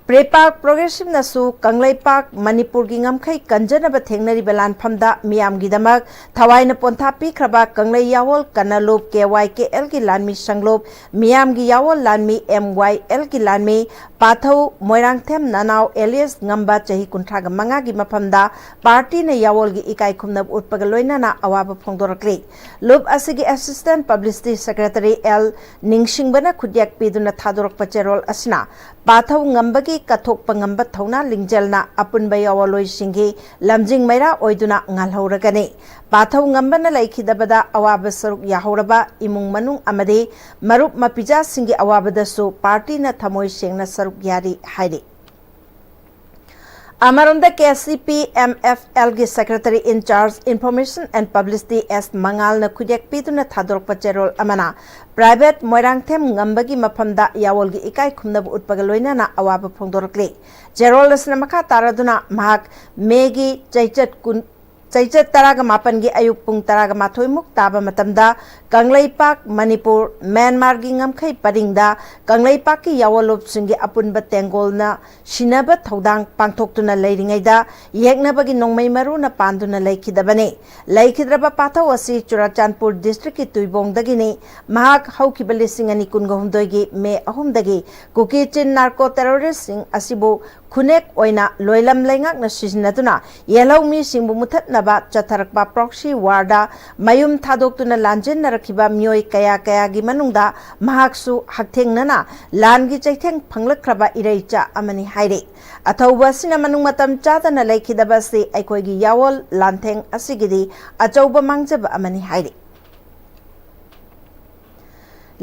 ꯄ꯭ꯔꯦꯄꯥꯛ ꯄ꯭ꯔꯣꯒ꯭ꯔꯦꯁꯤꯞꯅꯁꯨ ꯀꯪꯂꯩꯄꯥꯛ ꯃꯅꯤꯄꯨꯔꯒꯤ ꯉꯝꯈꯩ ꯀꯟꯖꯅꯕ ꯊꯦꯡꯅꯔꯤꯕ ꯂꯥꯟꯐꯝꯗ ꯃꯤꯌꯥꯝꯒꯤꯗꯃꯛ ꯊꯋꯥꯏꯅ ꯄꯣꯟꯊꯥ ꯄꯤꯈ꯭ꯔꯕ ꯀꯪꯂꯩ ꯌꯥꯋꯣꯜ ꯀꯅꯂꯨꯞ ꯀꯦ ꯋꯥꯏ ꯀꯦ ꯑꯦꯜꯒꯤ ꯂꯥꯟꯃꯤ ꯁꯪꯂꯨꯞ, ꯃꯤꯌꯥꯝꯒꯤ ꯌꯥꯋꯣꯜ ꯂꯥꯟꯃꯤ ꯑꯦꯝ ꯋꯥꯏ ꯑꯦꯜꯒꯤ ꯂꯥꯟꯃꯤ ꯄꯥꯊꯧ ꯃꯣꯏꯔꯥꯡꯊꯦꯝ ꯅꯅꯥꯎ ꯑꯦꯂꯤꯌꯁ ꯉꯝꯕ ꯆꯍꯤ ꯀꯨꯟꯊ꯭ꯔꯥꯒ ꯃꯉꯥꯒꯤ ꯃꯐꯝꯗ ꯄꯥꯔꯇꯤꯅ ꯌꯥꯋꯣꯜꯒꯤ ꯏꯀꯥꯏ ꯈꯨꯝꯅꯕ ꯎꯠꯄꯒ ꯂꯣꯏꯅꯅ ꯑꯋꯥꯕ ꯐꯣꯡꯗꯣꯔꯛꯂꯤ꯫ ꯂꯨꯞ ꯑꯁꯤꯒꯤ ꯑꯦꯁꯤꯁꯇꯦꯟ ꯄꯕ꯭ꯂꯤꯁꯤꯇꯤ ꯁꯦꯀ꯭ꯔꯦꯇꯔꯤ ꯑꯦꯜ ꯅꯤꯡꯁꯤꯡꯕꯅ ꯈꯨꯠꯌꯦꯛ ꯄꯤꯗꯨꯅ ꯊꯥꯗꯣꯔꯛꯄ ꯆꯦꯔꯣꯜ ꯑꯁꯤꯅ ꯄꯥꯊꯧ ꯉꯝꯕꯒꯤ ꯀꯠꯊꯣꯛꯄ ꯉꯝꯕ ꯊꯧꯅꯥ ꯂꯤꯡꯖꯦꯜꯅ ꯑꯄꯨꯟꯕ ꯌꯥꯋꯣꯜꯂꯣꯏꯁꯤꯡꯒꯤ ꯂꯝꯖꯤꯡ ꯃꯩꯔꯥ ꯑꯣꯏꯗꯨꯅ ꯉꯥꯜꯍꯧꯔꯒꯅꯤ꯫ ꯄꯥꯊꯧ ꯉꯝꯕꯅ ꯂꯩꯈꯤꯗꯕꯗ ꯑꯋꯥꯕ ꯁꯔꯨꯛ ꯌꯥꯍꯧꯔꯕ ꯏꯃꯨꯡ ꯃꯅꯨꯡ ꯑꯃꯗꯤ ꯃꯔꯨꯞ ꯃꯄꯤꯖꯥꯁꯤꯡꯒꯤ ꯑꯋꯥꯕꯗꯁꯨ ꯄꯥꯔꯇꯤꯅ ꯊꯃꯣꯏ ꯁꯦꯡꯅ ꯁꯔꯨꯛ ꯌꯥꯔꯤ ꯍꯥꯏꯔꯤ꯫ ꯑꯃꯔꯣꯝꯗ, K C P M F ꯑꯦꯜꯒꯤ secretary in charge information and publicity S ꯃꯉꯥꯜꯅ ꯈꯨꯠꯌꯦꯛ ꯄꯤꯗꯨꯅ ꯊꯥꯗꯣꯔꯛꯄ ꯆꯦꯔꯣꯜ ꯑꯃꯅ ꯄ꯭ꯔꯥꯏꯚꯦꯠ ꯃꯣꯏꯔꯥꯡꯊꯦꯝ ꯉꯝꯕꯒꯤ ꯃꯐꯝꯗ ꯌꯥꯋꯣꯜꯒꯤ ꯏꯀꯥꯏ ꯈꯨꯝꯅꯕ ꯎꯠꯄꯒ ꯂꯣꯏꯅꯅ ꯑꯋꯥꯕ ꯐꯣꯡꯗꯣꯔꯛꯂꯤ꯫ ꯆꯦꯔꯣꯜ ꯑꯁꯤꯅ ꯃꯈꯥ ꯇꯥꯔꯗꯨꯅ ꯃꯍꯥꯛ ꯃꯦꯒꯤ ꯆꯩꯆꯠ ꯀꯨꯟ, ꯆꯩꯆꯠ ꯇꯔꯥꯒ ꯃꯥꯄꯟꯒꯤ ꯑꯌꯨꯛ ꯄꯨꯡ ꯇꯔꯥꯒ ꯃꯥꯊꯣꯏ ꯃꯨꯛ ꯇꯥꯕ ꯃꯇꯝꯗ ꯀꯪꯂꯩꯄꯥꯛ, ꯃꯅꯤꯄꯨꯔ, ꯃ꯭ꯌꯥꯟꯃꯥꯔꯒꯤ ꯉꯝꯈꯩ ꯄꯔꯤꯡꯗ ꯀꯪꯂꯩꯄꯥꯛꯀꯤ ꯌꯥꯋꯣꯜꯂꯨꯞꯁꯤꯡꯒꯤ ꯑꯄꯨꯟꯕ ꯇꯦꯡꯒꯣꯜꯅ ꯁꯤꯟꯅꯕ ꯊꯧꯗꯥꯡ ꯄꯥꯡꯊꯣꯛꯇꯨꯅ ꯂꯩꯔꯤꯉꯩꯗ ꯌꯦꯛꯅꯕꯒꯤ ꯅꯣꯡꯃꯩ ꯃꯔꯨꯅ ꯄꯥꯟꯗꯨꯅ ꯂꯩꯈꯤꯗꯕꯅꯤ꯫ ꯂꯩꯈꯤꯗ꯭ꯔꯕ ꯄꯥꯊꯧ ꯑꯁꯤ ꯆꯨꯔꯥꯆꯥꯟꯄꯨꯔ ꯗꯤꯁꯇ꯭ꯔꯤꯛꯀꯤ ꯇꯨꯏꯕꯣꯡꯗꯒꯤꯅꯤ꯫ ꯃꯍꯥꯛ ꯍꯧꯈꯤꯕ ꯂꯤꯁꯤꯡ ꯑꯅꯤ ꯀꯨꯟꯒ ꯍꯨꯝꯗꯣꯏꯒꯤ ꯃꯦ ꯑꯍꯨꯝꯗꯒꯤ ꯀꯨꯀꯤ ꯆꯤꯟ ꯅꯥꯔꯀꯣ ꯇꯦꯔꯣꯔꯤꯁ꯭ꯇꯁꯤꯡ ꯑꯁꯤꯕꯨ ꯈꯨꯅꯦꯛ ꯑꯣꯏꯅ ꯂꯣꯏꯂꯝ ꯂꯩꯉꯥꯛꯅ ꯁꯤꯖꯤꯟꯅꯗꯨꯅ ꯌꯦꯜꯍꯧ ꯃꯤꯁꯤꯡꯕꯨ ꯃꯨꯊꯠꯅꯕ ꯆꯠꯊꯔꯛꯄ ꯄ꯭ꯔꯣꯛꯁꯤ ꯋꯥꯔꯗ ꯃꯌꯨꯝ ꯊꯥꯗꯣꯛꯇꯨꯅ ꯂꯥꯟꯖꯦꯟꯅꯔꯛꯈꯤꯕ ꯃꯤꯑꯣꯏ ꯀꯌꯥ ꯀꯌꯥꯒꯤ ꯃꯅꯨꯡꯗ ꯃꯍꯥꯛꯁꯨ ꯍꯛꯊꯦꯡꯅꯅ ꯂꯥꯟꯒꯤ ꯆꯩꯊꯦꯡ ꯐꯪꯂꯛꯈ꯭ꯔꯕ ꯏꯔꯩꯆꯥ ꯑꯃꯅꯤ ꯍꯥꯏꯔꯤ꯫ ꯑꯊꯧꯕ ꯑꯁꯤꯅ ꯃꯅꯨꯡ ꯃꯇꯝ ꯆꯥꯗꯅ ꯂꯩꯈꯤꯗꯕ ꯑꯁꯤ ꯑꯩꯈꯣꯏꯒꯤ ꯌꯥꯋꯣꯜ ꯂꯥꯟꯊꯦꯡ ꯑꯁꯤꯒꯤꯗꯤ ꯑꯆꯧꯕ ꯃꯥꯡꯖꯕ ꯑꯃꯅꯤ ꯍꯥꯏꯔꯤ꯫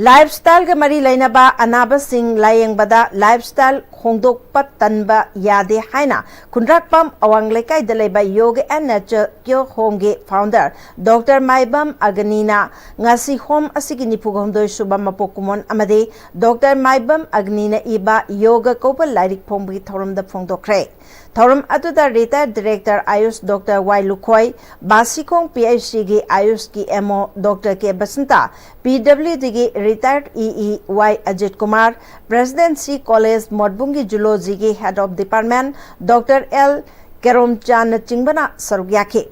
ꯂꯥꯏꯐꯁ꯭ꯇꯥꯏꯜꯒ ꯃꯔꯤ ꯂꯩꯅꯕ ꯑꯅꯥꯕꯁꯤꯡ ꯂꯥꯌꯦꯡꯕꯗ ꯂꯥꯏꯐꯁ꯭ꯇꯥꯏꯜ ꯍꯣꯡꯗꯣꯛꯄ ꯇꯟꯕ ꯌꯥꯗꯦ ꯍꯥꯏꯅ ꯈꯨꯟꯗ꯭ꯔꯥꯛꯄꯝ ꯑꯋꯥꯡ ꯂꯩꯀꯥꯏꯗ ꯂꯩꯕ ꯌꯣꯒ ꯑꯦꯟ ꯅꯦꯆꯔ ꯀ꯭ꯌꯣꯔ ꯍꯣꯝꯒꯤ ꯐꯥꯎꯟꯗꯔ ꯗꯣꯛꯇꯔ ꯃꯥꯏꯕꯝ ꯑꯒꯅꯤꯅ ꯉꯁꯤ ꯍꯣꯝ ꯑꯁꯤꯒꯤ ꯅꯤꯐꯨꯒ ꯍꯨꯝꯗꯣꯏ ꯁꯨꯕ ꯃꯄꯣꯛ ꯀꯨꯝꯑꯣꯟ ꯑꯃꯗꯤ ꯗꯣꯛꯇꯔ ꯃꯥꯏꯕꯝ ꯑꯒꯅꯤꯅ ꯏꯕ ꯌꯣꯒ ꯀꯧꯕ ꯂꯥꯏꯔꯤꯛ ꯐꯣꯡꯕꯒꯤ ꯊꯧꯔꯝꯗ ꯐꯣꯡꯗꯣꯛꯈ꯭ꯔꯦ꯫ ꯊꯧꯔꯝ ꯑꯗꯨꯗ retired director AYUSH doctor Y Lukhoi, Bashikhong P H ꯁꯤꯒꯤ ꯑꯥꯌꯨꯁꯀꯤ M O doctor K Basanta, P W ꯗꯤꯒꯤ Retired E E Y Ajit Kumar, Presidency College ꯃꯣꯠꯕꯨꯡꯒꯤ Zoologyꯒꯤ Head of Department Doctor L ꯀꯦꯔꯣꯝꯆꯥꯟꯅꯆꯤꯡꯕꯅ ꯁꯔꯨꯛ ꯌꯥꯈꯤ꯫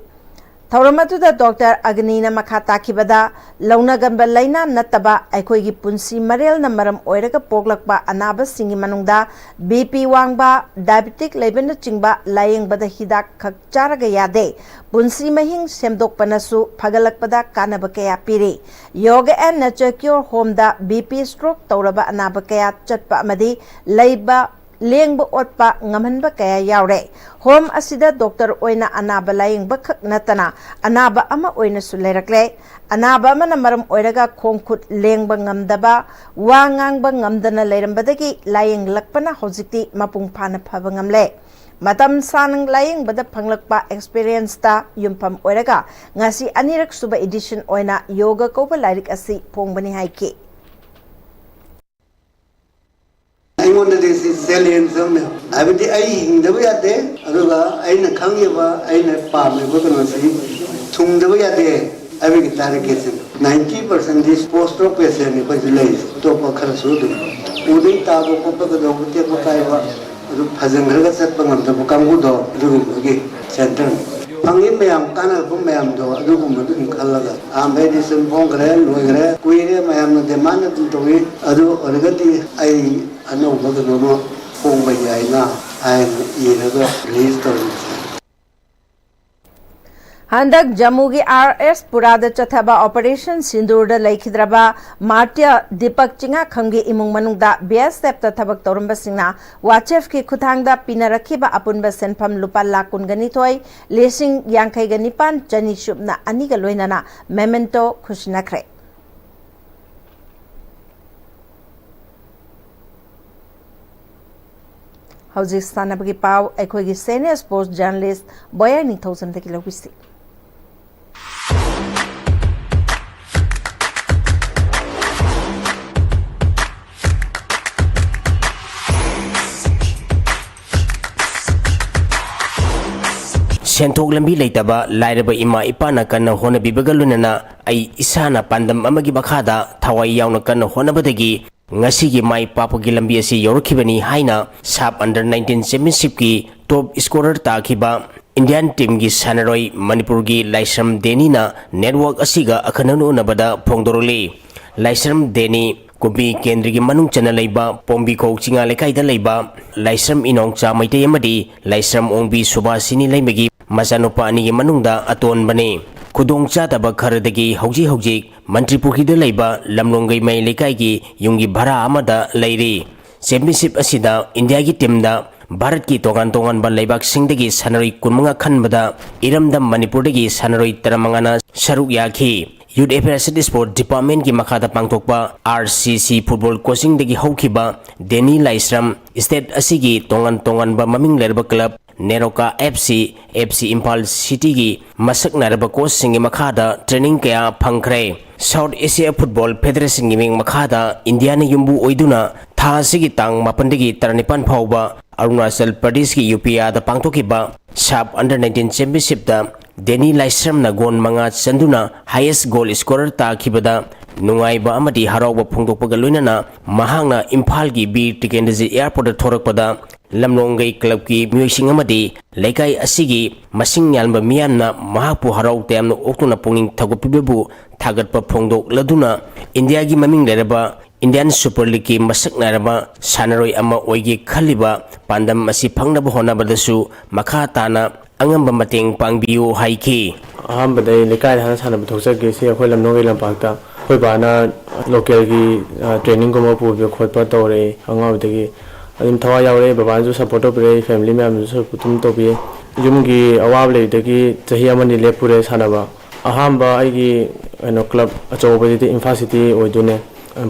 ꯊꯧꯔꯝ ꯑꯗꯨꯗ ꯗꯣꯛꯇꯔ ꯑꯒꯅꯤꯅ ꯃꯈꯥ ꯇꯥꯈꯤꯕꯗ, ꯂꯧꯅꯒꯟꯕ ꯂꯥꯏꯅꯥ ꯅꯠꯇꯕ ꯑꯩꯈꯣꯏꯒꯤ ꯄꯨꯟꯁꯤ ꯃꯔꯦꯜꯅ ꯃꯔꯝ ꯑꯣꯏꯔꯒ ꯄꯣꯛꯂꯛꯄ ꯑꯅꯥꯕꯁꯤꯡꯒꯤ ꯃꯅꯨꯡꯗ B P ꯋꯥꯡꯕ, diabetic ꯂꯩꯕꯅꯆꯤꯡꯕ ꯂꯥꯌꯦꯡꯕꯗ ꯍꯤꯗꯥꯛ ꯈꯛ ꯆꯥꯔꯒ ꯌꯥꯗꯦ꯫ ꯄꯨꯟꯁꯤ ꯃꯍꯤꯡ ꯁꯦꯝꯗꯣꯛꯄꯅꯁꯨ ꯐꯒꯠꯂꯛꯄꯗ ꯀꯥꯟꯅꯕ ꯀꯌꯥ ꯄꯤꯔꯤ꯫ Yoga and Nature Cure Homeꯗ B P stroke ꯇꯧꯔꯕ ꯑꯅꯥꯕ ꯀꯌꯥ ꯆꯠꯄ ꯑꯃꯗꯤ ꯂꯩꯕ ꯂꯦꯡꯕ ꯑꯣꯠꯄ ꯉꯝꯍꯟꯕ ꯀꯌꯥ ꯌꯥꯎꯔꯦ꯫ Home ꯑꯁꯤꯗ ꯗꯣꯛꯇꯔ ꯑꯣꯏꯅ ꯑꯅꯥꯕ ꯂꯥꯌꯦꯡꯕ ꯈꯛ ꯅꯠꯇꯅ ꯑꯅꯥꯕ ꯑꯃ ꯑꯣꯏꯅꯁꯨ ꯂꯩꯔꯛꯂꯦ꯫ ꯑꯅꯥꯕ ꯑꯃꯅ ꯃꯔꯝ ꯑꯣꯏꯔꯒ ꯈꯣꯡ ꯈꯨꯠ ꯂꯦꯡꯕ ꯉꯝꯗꯕ, ꯋꯥ ꯉꯥꯡꯕ ꯉꯝꯗꯅ ꯂꯩꯔꯝꯕꯗꯒꯤ ꯂꯥꯌꯦꯡꯂꯛꯄꯅ ꯍꯧꯖꯤꯛꯇꯤ ꯃꯄꯨꯡ ꯐꯥꯅ ꯐꯕ ꯉꯝꯂꯦ꯫ ꯃꯇꯝ ꯁꯥꯡꯅ ꯂꯥꯌꯦꯡꯕꯗ ꯐꯪꯂꯛꯄ experienceꯇ ꯌꯨꯝꯐꯝ ꯑꯣꯏꯔꯒ ꯉꯁꯤ ꯑꯅꯤꯔꯛ ꯁꯨꯕ edition ꯑꯣꯏꯅ Yoga ꯀꯧꯕ ꯂꯥꯏꯔꯤꯛ ꯑꯁꯤ ꯐꯣꯡꯕꯅꯤ ꯍꯥꯏꯈꯤ꯫ ꯑꯩꯉꯣꯟꯗꯗꯤ ꯁꯤ challenge ꯑꯃꯅꯦ꯫ ꯍꯥꯏꯕꯗꯤ ꯑꯩ ꯍꯤꯡꯗꯕ ꯌꯥꯗꯦ, ꯑꯗꯨꯒ ꯑꯩꯅ ꯈꯪꯉꯤꯕ, ꯑꯩꯅ ꯄꯥꯝꯃꯤꯕ ꯀꯩꯅꯣꯁꯤ ꯊꯨꯡꯗꯕ ꯌꯥꯗꯦ ꯍꯥꯏꯕꯒꯤ targetꯁꯤꯅꯤ꯫ Ninety percentꯗꯤ post stroke patientꯅꯤ ꯑꯩꯈꯣꯏꯁꯨ ꯂꯩꯔꯤꯁꯦ꯫ ꯑꯇꯣꯞꯄ ꯈꯔꯁꯨ ꯑꯗꯨꯝ ꯎꯗꯩ ꯇꯥꯕ ꯈꯣꯠꯄ, ꯀꯩꯗꯧꯕ, ꯇꯦꯛꯄ ꯀꯥꯏꯕ, ꯑꯗꯨ ꯐꯖꯤꯟꯈ꯭ꯔꯒ ꯆꯠꯄ ꯉꯝꯗꯕ ꯀꯥꯡꯕꯨꯗꯣ, ꯑꯗꯨꯒꯨꯝꯕꯒꯤ centreꯅꯤ꯫ ꯐꯪꯉꯤ ꯃꯌꯥꯝ, ꯀꯥꯟꯅꯕ ꯃꯌꯥꯝꯗꯣ ꯑꯗꯨꯒꯨꯝꯕꯗꯨ ꯑꯗꯨꯝ ꯈꯜꯂꯒ ꯑꯍꯥꯟꯕꯩ edition ꯐꯣꯡꯈ꯭ꯔꯦ, ꯂꯣꯏꯈ꯭ꯔꯦ꯫ ꯀꯨꯏꯔꯦ ꯃꯌꯥꯝꯅ demand ꯑꯗꯨꯝ ꯇꯧꯏ꯫ ꯑꯗꯨ ꯑꯣꯏꯔꯒꯗꯤ ꯑꯩ ꯑꯅꯧꯕ ꯀꯩꯅꯣꯝꯃ ꯐꯣꯡꯕ ꯌꯥꯏꯅ ꯍꯥꯏꯅ ꯏꯔꯒ release ꯇꯧꯔꯤꯕꯁꯦ꯫ ꯍꯟꯗꯛ ꯖꯝꯃꯨꯒꯤ R S Purada ꯆꯠꯊꯕ Operation Sindoorꯗ ꯂꯩꯈꯤꯗ꯭ꯔꯕ martyr ꯗꯤꯄꯛ ꯆꯤꯡꯉꯥꯈꯝꯒꯤ ꯏꯃꯨꯡ ꯃꯅꯨꯡꯗ B S Fꯇ ꯊꯕꯛ ꯇꯧꯔꯝꯕꯁꯤꯡꯅ ꯋꯥꯆꯦꯐꯀꯤ ꯈꯨꯠꯊꯥꯡꯗ ꯄꯤꯅꯔꯛꯈꯤꯕ ꯑꯄꯨꯟꯕ ꯁꯦꯟꯐꯝ ꯂꯨꯄꯥ ꯂꯥꯈ ꯀꯨꯟꯒ ꯅꯤꯊꯣꯏ, ꯂꯤꯁꯤꯡ ꯌꯥꯡꯈꯩꯒ ꯅꯤꯄꯥꯟ, ꯆꯅꯤ ꯁꯨꯞꯅ ꯑꯅꯤꯒ ꯂꯣꯏꯅꯅ memento ꯈꯨꯠꯁꯤꯟꯅꯈ꯭ꯔꯦ꯫ ꯍꯧꯖꯤꯛ ꯁꯥꯟꯅꯕꯒꯤ ꯄꯥꯎ ꯑꯩꯈꯣꯏꯒꯤ senior sports journalist ꯕꯣꯌꯥꯏ ꯅꯤꯡꯊꯧꯖꯝꯗꯒꯤ ꯂꯧꯕꯤꯁꯤ꯫ ꯁꯦꯟꯊꯣꯛ ꯂꯝꯕꯤ ꯂꯩꯇꯕ ꯂꯥꯏꯔꯕ ꯏꯃꯥ ꯏꯄꯥꯅ ꯀꯟꯅ ꯍꯣꯠꯅꯕꯤꯕꯒ ꯂꯣꯏꯅꯅ ꯑꯩ ꯏꯁꯥꯅ ꯄꯥꯟꯗꯝ ꯑꯃꯒꯤ ꯃꯈꯥꯗ ꯊꯋꯥꯏ ꯌꯥꯎꯅ ꯀꯟꯅ ꯍꯣꯠꯅꯕꯗꯒꯤ ꯉꯁꯤꯒꯤ ꯃꯥꯏ ꯄꯥꯛꯄꯒꯤ ꯂꯝꯕꯤ ꯑꯁꯤ ꯌꯧꯔꯛꯈꯤꯕꯅꯤ ꯍꯥꯏꯅ ꯁꯥꯞ ꯑꯟꯗꯔ ꯅꯥꯏꯟꯇꯤꯟ ꯆꯦꯝꯄꯤꯌꯟꯁꯤꯞꯀꯤ ꯇꯣꯞ ꯁ꯭ꯀꯣꯔꯔ ꯇꯥꯈꯤꯕ ꯏꯟꯗꯤꯌꯥꯟ ꯇꯤꯝꯒꯤ ꯁꯥꯟꯅꯔꯣꯏ ꯃꯅꯤꯄꯨꯔꯒꯤ ꯂꯥꯏꯁ꯭ꯔꯝ ꯗꯦꯅꯤꯅ ꯅꯦꯠꯋꯥꯔꯛ ꯑꯁꯤꯒ ꯑꯈꯟꯅꯅ ꯎꯅꯕꯗ ꯐꯣꯡꯗꯣꯔꯛꯂꯤ꯫ ꯂꯥꯏꯁ꯭ꯔꯝ ꯗꯦꯅꯤ ꯀꯨꯝꯕꯤ ꯀꯦꯟꯗ꯭ꯔꯒꯤ ꯃꯅꯨꯡ ꯆꯟꯅ ꯂꯩꯕ ꯄꯣꯝꯕꯤꯈꯣꯛ ꯆꯤꯉꯥ ꯂꯩꯀꯥꯏꯗ ꯂꯩꯕ ꯂꯥꯏꯁ꯭ꯔꯝ ꯏꯅꯥꯎꯆꯥ ꯃꯩꯇꯩ ꯑꯃꯗꯤ ꯂꯥꯏꯁ꯭ꯔꯝ ꯑꯣꯡꯕꯤ ꯁꯨꯕꯥꯁꯤꯅꯤ ꯂꯩꯃꯒꯤ ꯃꯆꯥꯅꯨꯄꯥ ꯑꯅꯤꯒꯤ ꯃꯅꯨꯡꯗ ꯑꯇꯣꯟꯕꯅꯤ꯫ ꯈꯨꯗꯣꯡꯆꯥꯗꯕ ꯈꯔꯗꯒꯤ ꯍꯧꯖꯤꯛ ꯍꯧꯖꯤꯛ ꯃꯟꯇ꯭ꯔꯤꯄꯨꯈ꯭ꯔꯤꯗ ꯂꯩꯕ ꯂꯝꯂꯣꯡꯒꯩ ꯃꯌꯥꯏ ꯂꯩꯀꯥꯏꯒꯤ ꯌꯨꯝꯒꯤ ꯚꯔꯥ ꯑꯃꯗ ꯂꯩꯔꯤ꯫ ꯆꯦꯝꯄꯤꯌꯟꯁꯤꯞ ꯑꯁꯤꯗ ꯏꯟꯗꯤꯌꯥꯒꯤ ꯇꯤꯝꯗ ꯚꯥꯔꯠꯀꯤ ꯇꯣꯉꯥꯟ ꯇꯣꯉꯥꯟꯕ ꯂꯩꯕꯥꯛꯁꯤꯡꯗꯒꯤ ꯁꯥꯟꯅꯔꯣꯏ ꯀꯨꯟꯃꯉꯥ ꯈꯟꯕꯗ ꯏꯔꯝꯗꯝ ꯃꯅꯤꯄꯨꯔꯗꯒꯤ ꯁꯥꯟꯅꯔꯣꯏ ꯇꯔꯥꯃꯉꯥꯅ ꯁꯔꯨꯛ ꯌꯥꯈꯤ꯫ Youth Affairs and Sport Departmentꯀꯤ ꯃꯈꯥꯗ ꯄꯥꯡꯊꯣꯛꯄ RCC football coachingꯗꯒꯤ ꯍꯧꯈꯤꯕ ꯗꯦꯅꯤ ꯂꯥꯏꯁ꯭ꯔꯝ state ꯑꯁꯤꯒꯤ ꯇꯣꯉꯥꯟ ꯇꯣꯉꯥꯟꯕ ꯃꯃꯤꯡ ꯂꯩꯔꯕ club NEROCA FC, FC Imphal ꯁꯤꯇꯤꯒꯤ ꯃꯁꯛ ꯅꯥꯏꯔꯕ coachꯁꯤꯡꯒꯤ ꯃꯈꯥꯗ training ꯀꯌꯥ ꯐꯪꯈ꯭ꯔꯦ꯫ South Asia Football Federationꯒꯤ ꯃꯤꯡ ꯃꯈꯥꯗ ꯏꯟꯗꯤꯌꯥꯅ ꯌꯨꯝꯕꯨ ꯑꯣꯏꯗꯨꯅ ꯊꯥ ꯑꯁꯤꯒꯤ ꯇꯥꯡ ꯃꯥꯄꯟꯗꯒꯤ ꯇꯔꯥꯅꯤꯄꯥꯟ ꯐꯥꯎꯕ ꯑꯔꯨꯅꯥꯆꯜ ꯄ꯭ꯔꯗꯦꯁꯀꯤ ꯌꯨꯄꯤꯌꯥꯗ ꯄꯥꯡꯊꯣꯛꯈꯤꯕ ꯁꯥꯞ ꯑꯟꯗꯔ ꯅꯥꯏꯟꯇꯤꯟ ꯆꯦꯝꯄꯤꯌꯟꯁꯤꯞꯇ ꯗꯦꯅꯤ ꯂꯥꯏꯁ꯭ꯔꯝꯅ ꯒꯣꯜ ꯃꯉꯥ ꯆꯟꯗꯨꯅ highest goal scorer ꯇꯥꯈꯤꯕꯗ ꯅꯨꯡꯉꯥꯏꯕ ꯑꯃꯗꯤ ꯍꯔꯥꯎꯕ ꯐꯣꯡꯗꯣꯛꯄꯒ ꯂꯣꯏꯅꯅ ꯃꯍꯥꯛꯅ ꯏꯝꯐꯥꯜꯒꯤ ꯕꯤꯔ ꯇꯤꯀꯦꯟꯗ꯭ꯔꯖꯤꯠ airportꯇ ꯊꯣꯔꯛꯄꯗ ꯂꯝꯂꯣꯡꯒꯩ clubꯀꯤ ꯃꯤꯑꯣꯏꯁꯤꯡ ꯑꯃꯗꯤ ꯂꯩꯀꯥꯏ ꯑꯁꯤꯒꯤ ꯃꯁꯤꯡ ꯌꯥꯝꯕ ꯃꯤꯌꯥꯝꯅ ꯃꯍꯥꯛꯄꯨ ꯍꯔꯥꯎ ꯇꯌꯥꯝꯅ ꯑꯣꯛꯇꯨꯅ ꯄꯨꯛꯅꯤꯡ ꯊꯧꯒꯠꯄꯤꯕꯕꯨ ꯊꯥꯒꯠꯄ ꯐꯣꯡꯗꯣꯛꯂꯗꯨꯅ ꯏꯟꯗꯤꯌꯥꯒꯤ ꯃꯃꯤꯡ ꯂꯩꯔꯕ Indian Super Leagueꯀꯤ ꯃꯁꯛ ꯅꯥꯏꯔꯕ ꯁꯥꯟꯅꯔꯣꯏ ꯑꯃ ꯑꯣꯏꯒꯦ ꯈꯜꯂꯤꯕ ꯄꯥꯟꯗꯝ ꯑꯁꯤ ꯐꯪꯅꯕ ꯍꯣꯠꯅꯕꯗꯁꯨ ꯃꯈꯥ ꯇꯥꯅ ꯑꯉꯝꯕ ꯃꯇꯦꯡ ꯄꯥꯡꯕꯤꯌꯨ ꯍꯥꯏꯈꯤ꯫ ꯑꯍꯥꯟꯕꯗ ꯑꯩ ꯂꯩꯀꯥꯏꯗ ꯍꯥꯟꯅ ꯁꯥꯟꯅꯕ ꯊꯣꯛꯆꯒꯦ꯫ ꯁꯤ ꯑꯩꯈꯣꯏ ꯂꯝꯂꯣꯡꯒꯩ ꯂꯝꯄꯥꯛꯇ ꯑꯩꯈꯣꯏ ꯕꯥꯅ ꯂꯣꯀꯦꯜꯒꯤ, ꯑ, trainingꯒꯨꯝꯕ ꯄꯨꯕꯤꯕ ꯈꯣꯠꯄ ꯇꯧꯔꯛꯑꯦ꯫ ꯑꯉꯥꯡ ꯑꯣꯏꯕꯗꯒꯤ ꯑꯗꯨꯝ ꯊꯋꯥꯏ ꯌꯥꯎꯔꯛꯑꯦ꯫ ꯕꯕꯥꯅꯁꯨ support ꯇꯧꯕꯤꯔꯛꯑꯦ, family ꯃꯌꯥꯝꯅꯁꯨ support ꯑꯗꯨꯝ ꯇꯧꯕꯤꯌꯦ꯫ ꯌꯨꯝꯒꯤ ꯑꯋꯥꯕ ꯂꯩꯕꯗꯒꯤ ꯆꯍꯤ ꯑꯃꯅꯤ ꯂꯦꯞꯄꯨꯔꯦ ꯁꯥꯟꯅꯕ꯫ ꯑꯍꯥꯟꯕ ꯑꯩꯒꯤ, ꯀꯩꯅꯣ, club ꯑꯆꯧꯕꯁꯤꯗꯤ ꯏꯝꯐꯥꯜ ꯁꯤꯇꯤ ꯑꯣꯏꯗꯣꯏꯅꯦ꯫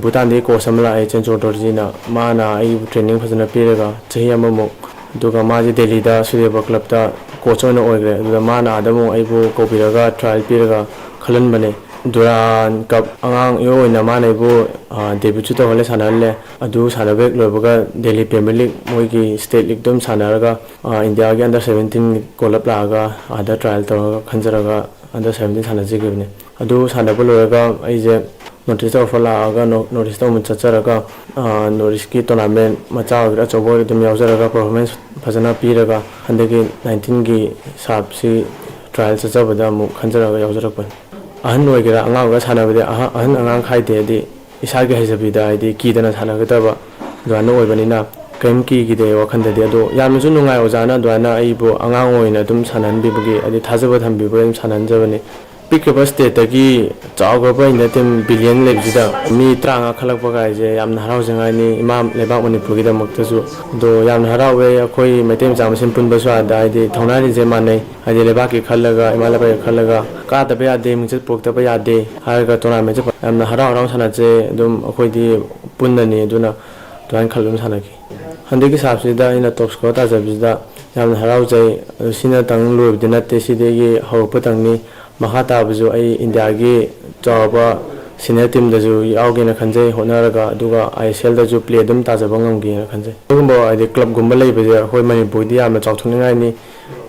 ꯚꯨꯇꯥꯟꯗꯒꯤ coach ꯑꯃ ꯂꯥꯛꯑꯦ, ꯆꯦꯟꯆꯣ ꯗꯣꯔꯖꯤꯅ꯫ ꯃꯥꯅ ꯑꯩꯕꯨ training ꯐꯖꯅ ꯄꯤꯔꯒ ꯆꯍꯤ ꯑꯃꯃꯨꯛ, ꯑꯗꯨꯒ ꯃꯥꯁꯦ ꯗꯦꯜꯂꯤꯗ ꯁꯨꯔꯦꯕ clubꯇ coach ꯑꯣꯏꯅ ꯑꯣꯏꯈ꯭ꯔꯦ꯫ ꯑꯗꯨꯗ ꯃꯥꯅ ꯑꯥꯗ ꯑꯃꯨꯛ ꯑꯩꯕꯨ ꯀꯧꯕꯤꯔꯒ trial ꯄꯤꯔꯒ ꯈꯜꯍꯟꯕꯅꯦ꯫ ꯗꯨꯔꯥꯟ ꯀꯞ ꯑꯉꯥꯡ ꯏꯑꯣꯏ ꯑꯣꯏꯅ ꯃꯥꯅ ꯑꯩꯕꯨ ꯗꯦꯕ꯭ꯌꯨꯠꯁꯨ ꯇꯧꯍꯜꯂꯦ, ꯁꯥꯟꯅꯍꯜꯂꯦ꯫ ꯑꯗꯨ ꯁꯥꯟꯅꯕ ꯍꯦꯛ ꯂꯣꯏꯕꯒ ꯗꯦꯜꯂꯤ ꯄ꯭ꯔꯤꯃꯤꯌꯔ ꯂꯤꯒ, ꯃꯣꯏꯒꯤ ꯁ꯭ꯇꯦꯠ ꯂꯤꯒꯇ ꯑꯗꯨꯝ ꯁꯥꯟꯅꯔꯒ, ꯏꯟꯗꯤꯌꯥꯒꯤ ꯑꯟꯗꯔ ꯁꯕꯦꯟꯇꯤꯟ ꯀꯣꯜ ꯑꯞ ꯂꯥꯛꯑꯒ ꯑꯥꯗ ꯇ꯭ꯔꯥꯏꯌꯦꯜ ꯇꯧꯔꯒ ꯈꯟꯖꯔꯒ ꯑꯟꯗꯔ ꯁꯕꯦꯟꯇꯤꯟ ꯁꯥꯟꯅꯖꯈꯤꯕꯅꯤ꯫ ꯑꯗꯨ ꯁꯥꯟꯅꯕ ꯂꯣꯏꯔꯒ ꯑꯩꯁꯦ ꯅꯣꯔꯠ ꯏꯁꯇ ꯑꯣꯐꯔ ꯂꯥꯛꯑꯒ ꯅꯣꯔꯠ ꯏꯁꯇ ꯑꯃꯨꯛ ꯆꯠꯆꯔꯒ, ꯅꯣꯔꯠ ꯏꯁꯀꯤ ꯇꯣꯔꯅꯥꯃꯦꯟ ꯃꯆꯥ ꯑꯣꯏꯒꯦꯔꯥ ꯑꯆꯧꯕ ꯑꯣꯏꯒꯦꯔꯥ ꯑꯗꯨꯝ ꯌꯥꯎꯖꯔꯒ ꯄꯔꯐꯣꯔꯃꯦꯟꯁ ꯐꯖꯅ ꯄꯤꯔꯒ ꯍꯟꯗꯛꯀꯤ ꯅꯥꯏꯟꯇꯤꯟꯒꯤ ꯁꯥꯞꯁꯤ ꯇ꯭ꯔꯥꯏꯌꯦꯜ ꯆꯠꯆꯕꯗ ꯑꯃꯨꯛ ꯈꯟꯖꯔꯒ ꯌꯥꯎꯖꯔꯛꯄꯅꯤ꯫ ꯑꯍꯟ ꯑꯣꯏꯒꯦꯔꯥ ꯑꯉꯥꯡ ꯑꯣꯏꯒꯦꯔꯥ ꯁꯥꯟꯅꯕꯗꯤ ꯑꯍ-, ꯑꯍꯟ ꯑꯉꯥꯡ ꯈꯥꯏꯗꯦ, ꯍꯥꯏꯗꯤ ꯏꯁꯥꯒꯤ ꯍꯩꯖꯕꯤꯗ ꯍꯥꯏꯗꯤ ꯀꯤꯗꯅ ꯁꯥꯟꯅꯒꯗꯕ ꯑꯗꯨꯃꯥꯏꯅ ꯑꯣꯏꯕꯅꯤꯅ ꯀꯔꯤꯝ ꯀꯤꯈꯤꯗꯦ ꯋꯥꯈꯟꯗꯗꯤ꯫ ꯑꯗꯣ ꯌꯥꯝꯅꯁꯨ ꯅꯨꯡꯉꯥꯏ ꯑꯣꯖꯥꯅ ꯑꯗꯨꯃꯥꯏꯅ ꯑꯩꯕꯨ ꯑꯉꯥꯡ ꯑꯣꯏꯅ ꯑꯗꯨꯝ ꯁꯥꯟꯅꯍꯟꯕꯤꯕꯒꯤ, ꯍꯥꯏꯗꯤ ꯊꯥꯖꯕ ꯊꯝꯕꯤꯕꯒꯤ ꯑꯗꯨꯝ ꯁꯥꯟꯅꯍꯟꯖꯕꯅꯤ꯫ ꯄꯤꯛꯈ꯭ꯔꯕ ꯁ꯭ꯇꯦꯠꯇꯒꯤ ꯆꯥꯎꯈ꯭ꯔꯕ ꯏꯟꯗꯤꯌꯥ ꯇꯤꯝ ꯕꯤꯂꯤꯌꯟ ꯂꯩꯕꯁꯤꯗ ꯃꯤ ꯇꯔꯥꯃꯉꯥ ꯈꯜꯂꯛꯄ ꯀꯥꯏꯁꯦ ꯌꯥꯝꯅ ꯍꯔꯥꯎꯖꯉꯥꯏꯅꯤ ꯏꯃꯥ ꯂꯩꯕꯥꯛ ꯃꯅꯤꯄꯨꯔꯒꯤꯗꯃꯛꯇꯁꯨ꯫ ꯑꯗꯣ ꯌꯥꯝꯅ ꯍꯔꯥꯎꯋꯦ ꯑꯩꯈꯣꯏ ꯃꯩꯇꯩ ꯃꯆꯥ ꯃꯁꯦꯟ ꯄꯨꯟꯕꯁꯨ ꯑꯗ ꯍꯥꯏꯗꯤ ꯊꯧꯅꯥ ꯂꯤꯡꯖꯦꯜ ꯃꯥꯟꯅꯩ, ꯍꯥꯏꯗꯤ ꯂꯩꯕꯥꯛꯀꯤ ꯈꯜꯂꯒ, ꯏꯃꯥ ꯂꯩꯕꯥꯛꯀꯤ ꯈꯜꯂꯒ ꯀꯥꯗꯕ ꯌꯥꯗꯦ, ꯃꯤꯡꯆꯠ ꯄꯨꯔꯛꯇꯕ ꯌꯥꯗꯦ ꯍꯥꯏꯔꯒ ꯇꯣꯔꯅꯥꯃꯦꯟꯁꯦ ꯌꯥꯝꯅ ꯍꯔꯥꯎ ꯍꯔꯥꯎ ꯁꯥꯟꯅꯖꯩ꯫ ꯑꯗꯨꯝ ꯑꯩꯈꯣꯏꯗꯤ ꯄꯨꯟꯅꯅꯤ, ꯑꯗꯨꯅ ꯑꯗꯨꯃꯥꯏꯅ ꯈꯜꯂꯒ ꯑꯗꯨꯝ ꯁꯥꯟꯅꯈꯤ꯫ ꯍꯟꯗꯛꯀꯤ ꯁꯥꯞꯁꯤꯗ ꯑꯩꯅ ꯇꯣꯞ ꯁ꯭ꯀꯣꯔ ꯇꯥꯖꯕꯁꯤꯗ ꯌꯥꯝꯅ ꯍꯔꯥꯎꯖꯩ꯫ ꯑꯗꯨ ꯁꯤꯅꯇꯪ ꯂꯣꯏꯕꯗꯤ ꯅꯠꯇꯦ, ꯁꯤꯗꯒꯤ ꯍꯧꯔꯛꯄꯇꯪꯅꯤ꯫ ꯃꯈꯥ ꯇꯥꯕꯁꯨ ꯑꯩ ꯏꯟꯗꯤꯌꯥꯒꯤ ꯆꯥꯎꯔꯕ ꯁꯤꯅꯤꯌꯔ ꯇꯤꯝꯗꯁꯨ ꯌꯥꯎꯒꯦꯅ ꯈꯟꯖꯩ ꯍꯣꯠꯅꯔꯒ, ꯑꯗꯨꯒ ꯑꯥꯏ ꯑꯦꯁ ꯑꯦꯜꯗꯁꯨ ꯄ꯭ꯂꯦ ꯑꯗꯨꯝ ꯇꯥꯖꯕ ꯉꯝꯒꯦꯅ ꯈꯟꯖꯩ꯫ ꯑꯗꯨꯒꯨꯝꯕ ꯍꯥꯏꯗꯤ ꯀ꯭ꯂꯕꯒꯨꯝꯕ ꯂꯩꯕꯁꯦ ꯑꯩꯈꯣꯏ ꯃꯅꯤꯄꯨꯔꯗꯤ ꯌꯥꯝꯅ ꯆꯥꯎꯊꯣꯛꯅꯤꯡꯉꯥꯏꯅꯤ꯫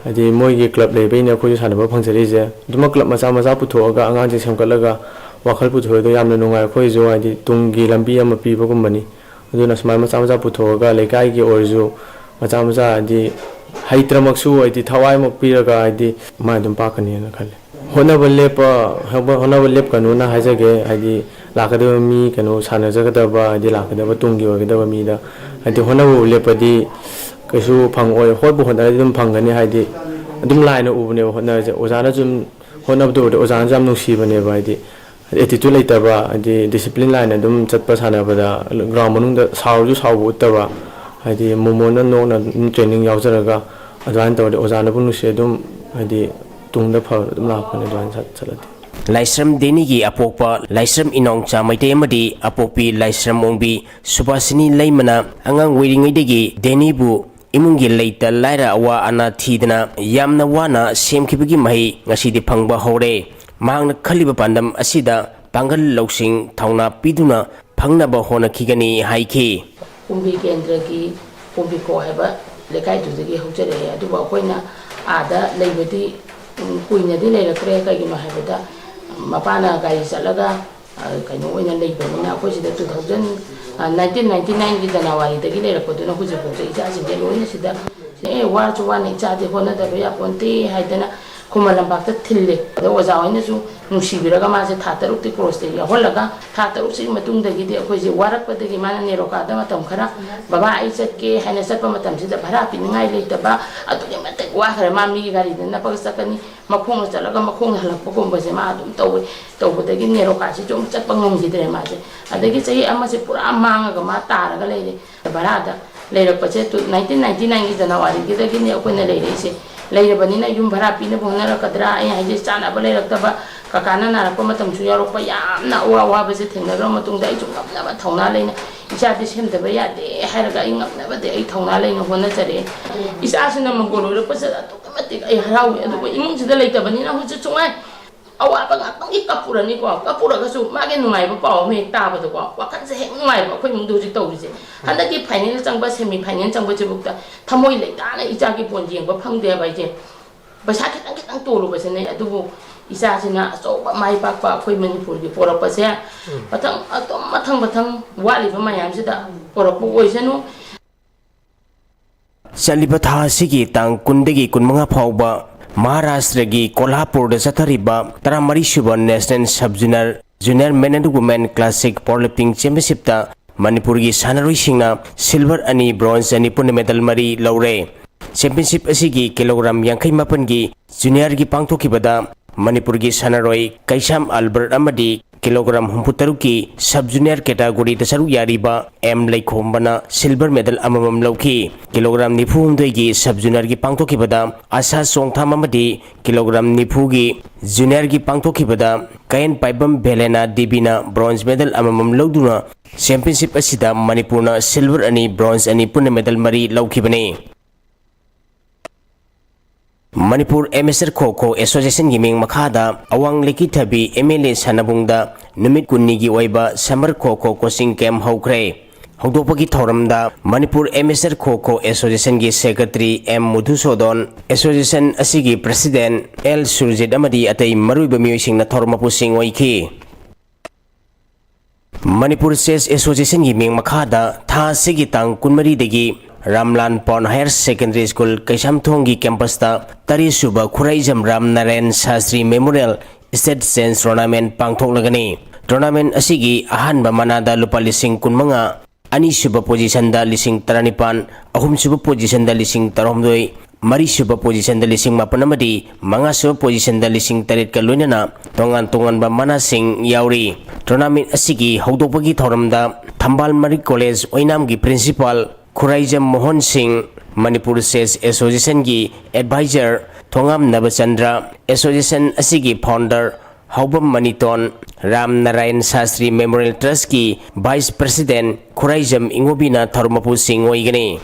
ꯍꯥꯏꯗꯤ ꯃꯣꯏꯒꯤ ꯀ꯭ꯂꯕ ꯂꯩꯕꯩꯅꯦ ꯑꯩꯈꯣꯏꯁꯨ ꯁꯥꯟꯅꯕ ꯐꯪꯖꯔꯤꯁꯦ꯫ ꯑꯗꯨꯃꯛ ꯀ꯭ꯂꯕ ꯃꯆꯥ ꯃꯆꯥ ꯄꯨꯊꯣꯛꯑꯒ ꯑꯉꯥꯡꯁꯤꯡ ꯁꯦꯝꯒꯠꯂꯒ ꯋꯥꯈꯜ ꯄꯨꯊꯣꯛꯑꯒ ꯌꯥꯝꯅ ꯅꯨꯡꯉꯥꯏ꯫ ꯑꯩꯈꯣꯏꯁꯨ ꯍꯥꯏꯗꯤ ꯇꯨꯡꯒꯤ ꯂꯝꯕꯤ ꯑꯃ ꯄꯤꯕꯒꯨꯝꯕꯅꯤ꯫ ꯑꯗꯨꯅ ꯁꯨꯃꯥꯏꯅ ꯃꯆꯥ ꯃꯆꯥ ꯄꯨꯊꯣꯛꯑꯒ ꯂꯩꯀꯥꯏꯒꯤ ꯑꯣꯏꯔꯁꯨ ꯃꯆꯥ ꯃꯆꯥ ꯍꯥꯏꯗꯤ ꯍꯩꯇ꯭ꯔꯃꯛꯁꯨ ꯍꯥꯏꯗꯤ ꯊꯋꯥꯏꯃꯛ ꯄꯤꯔꯒ ꯍꯥꯏꯗꯤ ꯃꯥꯏ ꯑꯗꯨꯝ ꯄꯥꯛꯀꯅꯤꯅ ꯈꯜꯂꯦ꯫ ꯍꯣꯠꯅꯕ ꯂꯦꯞꯄ, ꯍꯣꯠꯅꯕ ꯂꯦꯞꯀꯅꯨꯅ ꯍꯥꯏꯖꯒꯦ꯫ ꯍꯥꯏꯗꯤ ꯂꯥꯛꯀꯗꯕ ꯃꯤ ꯀꯩꯅꯣ ꯁꯥꯟꯅꯖꯒꯗꯕ, ꯍꯥꯏꯗꯤ ꯂꯥꯛꯀꯗꯕ ꯇꯨꯡꯒꯤ ꯑꯣꯏꯒꯗꯕ ꯃꯤꯗ ꯍꯥꯏꯗꯤ ꯍꯣꯠꯅꯕꯕꯨ ꯂꯦꯞꯄꯗꯤ ꯀꯩꯁꯨ ꯐꯪꯉꯣꯏ꯫ ꯍꯣꯠꯄꯨ ꯍꯣꯠꯅꯔꯗꯤ ꯑꯗꯨꯝ ꯐꯪꯒꯅꯤ꯫ ꯍꯥꯏꯗꯤ ꯑꯗꯨꯝ ꯂꯥꯏꯅ ꯎꯕꯅꯦꯕ ꯍꯣꯠꯅꯔꯤꯁꯦ꯫ ꯑꯣꯖꯥꯅꯁꯨ ꯑꯗꯨꯝ ꯍꯣꯠꯅꯕꯗꯨ ꯎꯔꯗꯤ ꯑꯣꯖꯥꯅꯁꯨ ꯌꯥꯝ ꯅꯨꯡꯁꯤꯕꯅꯦꯕ꯫ ꯍꯥꯏꯗꯤ ꯑꯦꯇꯤꯇ꯭ꯌꯨꯠ ꯂꯩꯇꯕ, ꯍꯥꯏꯗꯤ ꯗꯤꯁꯤꯄ꯭ꯂꯤꯟ ꯂꯥꯏꯅ ꯑꯗꯨꯝ ꯆꯠꯄ ꯁꯥꯟꯅꯕꯗ ꯒ꯭ꯔꯥꯎꯟ ꯃꯅꯨꯡꯗ ꯁꯥꯎꯔꯁꯨ ꯁꯥꯎꯕ ꯎꯠꯇꯕ, ꯍꯥꯏꯗꯤ ꯃꯣꯃꯣꯟꯅ ꯅꯣꯛꯅ ꯑꯗꯨꯝ ꯇ꯭ꯔꯦꯅꯤꯡ ꯌꯥꯎꯖꯔꯒ ꯑꯗꯨꯃꯥꯏꯅ ꯇꯧꯔꯗꯤ ꯑꯣꯖꯥꯅꯕꯨ ꯅꯨꯡꯁꯤ ꯑꯗꯨꯝ ꯍꯥꯏꯗꯤ ꯇꯨꯡꯗ ꯐꯕ ꯑꯗꯨꯝ ꯂꯥꯛꯄꯅꯦ ꯑꯗꯨꯃꯥꯏꯅ ꯆꯠ-, ꯆꯠꯂꯗꯤ꯫ ꯂꯥꯏꯁ꯭ꯔꯝ ꯗꯦꯅꯤꯒꯤ ꯑꯄꯣꯛꯄ ꯂꯥꯏꯁ꯭ꯔꯝ ꯏꯅꯥꯎꯆꯥ ꯃꯩꯇꯩ ꯑꯃꯗꯤ ꯑꯄꯣꯛꯄꯤ ꯂꯥꯏꯁ꯭ꯔꯝ ꯑꯣꯡꯕꯤ ꯁꯨꯕꯥꯁꯤꯅꯤ ꯂꯩꯃꯅ ꯑꯉꯥꯡ ꯑꯣꯏꯔꯤꯉꯩꯗꯒꯤ ꯗꯦꯅꯤꯕꯨ ꯏꯃꯨꯡꯒꯤ ꯂꯩꯇ ꯂꯥꯏꯔ ꯑꯋꯥ ꯑꯅꯥ ꯊꯤꯗꯅ ꯌꯥꯝꯅ ꯋꯥꯅ ꯁꯦꯝꯈꯤꯕꯒꯤ ꯃꯍꯩ ꯉꯁꯤꯗꯤ ꯐꯪꯕ ꯍꯧꯔꯦ꯫ ꯃꯍꯥꯛꯅ ꯈꯜꯂꯤꯕ ꯄꯥꯟꯗꯝ ꯑꯁꯤꯗ ꯄꯥꯡꯒꯜ ꯂꯧꯁꯤꯡ ꯊꯧꯅꯥ ꯄꯤꯗꯨꯅ ꯐꯪꯅꯕ ꯍꯣꯠꯅꯈꯤꯒꯅꯤ ꯍꯥꯏꯈꯤ꯫ ꯀꯨꯝꯕꯤ ꯀꯦꯟꯗ꯭ꯔꯒꯤ ꯀꯨꯝꯕꯤꯈꯣꯛ ꯍꯥꯏꯕ ꯂꯩꯀꯥꯏꯗꯨꯗꯒꯤ ꯍꯧꯖꯔꯛꯑꯦ꯫ ꯑꯗꯨꯕꯨ ꯑꯩꯈꯣꯏꯅ ꯑꯥꯗ ꯂꯩꯕꯗꯤ, ꯎꯝ, ꯀꯨꯏꯅꯗꯤ ꯂꯩꯔꯛꯇ꯭ꯔꯦ꯫ ꯀꯩꯒꯤꯅꯣ ꯍꯥꯏꯕꯗ, ꯃꯄꯥꯅ ꯒꯥꯔꯤ ꯆꯠꯂꯒ, ꯑ, ꯀꯩꯅꯣ ꯑꯣꯏꯅ ꯂꯩꯕꯅꯤꯅ, ꯑꯩꯈꯣꯏ ꯁꯤꯗ two thousand, ꯑ, nineteen ninety nineꯒꯤ ꯖꯅꯋꯥꯔꯤꯗꯒꯤ ꯂꯩꯔꯛꯄꯗꯨꯅ ꯍꯧꯖꯤꯛꯐꯥꯎꯁꯦ ꯏꯆꯥꯁꯤꯡꯁꯦ ꯂꯣꯏꯅ ꯁꯤꯗ, "ꯑꯦ, ꯋꯥꯔꯁꯨ ꯋꯥꯅ ꯏꯆꯥꯗꯤ ꯍꯣꯠꯅꯗꯕ ꯌꯥꯄꯣꯟꯇꯦ" ꯍꯥꯏꯗꯅ ꯈꯨꯃꯟ ꯂꯝꯄꯥꯛꯇ ꯊꯤꯜꯂꯦ꯫ ꯑꯗꯣ ꯑꯣꯖꯥ ꯍꯣꯏꯅꯁꯨ ꯅꯨꯡꯁꯤꯕꯤꯔꯒ ꯃꯥꯁꯦ ꯊꯥ ꯇꯔꯨꯛꯇꯤ ꯀꯣꯔꯁꯇ ꯌꯥꯎꯍꯜꯂꯒ, ꯊꯥ ꯇꯔꯨꯛꯁꯤꯒꯤ ꯃꯇꯨꯡꯗꯒꯤꯗꯤ ꯑꯩꯈꯣꯏꯁꯦ ꯋꯥꯔꯛꯄꯗꯒꯤ ꯃꯥꯅ ꯅꯦꯔꯣꯀꯥꯗ ꯃꯇꯝ ꯈꯔ, "ꯕꯕꯥ, ꯑꯩ ꯆꯠꯀꯦ" ꯍꯥꯏꯅ ꯆꯠꯄ ꯃꯇꯝꯁꯤꯗ ꯚꯔꯥ ꯄꯤꯅꯤꯡꯉꯥꯏ ꯂꯩꯇꯕ, ꯑꯗꯨꯛꯀꯤ ꯃꯇꯤꯛ ꯋꯥꯈ꯭ꯔꯦ꯫ ꯃꯥ ꯃꯤꯒꯤ ꯒꯥꯔꯤꯗ ꯅꯞꯄꯒ ꯆꯠꯀꯅꯤ, ꯃꯈꯣꯡꯅ ꯆꯠꯂꯒ ꯃꯈꯣꯡꯅ ꯍꯜꯂꯛꯄꯒꯨꯝꯕꯁꯦ ꯃꯥ ꯑꯗꯨꯝ ꯇꯧꯋꯦ꯫ ꯇꯧꯕꯗꯒꯤ ꯅꯦꯔꯣꯀꯥꯁꯤꯁꯨ ꯑꯃꯨꯛ ꯆꯠꯄ ꯉꯝꯈꯤꯗ꯭ꯔꯦ ꯃꯥꯁꯦ꯫ ꯑꯗꯒꯤ ꯆꯍꯤ ꯑꯃꯁꯦ ꯄꯨꯔꯥ ꯃꯥꯡꯉꯒ ꯃꯥ ꯇꯥꯔꯒ ꯂꯩꯔꯦ꯫ ꯚꯔꯥꯗ ꯂꯩꯔꯛꯄꯁꯦ ꯇꯨ-, nineteen ninety nineꯒꯤ ꯖꯅꯋꯥꯔꯤꯒꯤꯗꯒꯤꯅꯦ ꯑꯩꯈꯣꯏꯅ ꯂꯩꯔꯛꯏꯁꯦ꯫ ꯂꯩꯔꯕꯅꯤꯅ ꯌꯨꯝ ꯚꯔꯥ ꯄꯤꯅꯕ ꯍꯣꯠꯅꯔꯛꯀꯗ꯭ꯔꯥ, ꯑꯩ ꯍꯥꯏꯁꯦ, ꯆꯥꯅꯕ ꯂꯩꯔꯛꯇꯕ, ꯀꯀꯥꯅ ꯅꯥꯔꯛꯄ ꯃꯇꯝꯁꯨ ꯌꯥꯎꯔꯛꯄ, ꯌꯥꯝꯅ ꯑꯋꯥ ꯑꯋꯥꯕꯁꯦ ꯊꯦꯡꯅꯈ꯭ꯔꯕ ꯃꯇꯨꯡꯗ ꯑꯩꯁꯨ ꯉꯝꯅꯕ ꯊꯧꯅꯥ ꯂꯩꯅ, ꯏꯆꯥꯗꯤ ꯁꯦꯝꯗꯕ ꯌꯥꯗꯦ ꯍꯥꯏꯔꯒ ꯑꯩ ꯉꯝꯅꯕꯗꯤ ꯑꯩ ꯊꯧꯅꯥ ꯂꯩꯅ ꯍꯣꯠꯅꯖꯔꯛꯑꯦ꯫ ꯏꯆꯥꯁꯤꯅ ꯃꯪꯒꯣꯜ ꯑꯣꯏꯔꯛꯄꯁꯤꯗ ꯑꯗꯨꯛꯀꯤ ꯃꯇꯤꯛ ꯑꯩ ꯍꯔꯥꯎꯏ꯫ ꯑꯗꯨꯕꯨ ꯏꯃꯨꯡꯁꯤꯗ ꯂꯩꯇꯕꯅꯤꯅ ꯍꯧꯖꯤꯛꯁꯨ ꯉꯥꯏ ꯑꯋꯥꯕ ꯉꯥꯛꯇꯪꯒꯤ ꯀꯞꯄꯨꯔꯅꯤꯀꯣ, ꯀꯞꯄꯨꯔꯒꯁꯨ ꯃꯥꯒꯤ ꯅꯨꯡꯉꯥꯏꯕ ꯄꯥꯎ ꯑꯃ ꯍꯦꯛ ꯇꯥꯕꯗꯀꯣ, ꯋꯥꯈꯜꯁꯦ ꯍꯦꯛ ꯅꯨꯡꯉꯥꯏꯕ꯫ ꯑꯩꯈꯣꯏ ꯏꯃꯨꯡꯗ ꯍꯧꯖꯤꯛ ꯇꯧꯔꯤꯁꯦ, ꯍꯟꯗꯛꯀꯤ ꯐꯥꯏꯅꯦꯜ ꯆꯪꯕ, ꯁꯦꯃꯤ ꯐꯥꯏꯅꯦꯜ ꯆꯪꯕꯁꯤꯐꯥꯎꯗ ꯊꯃꯣꯏ ꯂꯩꯇꯥꯅ ꯏꯆꯥꯒꯤ ꯕꯣꯜ ꯌꯦꯡꯕ ꯐꯪꯗꯦ ꯍꯥꯏꯕ ꯑꯩꯁꯦ꯫ ꯄꯩꯁꯥ ꯈꯤꯇꯪ ꯈꯤꯇꯪ ꯇꯣꯜꯂꯨꯕꯁꯤꯅꯦ꯫ ꯑꯗꯨꯕꯨ ꯏꯆꯥꯁꯤꯅ ꯑꯆꯧꯕ ꯃꯥꯏ ꯄꯥꯛꯄ ꯑꯩꯈꯣꯏ ꯃꯅꯤꯄꯨꯔꯒꯤ ꯄꯣꯔꯛꯄꯁꯦ ꯃꯊꯪ ꯑꯗꯨꯝ ꯃꯊꯪ ꯃꯊꯪ ꯋꯥꯠꯂꯤꯕ ꯃꯌꯥꯝꯁꯤꯗ ꯄꯣꯔꯛꯄ ꯑꯣꯏꯁꯅꯨ꯫ ꯆꯠꯂꯤꯕ ꯊꯥ ꯑꯁꯤꯒꯤ ꯇꯥꯡ ꯀꯨꯟꯗꯒꯤ ꯀꯨꯟꯃꯉꯥ ꯐꯥꯎꯕ ꯃꯍꯥꯔꯥꯁꯇ꯭ꯔꯒꯤ ꯀꯣꯜꯍꯥꯄꯨꯔꯗ ꯆꯠꯊꯔꯤꯕ ꯇꯔꯥꯃꯔꯤ ꯁꯨꯕ National Sub Junior Junior Men and Women Classic Powerlifting Championshipꯇ ꯃꯅꯤꯄꯨꯔꯒꯤ ꯁꯥꯟꯅꯔꯣꯏꯁꯤꯡꯅ silver ꯑꯅꯤ, bronze ꯑꯅꯤ ꯄꯨꯟꯅ medal ꯃꯔꯤ ꯂꯧꯔꯦ꯫ Championship ꯑꯁꯤꯒꯤ kilogram ꯌꯥꯡꯈꯩ ꯃꯥꯄꯟꯒꯤ juniorꯒꯤ ꯄꯥꯡꯊꯣꯛꯈꯤꯕꯗ ꯃꯅꯤꯄꯨꯔꯒꯤ ꯁꯥꯟꯅꯔꯣꯏ ꯀꯩꯁꯥꯝ ꯑꯜꯕꯔꯠ ꯑꯃꯗꯤ kilogram ꯍꯨꯝꯐꯨ ꯇꯔꯨꯛꯀꯤ sub junior categoryꯗ ꯁꯔꯨꯛ ꯌꯥꯔꯤꯕ ꯑꯦꯝ ꯂꯩꯈꯣꯝꯕꯅ silver medal ꯑꯃꯃꯝ ꯂꯧꯈꯤ꯫ Kilogram ꯅꯤꯐꯨ ꯍꯨꯝꯗꯣꯏꯒꯤ sub juniorꯒꯤ ꯄꯥꯡꯊꯣꯛꯈꯤꯕꯗ ꯑꯁꯥ ꯆꯣꯡꯊꯥꯝ ꯑꯃꯗꯤ kilogram ꯅꯤꯐꯨꯒꯤ juniorꯒꯤ ꯄꯥꯡꯊꯣꯛꯈꯤꯕꯗ ꯀꯌꯦꯟ ꯄꯥꯏꯕꯝ ꯚꯦꯂꯦꯅꯥ ꯗꯦꯕꯤꯅ bronze medal ꯑꯃꯃꯝ ꯂꯧꯗꯨꯅ championship ꯑꯁꯤꯗ ꯃꯅꯤꯄꯨꯔꯅ silver ꯑꯅꯤ, bronze ꯑꯅꯤ ꯄꯨꯟꯅ medal ꯃꯔꯤ ꯂꯧꯈꯤꯕꯅꯤ꯫ ꯃꯅꯤꯄꯨꯔ ꯑꯦꯃꯦꯆꯔ ꯈꯣ ꯈꯣ ꯑꯦꯁꯣꯁꯤꯌꯦꯁꯟꯒꯤ ꯃꯤꯡ ꯃꯈꯥꯗ ꯑꯋꯥꯡ ꯂꯩꯀꯤꯊꯕꯤ ꯑꯦꯝ ꯑꯦꯜ ꯑꯦ ꯁꯥꯟꯅꯕꯨꯡꯗ ꯅꯨꯃꯤꯠ ꯀꯨꯟꯅꯤꯒꯤ ꯑꯣꯏꯕ ꯁꯝꯃꯔ ꯈꯣ ꯈꯣ ꯀꯣꯆꯤꯡ ꯀꯦꯝꯞ ꯍꯧꯈ꯭ꯔꯦ꯫ ꯍꯧꯗꯣꯛꯄꯒꯤ ꯊꯧꯔꯝꯗ ꯃꯅꯤꯄꯨꯔ ꯑꯦꯃꯦꯆꯔ ꯈꯣ ꯈꯣ ꯑꯦꯁꯣꯁꯤꯌꯦꯁꯟꯒꯤ ꯁꯦꯀ꯭ꯔꯦꯇꯔꯤ ꯑꯦꯝ ꯃꯨꯙꯨꯁꯣꯗꯣꯟ, ꯑꯦꯁꯣꯁꯤꯌꯦꯁꯟ ꯑꯁꯤꯒꯤ ꯄ꯭ꯔꯁꯤꯗꯦꯟꯠ ꯑꯦꯜ ꯁꯨꯔꯖꯤꯠ ꯑꯃꯗꯤ ꯑꯇꯩ ꯃꯔꯨꯑꯣꯏꯕ ꯃꯤꯑꯣꯏꯁꯤꯡꯅ ꯊꯧꯔꯝ ꯃꯄꯨꯁꯤꯡ ꯑꯣꯏꯈꯤ꯫ ꯃꯅꯤꯄꯨꯔ ꯆꯦꯁ ꯑꯦꯁꯣꯁꯤꯌꯦꯁꯟꯒꯤ ꯃꯤꯡ ꯃꯈꯥꯗ ꯊꯥ ꯑꯁꯤꯒꯤ ꯇꯥꯡ ꯀꯨꯟꯃꯔꯤꯗꯒꯤ Ramlal Paul higher secondary school ꯀꯩꯁꯥꯝꯊꯣꯡꯒꯤ ꯀꯦꯝꯄꯁꯇ ꯇꯔꯦꯠꯁꯨꯕ Khuraijam Ram Narayan Shastri memorial state chess tournament ꯄꯥꯡꯊꯣꯛꯂꯒꯅꯤ꯫ ꯇꯣꯔꯅꯥꯃꯦꯟꯠ ꯑꯁꯤꯒꯤ ꯑꯍꯥꯟꯕ ꯃꯅꯥꯗ ꯂꯨꯄꯥ ꯂꯤꯁꯤꯡ ꯀꯨꯟꯃꯉꯥ, ꯑꯅꯤꯁꯨꯕ ꯄꯣꯖꯤꯁꯟꯗ ꯂꯤꯁꯤꯡ ꯇꯔꯥꯅꯤꯄꯥꯟ, ꯑꯍꯨꯝꯁꯨꯕ ꯄꯣꯖꯤꯁꯟꯗ ꯂꯤꯁꯤꯡ ꯇꯔꯥꯍꯨꯝꯗꯣꯏ, ꯃꯔꯤꯁꯨꯕ ꯄꯣꯖꯤꯁꯟꯗ ꯂꯤꯁꯤꯡ ꯃꯥꯄꯟ ꯑꯃꯗꯤ ꯃꯉꯥꯁꯨꯕ ꯄꯣꯖꯤꯁꯟꯗ ꯂꯤꯁꯤꯡ ꯇꯔꯦꯠꯀ ꯂꯣꯏꯅꯅ ꯇꯣꯉꯥꯟ ꯇꯣꯉꯥꯟꯕ ꯃꯅꯥꯁꯤꯡ ꯌꯥꯎꯔꯤ꯫ ꯇꯣꯔꯅꯥꯃꯦꯟꯠ ꯑꯁꯤꯒꯤ ꯍꯧꯗꯣꯛꯄꯒꯤ ꯊꯧꯔꯝꯗ ꯊꯝꯕꯥꯜ ꯃꯔꯤ ꯀꯣꯂꯦꯖ ꯑꯣꯏꯅꯥꯝꯒꯤ ꯄ꯭ꯔꯤꯟꯁꯤꯄꯥꯜ ꯈꯨꯔꯥꯏꯖꯝ ꯃꯣꯍꯟ ꯁꯤꯡ, ꯃꯅꯤꯄꯨꯔ ꯆꯦꯁ ꯑꯦꯁꯣꯁꯤꯌꯦꯁꯟꯒꯤ ꯑꯦꯗꯚꯥꯏꯖꯔ ꯊꯣꯉꯥꯝ ꯅꯕꯆꯟꯗ꯭ꯔ, ꯑꯦꯁꯣꯁꯤꯌꯦꯁꯟ ꯑꯁꯤꯒꯤ ꯐꯥꯎꯟꯗꯔ ꯍꯥꯎꯕꯝ ꯃꯅꯤꯇꯣꯟ, ꯔꯥꯝ ꯅꯥꯔꯥꯌꯟ ꯁꯥꯁꯇ꯭ꯔꯤ ꯃꯦꯃꯣꯔꯤꯌꯦꯜ ꯇ꯭ꯔꯁꯀꯤ ꯚꯥꯏꯁ ꯄ꯭ꯔꯁꯤꯗꯦꯟꯠ ꯈꯨꯔꯥꯏꯖꯝ ꯏꯉꯣꯕꯤꯅ ꯊꯧꯔꯝ ꯃꯄꯨꯁꯤꯡ ꯑꯣꯏꯒꯅꯤ꯫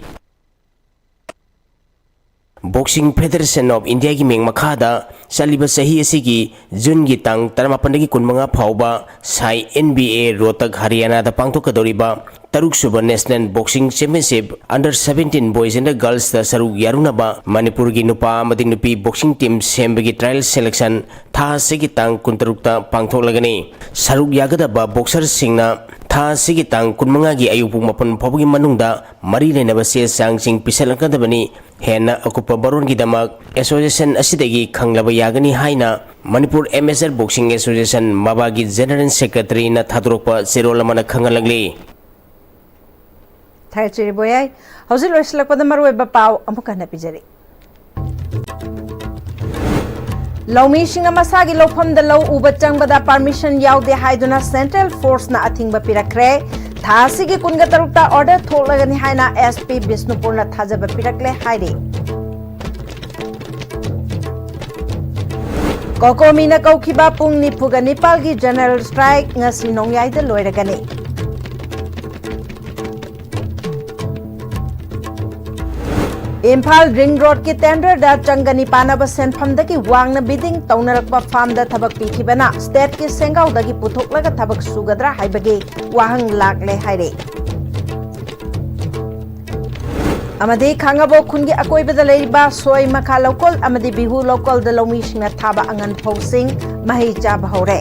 ꯕꯣꯛꯁꯤꯡ ꯐꯦꯗꯔꯦꯁꯟ ꯑꯣꯐ ꯏꯟꯗꯤꯌꯥꯒꯤ ꯃꯤꯡ ꯃꯈꯥꯗ ꯆꯠꯂꯤꯕ ꯆꯍꯤ ꯑꯁꯤꯒꯤ ꯖꯨꯟꯒꯤ ꯇꯥꯡ ꯇꯔꯥꯃꯥꯄꯟꯗꯒꯤ ꯀꯨꯟꯃꯉꯥ ꯐꯥꯎꯕ SAI N B A Rohtak ꯍꯔꯤꯌꯥꯅꯥꯗ ꯄꯥꯡꯊꯣꯛꯀꯗꯧꯔꯤꯕ ꯇꯔꯨꯛꯁꯨꯕ national boxing championship under seventeen boys and ꯒꯔꯜꯁꯇ ꯁꯔꯨꯛ ꯌꯥꯔꯨꯅꯕ ꯃꯅꯤꯄꯨꯔꯒꯤ ꯅꯨꯄꯥ ꯑꯃꯗꯤ ꯅꯨꯄꯤ ꯕꯣꯛꯁꯤꯡ ꯇꯤꯝ ꯁꯦꯝꯕꯒꯤ ꯇ꯭ꯔꯥꯌꯦꯜ ꯁꯦꯂꯦꯛꯁꯟ ꯊꯥ ꯑꯁꯤꯒꯤ ꯇꯥꯡ ꯀꯨꯟꯇꯔꯨꯛꯇ ꯄꯥꯡꯊꯣꯛꯂꯒꯅꯤ꯫ ꯁꯔꯨꯛ ꯌꯥꯒꯗꯕ ꯕꯣꯛꯁꯔꯁꯤꯡꯅ ꯊꯥ ꯑꯁꯤꯒꯤ ꯇꯥꯡ ꯀꯨꯟꯃꯉꯥꯒꯤ ꯑꯌꯨꯛ ꯄꯨꯡ ꯃꯥꯄꯟ ꯐꯥꯎꯕꯒꯤ ꯃꯅꯨꯡꯗ ꯃꯔꯤ ꯂꯩꯅꯕ ꯆꯦ ꯆꯥꯡꯁꯤꯡ ꯄꯤꯁꯜꯂꯛꯀꯗꯕꯅꯤ꯫ ꯍꯦꯟꯅ ꯑꯀꯨꯞꯄ ꯃꯔꯣꯜꯒꯤꯗꯃꯛ ꯑꯦꯁꯣꯁꯤꯌꯦꯁꯟ ꯑꯁꯤꯗꯒꯤ ꯈꯪꯂꯕ ꯌꯥꯒꯅꯤ ꯍꯥꯏꯅ ꯃꯅꯤꯄꯨꯔ ꯑꯦꯃꯦꯆꯔ ꯕꯣꯛꯁꯤꯡ ꯑꯦꯁꯣꯁꯤꯌꯦꯁꯟ, ꯃꯕꯥꯒꯤ ꯖꯦꯅꯔꯦꯜ ꯁꯦꯀ꯭ꯔꯦꯇꯔꯤꯅ ꯊꯥꯗꯣꯔꯛꯄ ꯆꯦꯔꯣꯜ ꯑꯃꯅ ꯈꯪꯍꯜꯂꯛꯂꯤ꯫ ꯊꯥꯒꯠꯆꯔꯤ ꯕꯣꯌꯥꯏ꯫ ꯍꯧꯖꯤꯛ ꯂꯣꯏꯁꯤꯜꯂꯛꯄꯗ ꯃꯔꯨꯑꯣꯏꯕ ꯄꯥꯎ ꯑꯃꯨꯛ ꯍꯟꯅ ꯄꯤꯖꯔꯤ꯫ ꯂꯧꯃꯤꯁꯤꯡꯅ ꯃꯁꯥꯒꯤ ꯂꯧꯐꯝꯗ ꯂꯧ ꯎꯕ ꯆꯪꯕꯗ ꯄꯥꯔꯃꯤꯁꯟ ꯌꯥꯎꯗꯦ ꯍꯥꯏꯗꯨꯅ ꯁꯦꯟꯇ꯭ꯔꯦꯜ ꯐꯣꯔꯁꯅ ꯑꯊꯤꯡꯕ ꯄꯤꯔꯛꯈ꯭ꯔꯦ꯫ ꯊꯥ ꯑꯁꯤꯒꯤ ꯀꯨꯟꯒ ꯇꯔꯨꯛꯇ ꯑꯣꯔꯗꯔ ꯊꯣꯛꯂꯒꯅꯤ ꯍꯥꯏꯅ ꯑꯦꯁ ꯄꯤ ꯕꯤꯁꯅꯨꯄꯨꯔꯅ ꯊꯥꯖꯕ ꯄꯤꯔꯛꯂꯦ ꯍꯥꯏꯔꯤ꯫ ꯀꯣꯀꯣꯃꯤꯅ ꯀꯧꯈꯤꯕ ꯄꯨꯡ ꯅꯤꯐꯨꯒ ꯅꯤꯄꯥꯜꯒꯤ ꯖꯦꯅꯔꯦꯜ ꯁ꯭ꯇ꯭ꯔꯥꯏꯛ ꯉꯁꯤ ꯅꯣꯡꯌꯥꯏꯗ ꯂꯣꯏꯔꯒꯅꯤ꯫ ꯏꯝꯐꯥꯜ ꯔꯤꯡ ꯔꯣꯗꯀꯤ ꯇꯦꯟꯗꯔꯗ ꯆꯪꯒꯅꯤ ꯄꯥꯅꯕ ꯁꯦꯟꯐꯝꯗꯒꯤ ꯋꯥꯡꯅ ꯕꯤꯗꯤꯡ ꯇꯧꯅꯔꯛꯄ ꯐꯥꯔꯝꯗ ꯊꯕꯛ ꯄꯤꯈꯤꯕꯅ ꯁ꯭ꯇꯦꯠꯀꯤ ꯁꯦꯟꯒꯥꯎꯗꯒꯤ ꯄꯨꯊꯣꯛꯂꯒ ꯊꯕꯛ ꯁꯨꯒꯗ꯭ꯔꯥ ꯍꯥꯏꯕꯒꯤ ꯋꯥꯍꯪ ꯂꯥꯛꯂꯦ ꯍꯥꯏꯔꯦ꯫ ꯑꯃꯗꯤ ꯈꯥꯡꯉꯕꯣꯛ ꯈꯨꯟꯒꯤ ꯑꯀꯣꯏꯕꯗ ꯂꯩꯔꯤꯕ ꯁꯣꯏ ꯃꯈꯥ ꯂꯧꯀꯣꯜ ꯑꯃꯗꯤ ꯕꯤꯍꯨ ꯂꯧꯀꯣꯜꯗ ꯂꯧꯃꯤꯁꯤꯡꯅ ꯊꯥꯕ ꯑꯉꯟ ꯐꯧꯁꯤꯡ ꯃꯍꯩ ꯆꯥꯕ ꯍꯧꯔꯦ꯫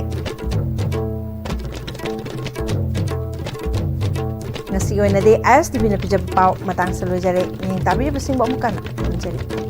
ꯉꯁꯤꯒꯤ ꯑꯣꯏꯅꯗꯤ ꯑꯥꯏ ꯑꯦꯁ ꯇꯤ ꯚꯤꯅ ꯄꯤꯖꯕ ꯄꯥꯎ ꯃꯇꯥꯡꯁꯤꯗ ꯂꯣꯏꯖꯔꯦ꯫ ꯃꯤꯠꯌꯦꯡ ꯇꯥꯕꯤꯔꯤꯕꯁꯤꯡꯕꯨ ꯑꯃꯨꯛ ꯍꯟꯅ ꯈꯨꯔꯨꯝꯖꯔꯤ꯫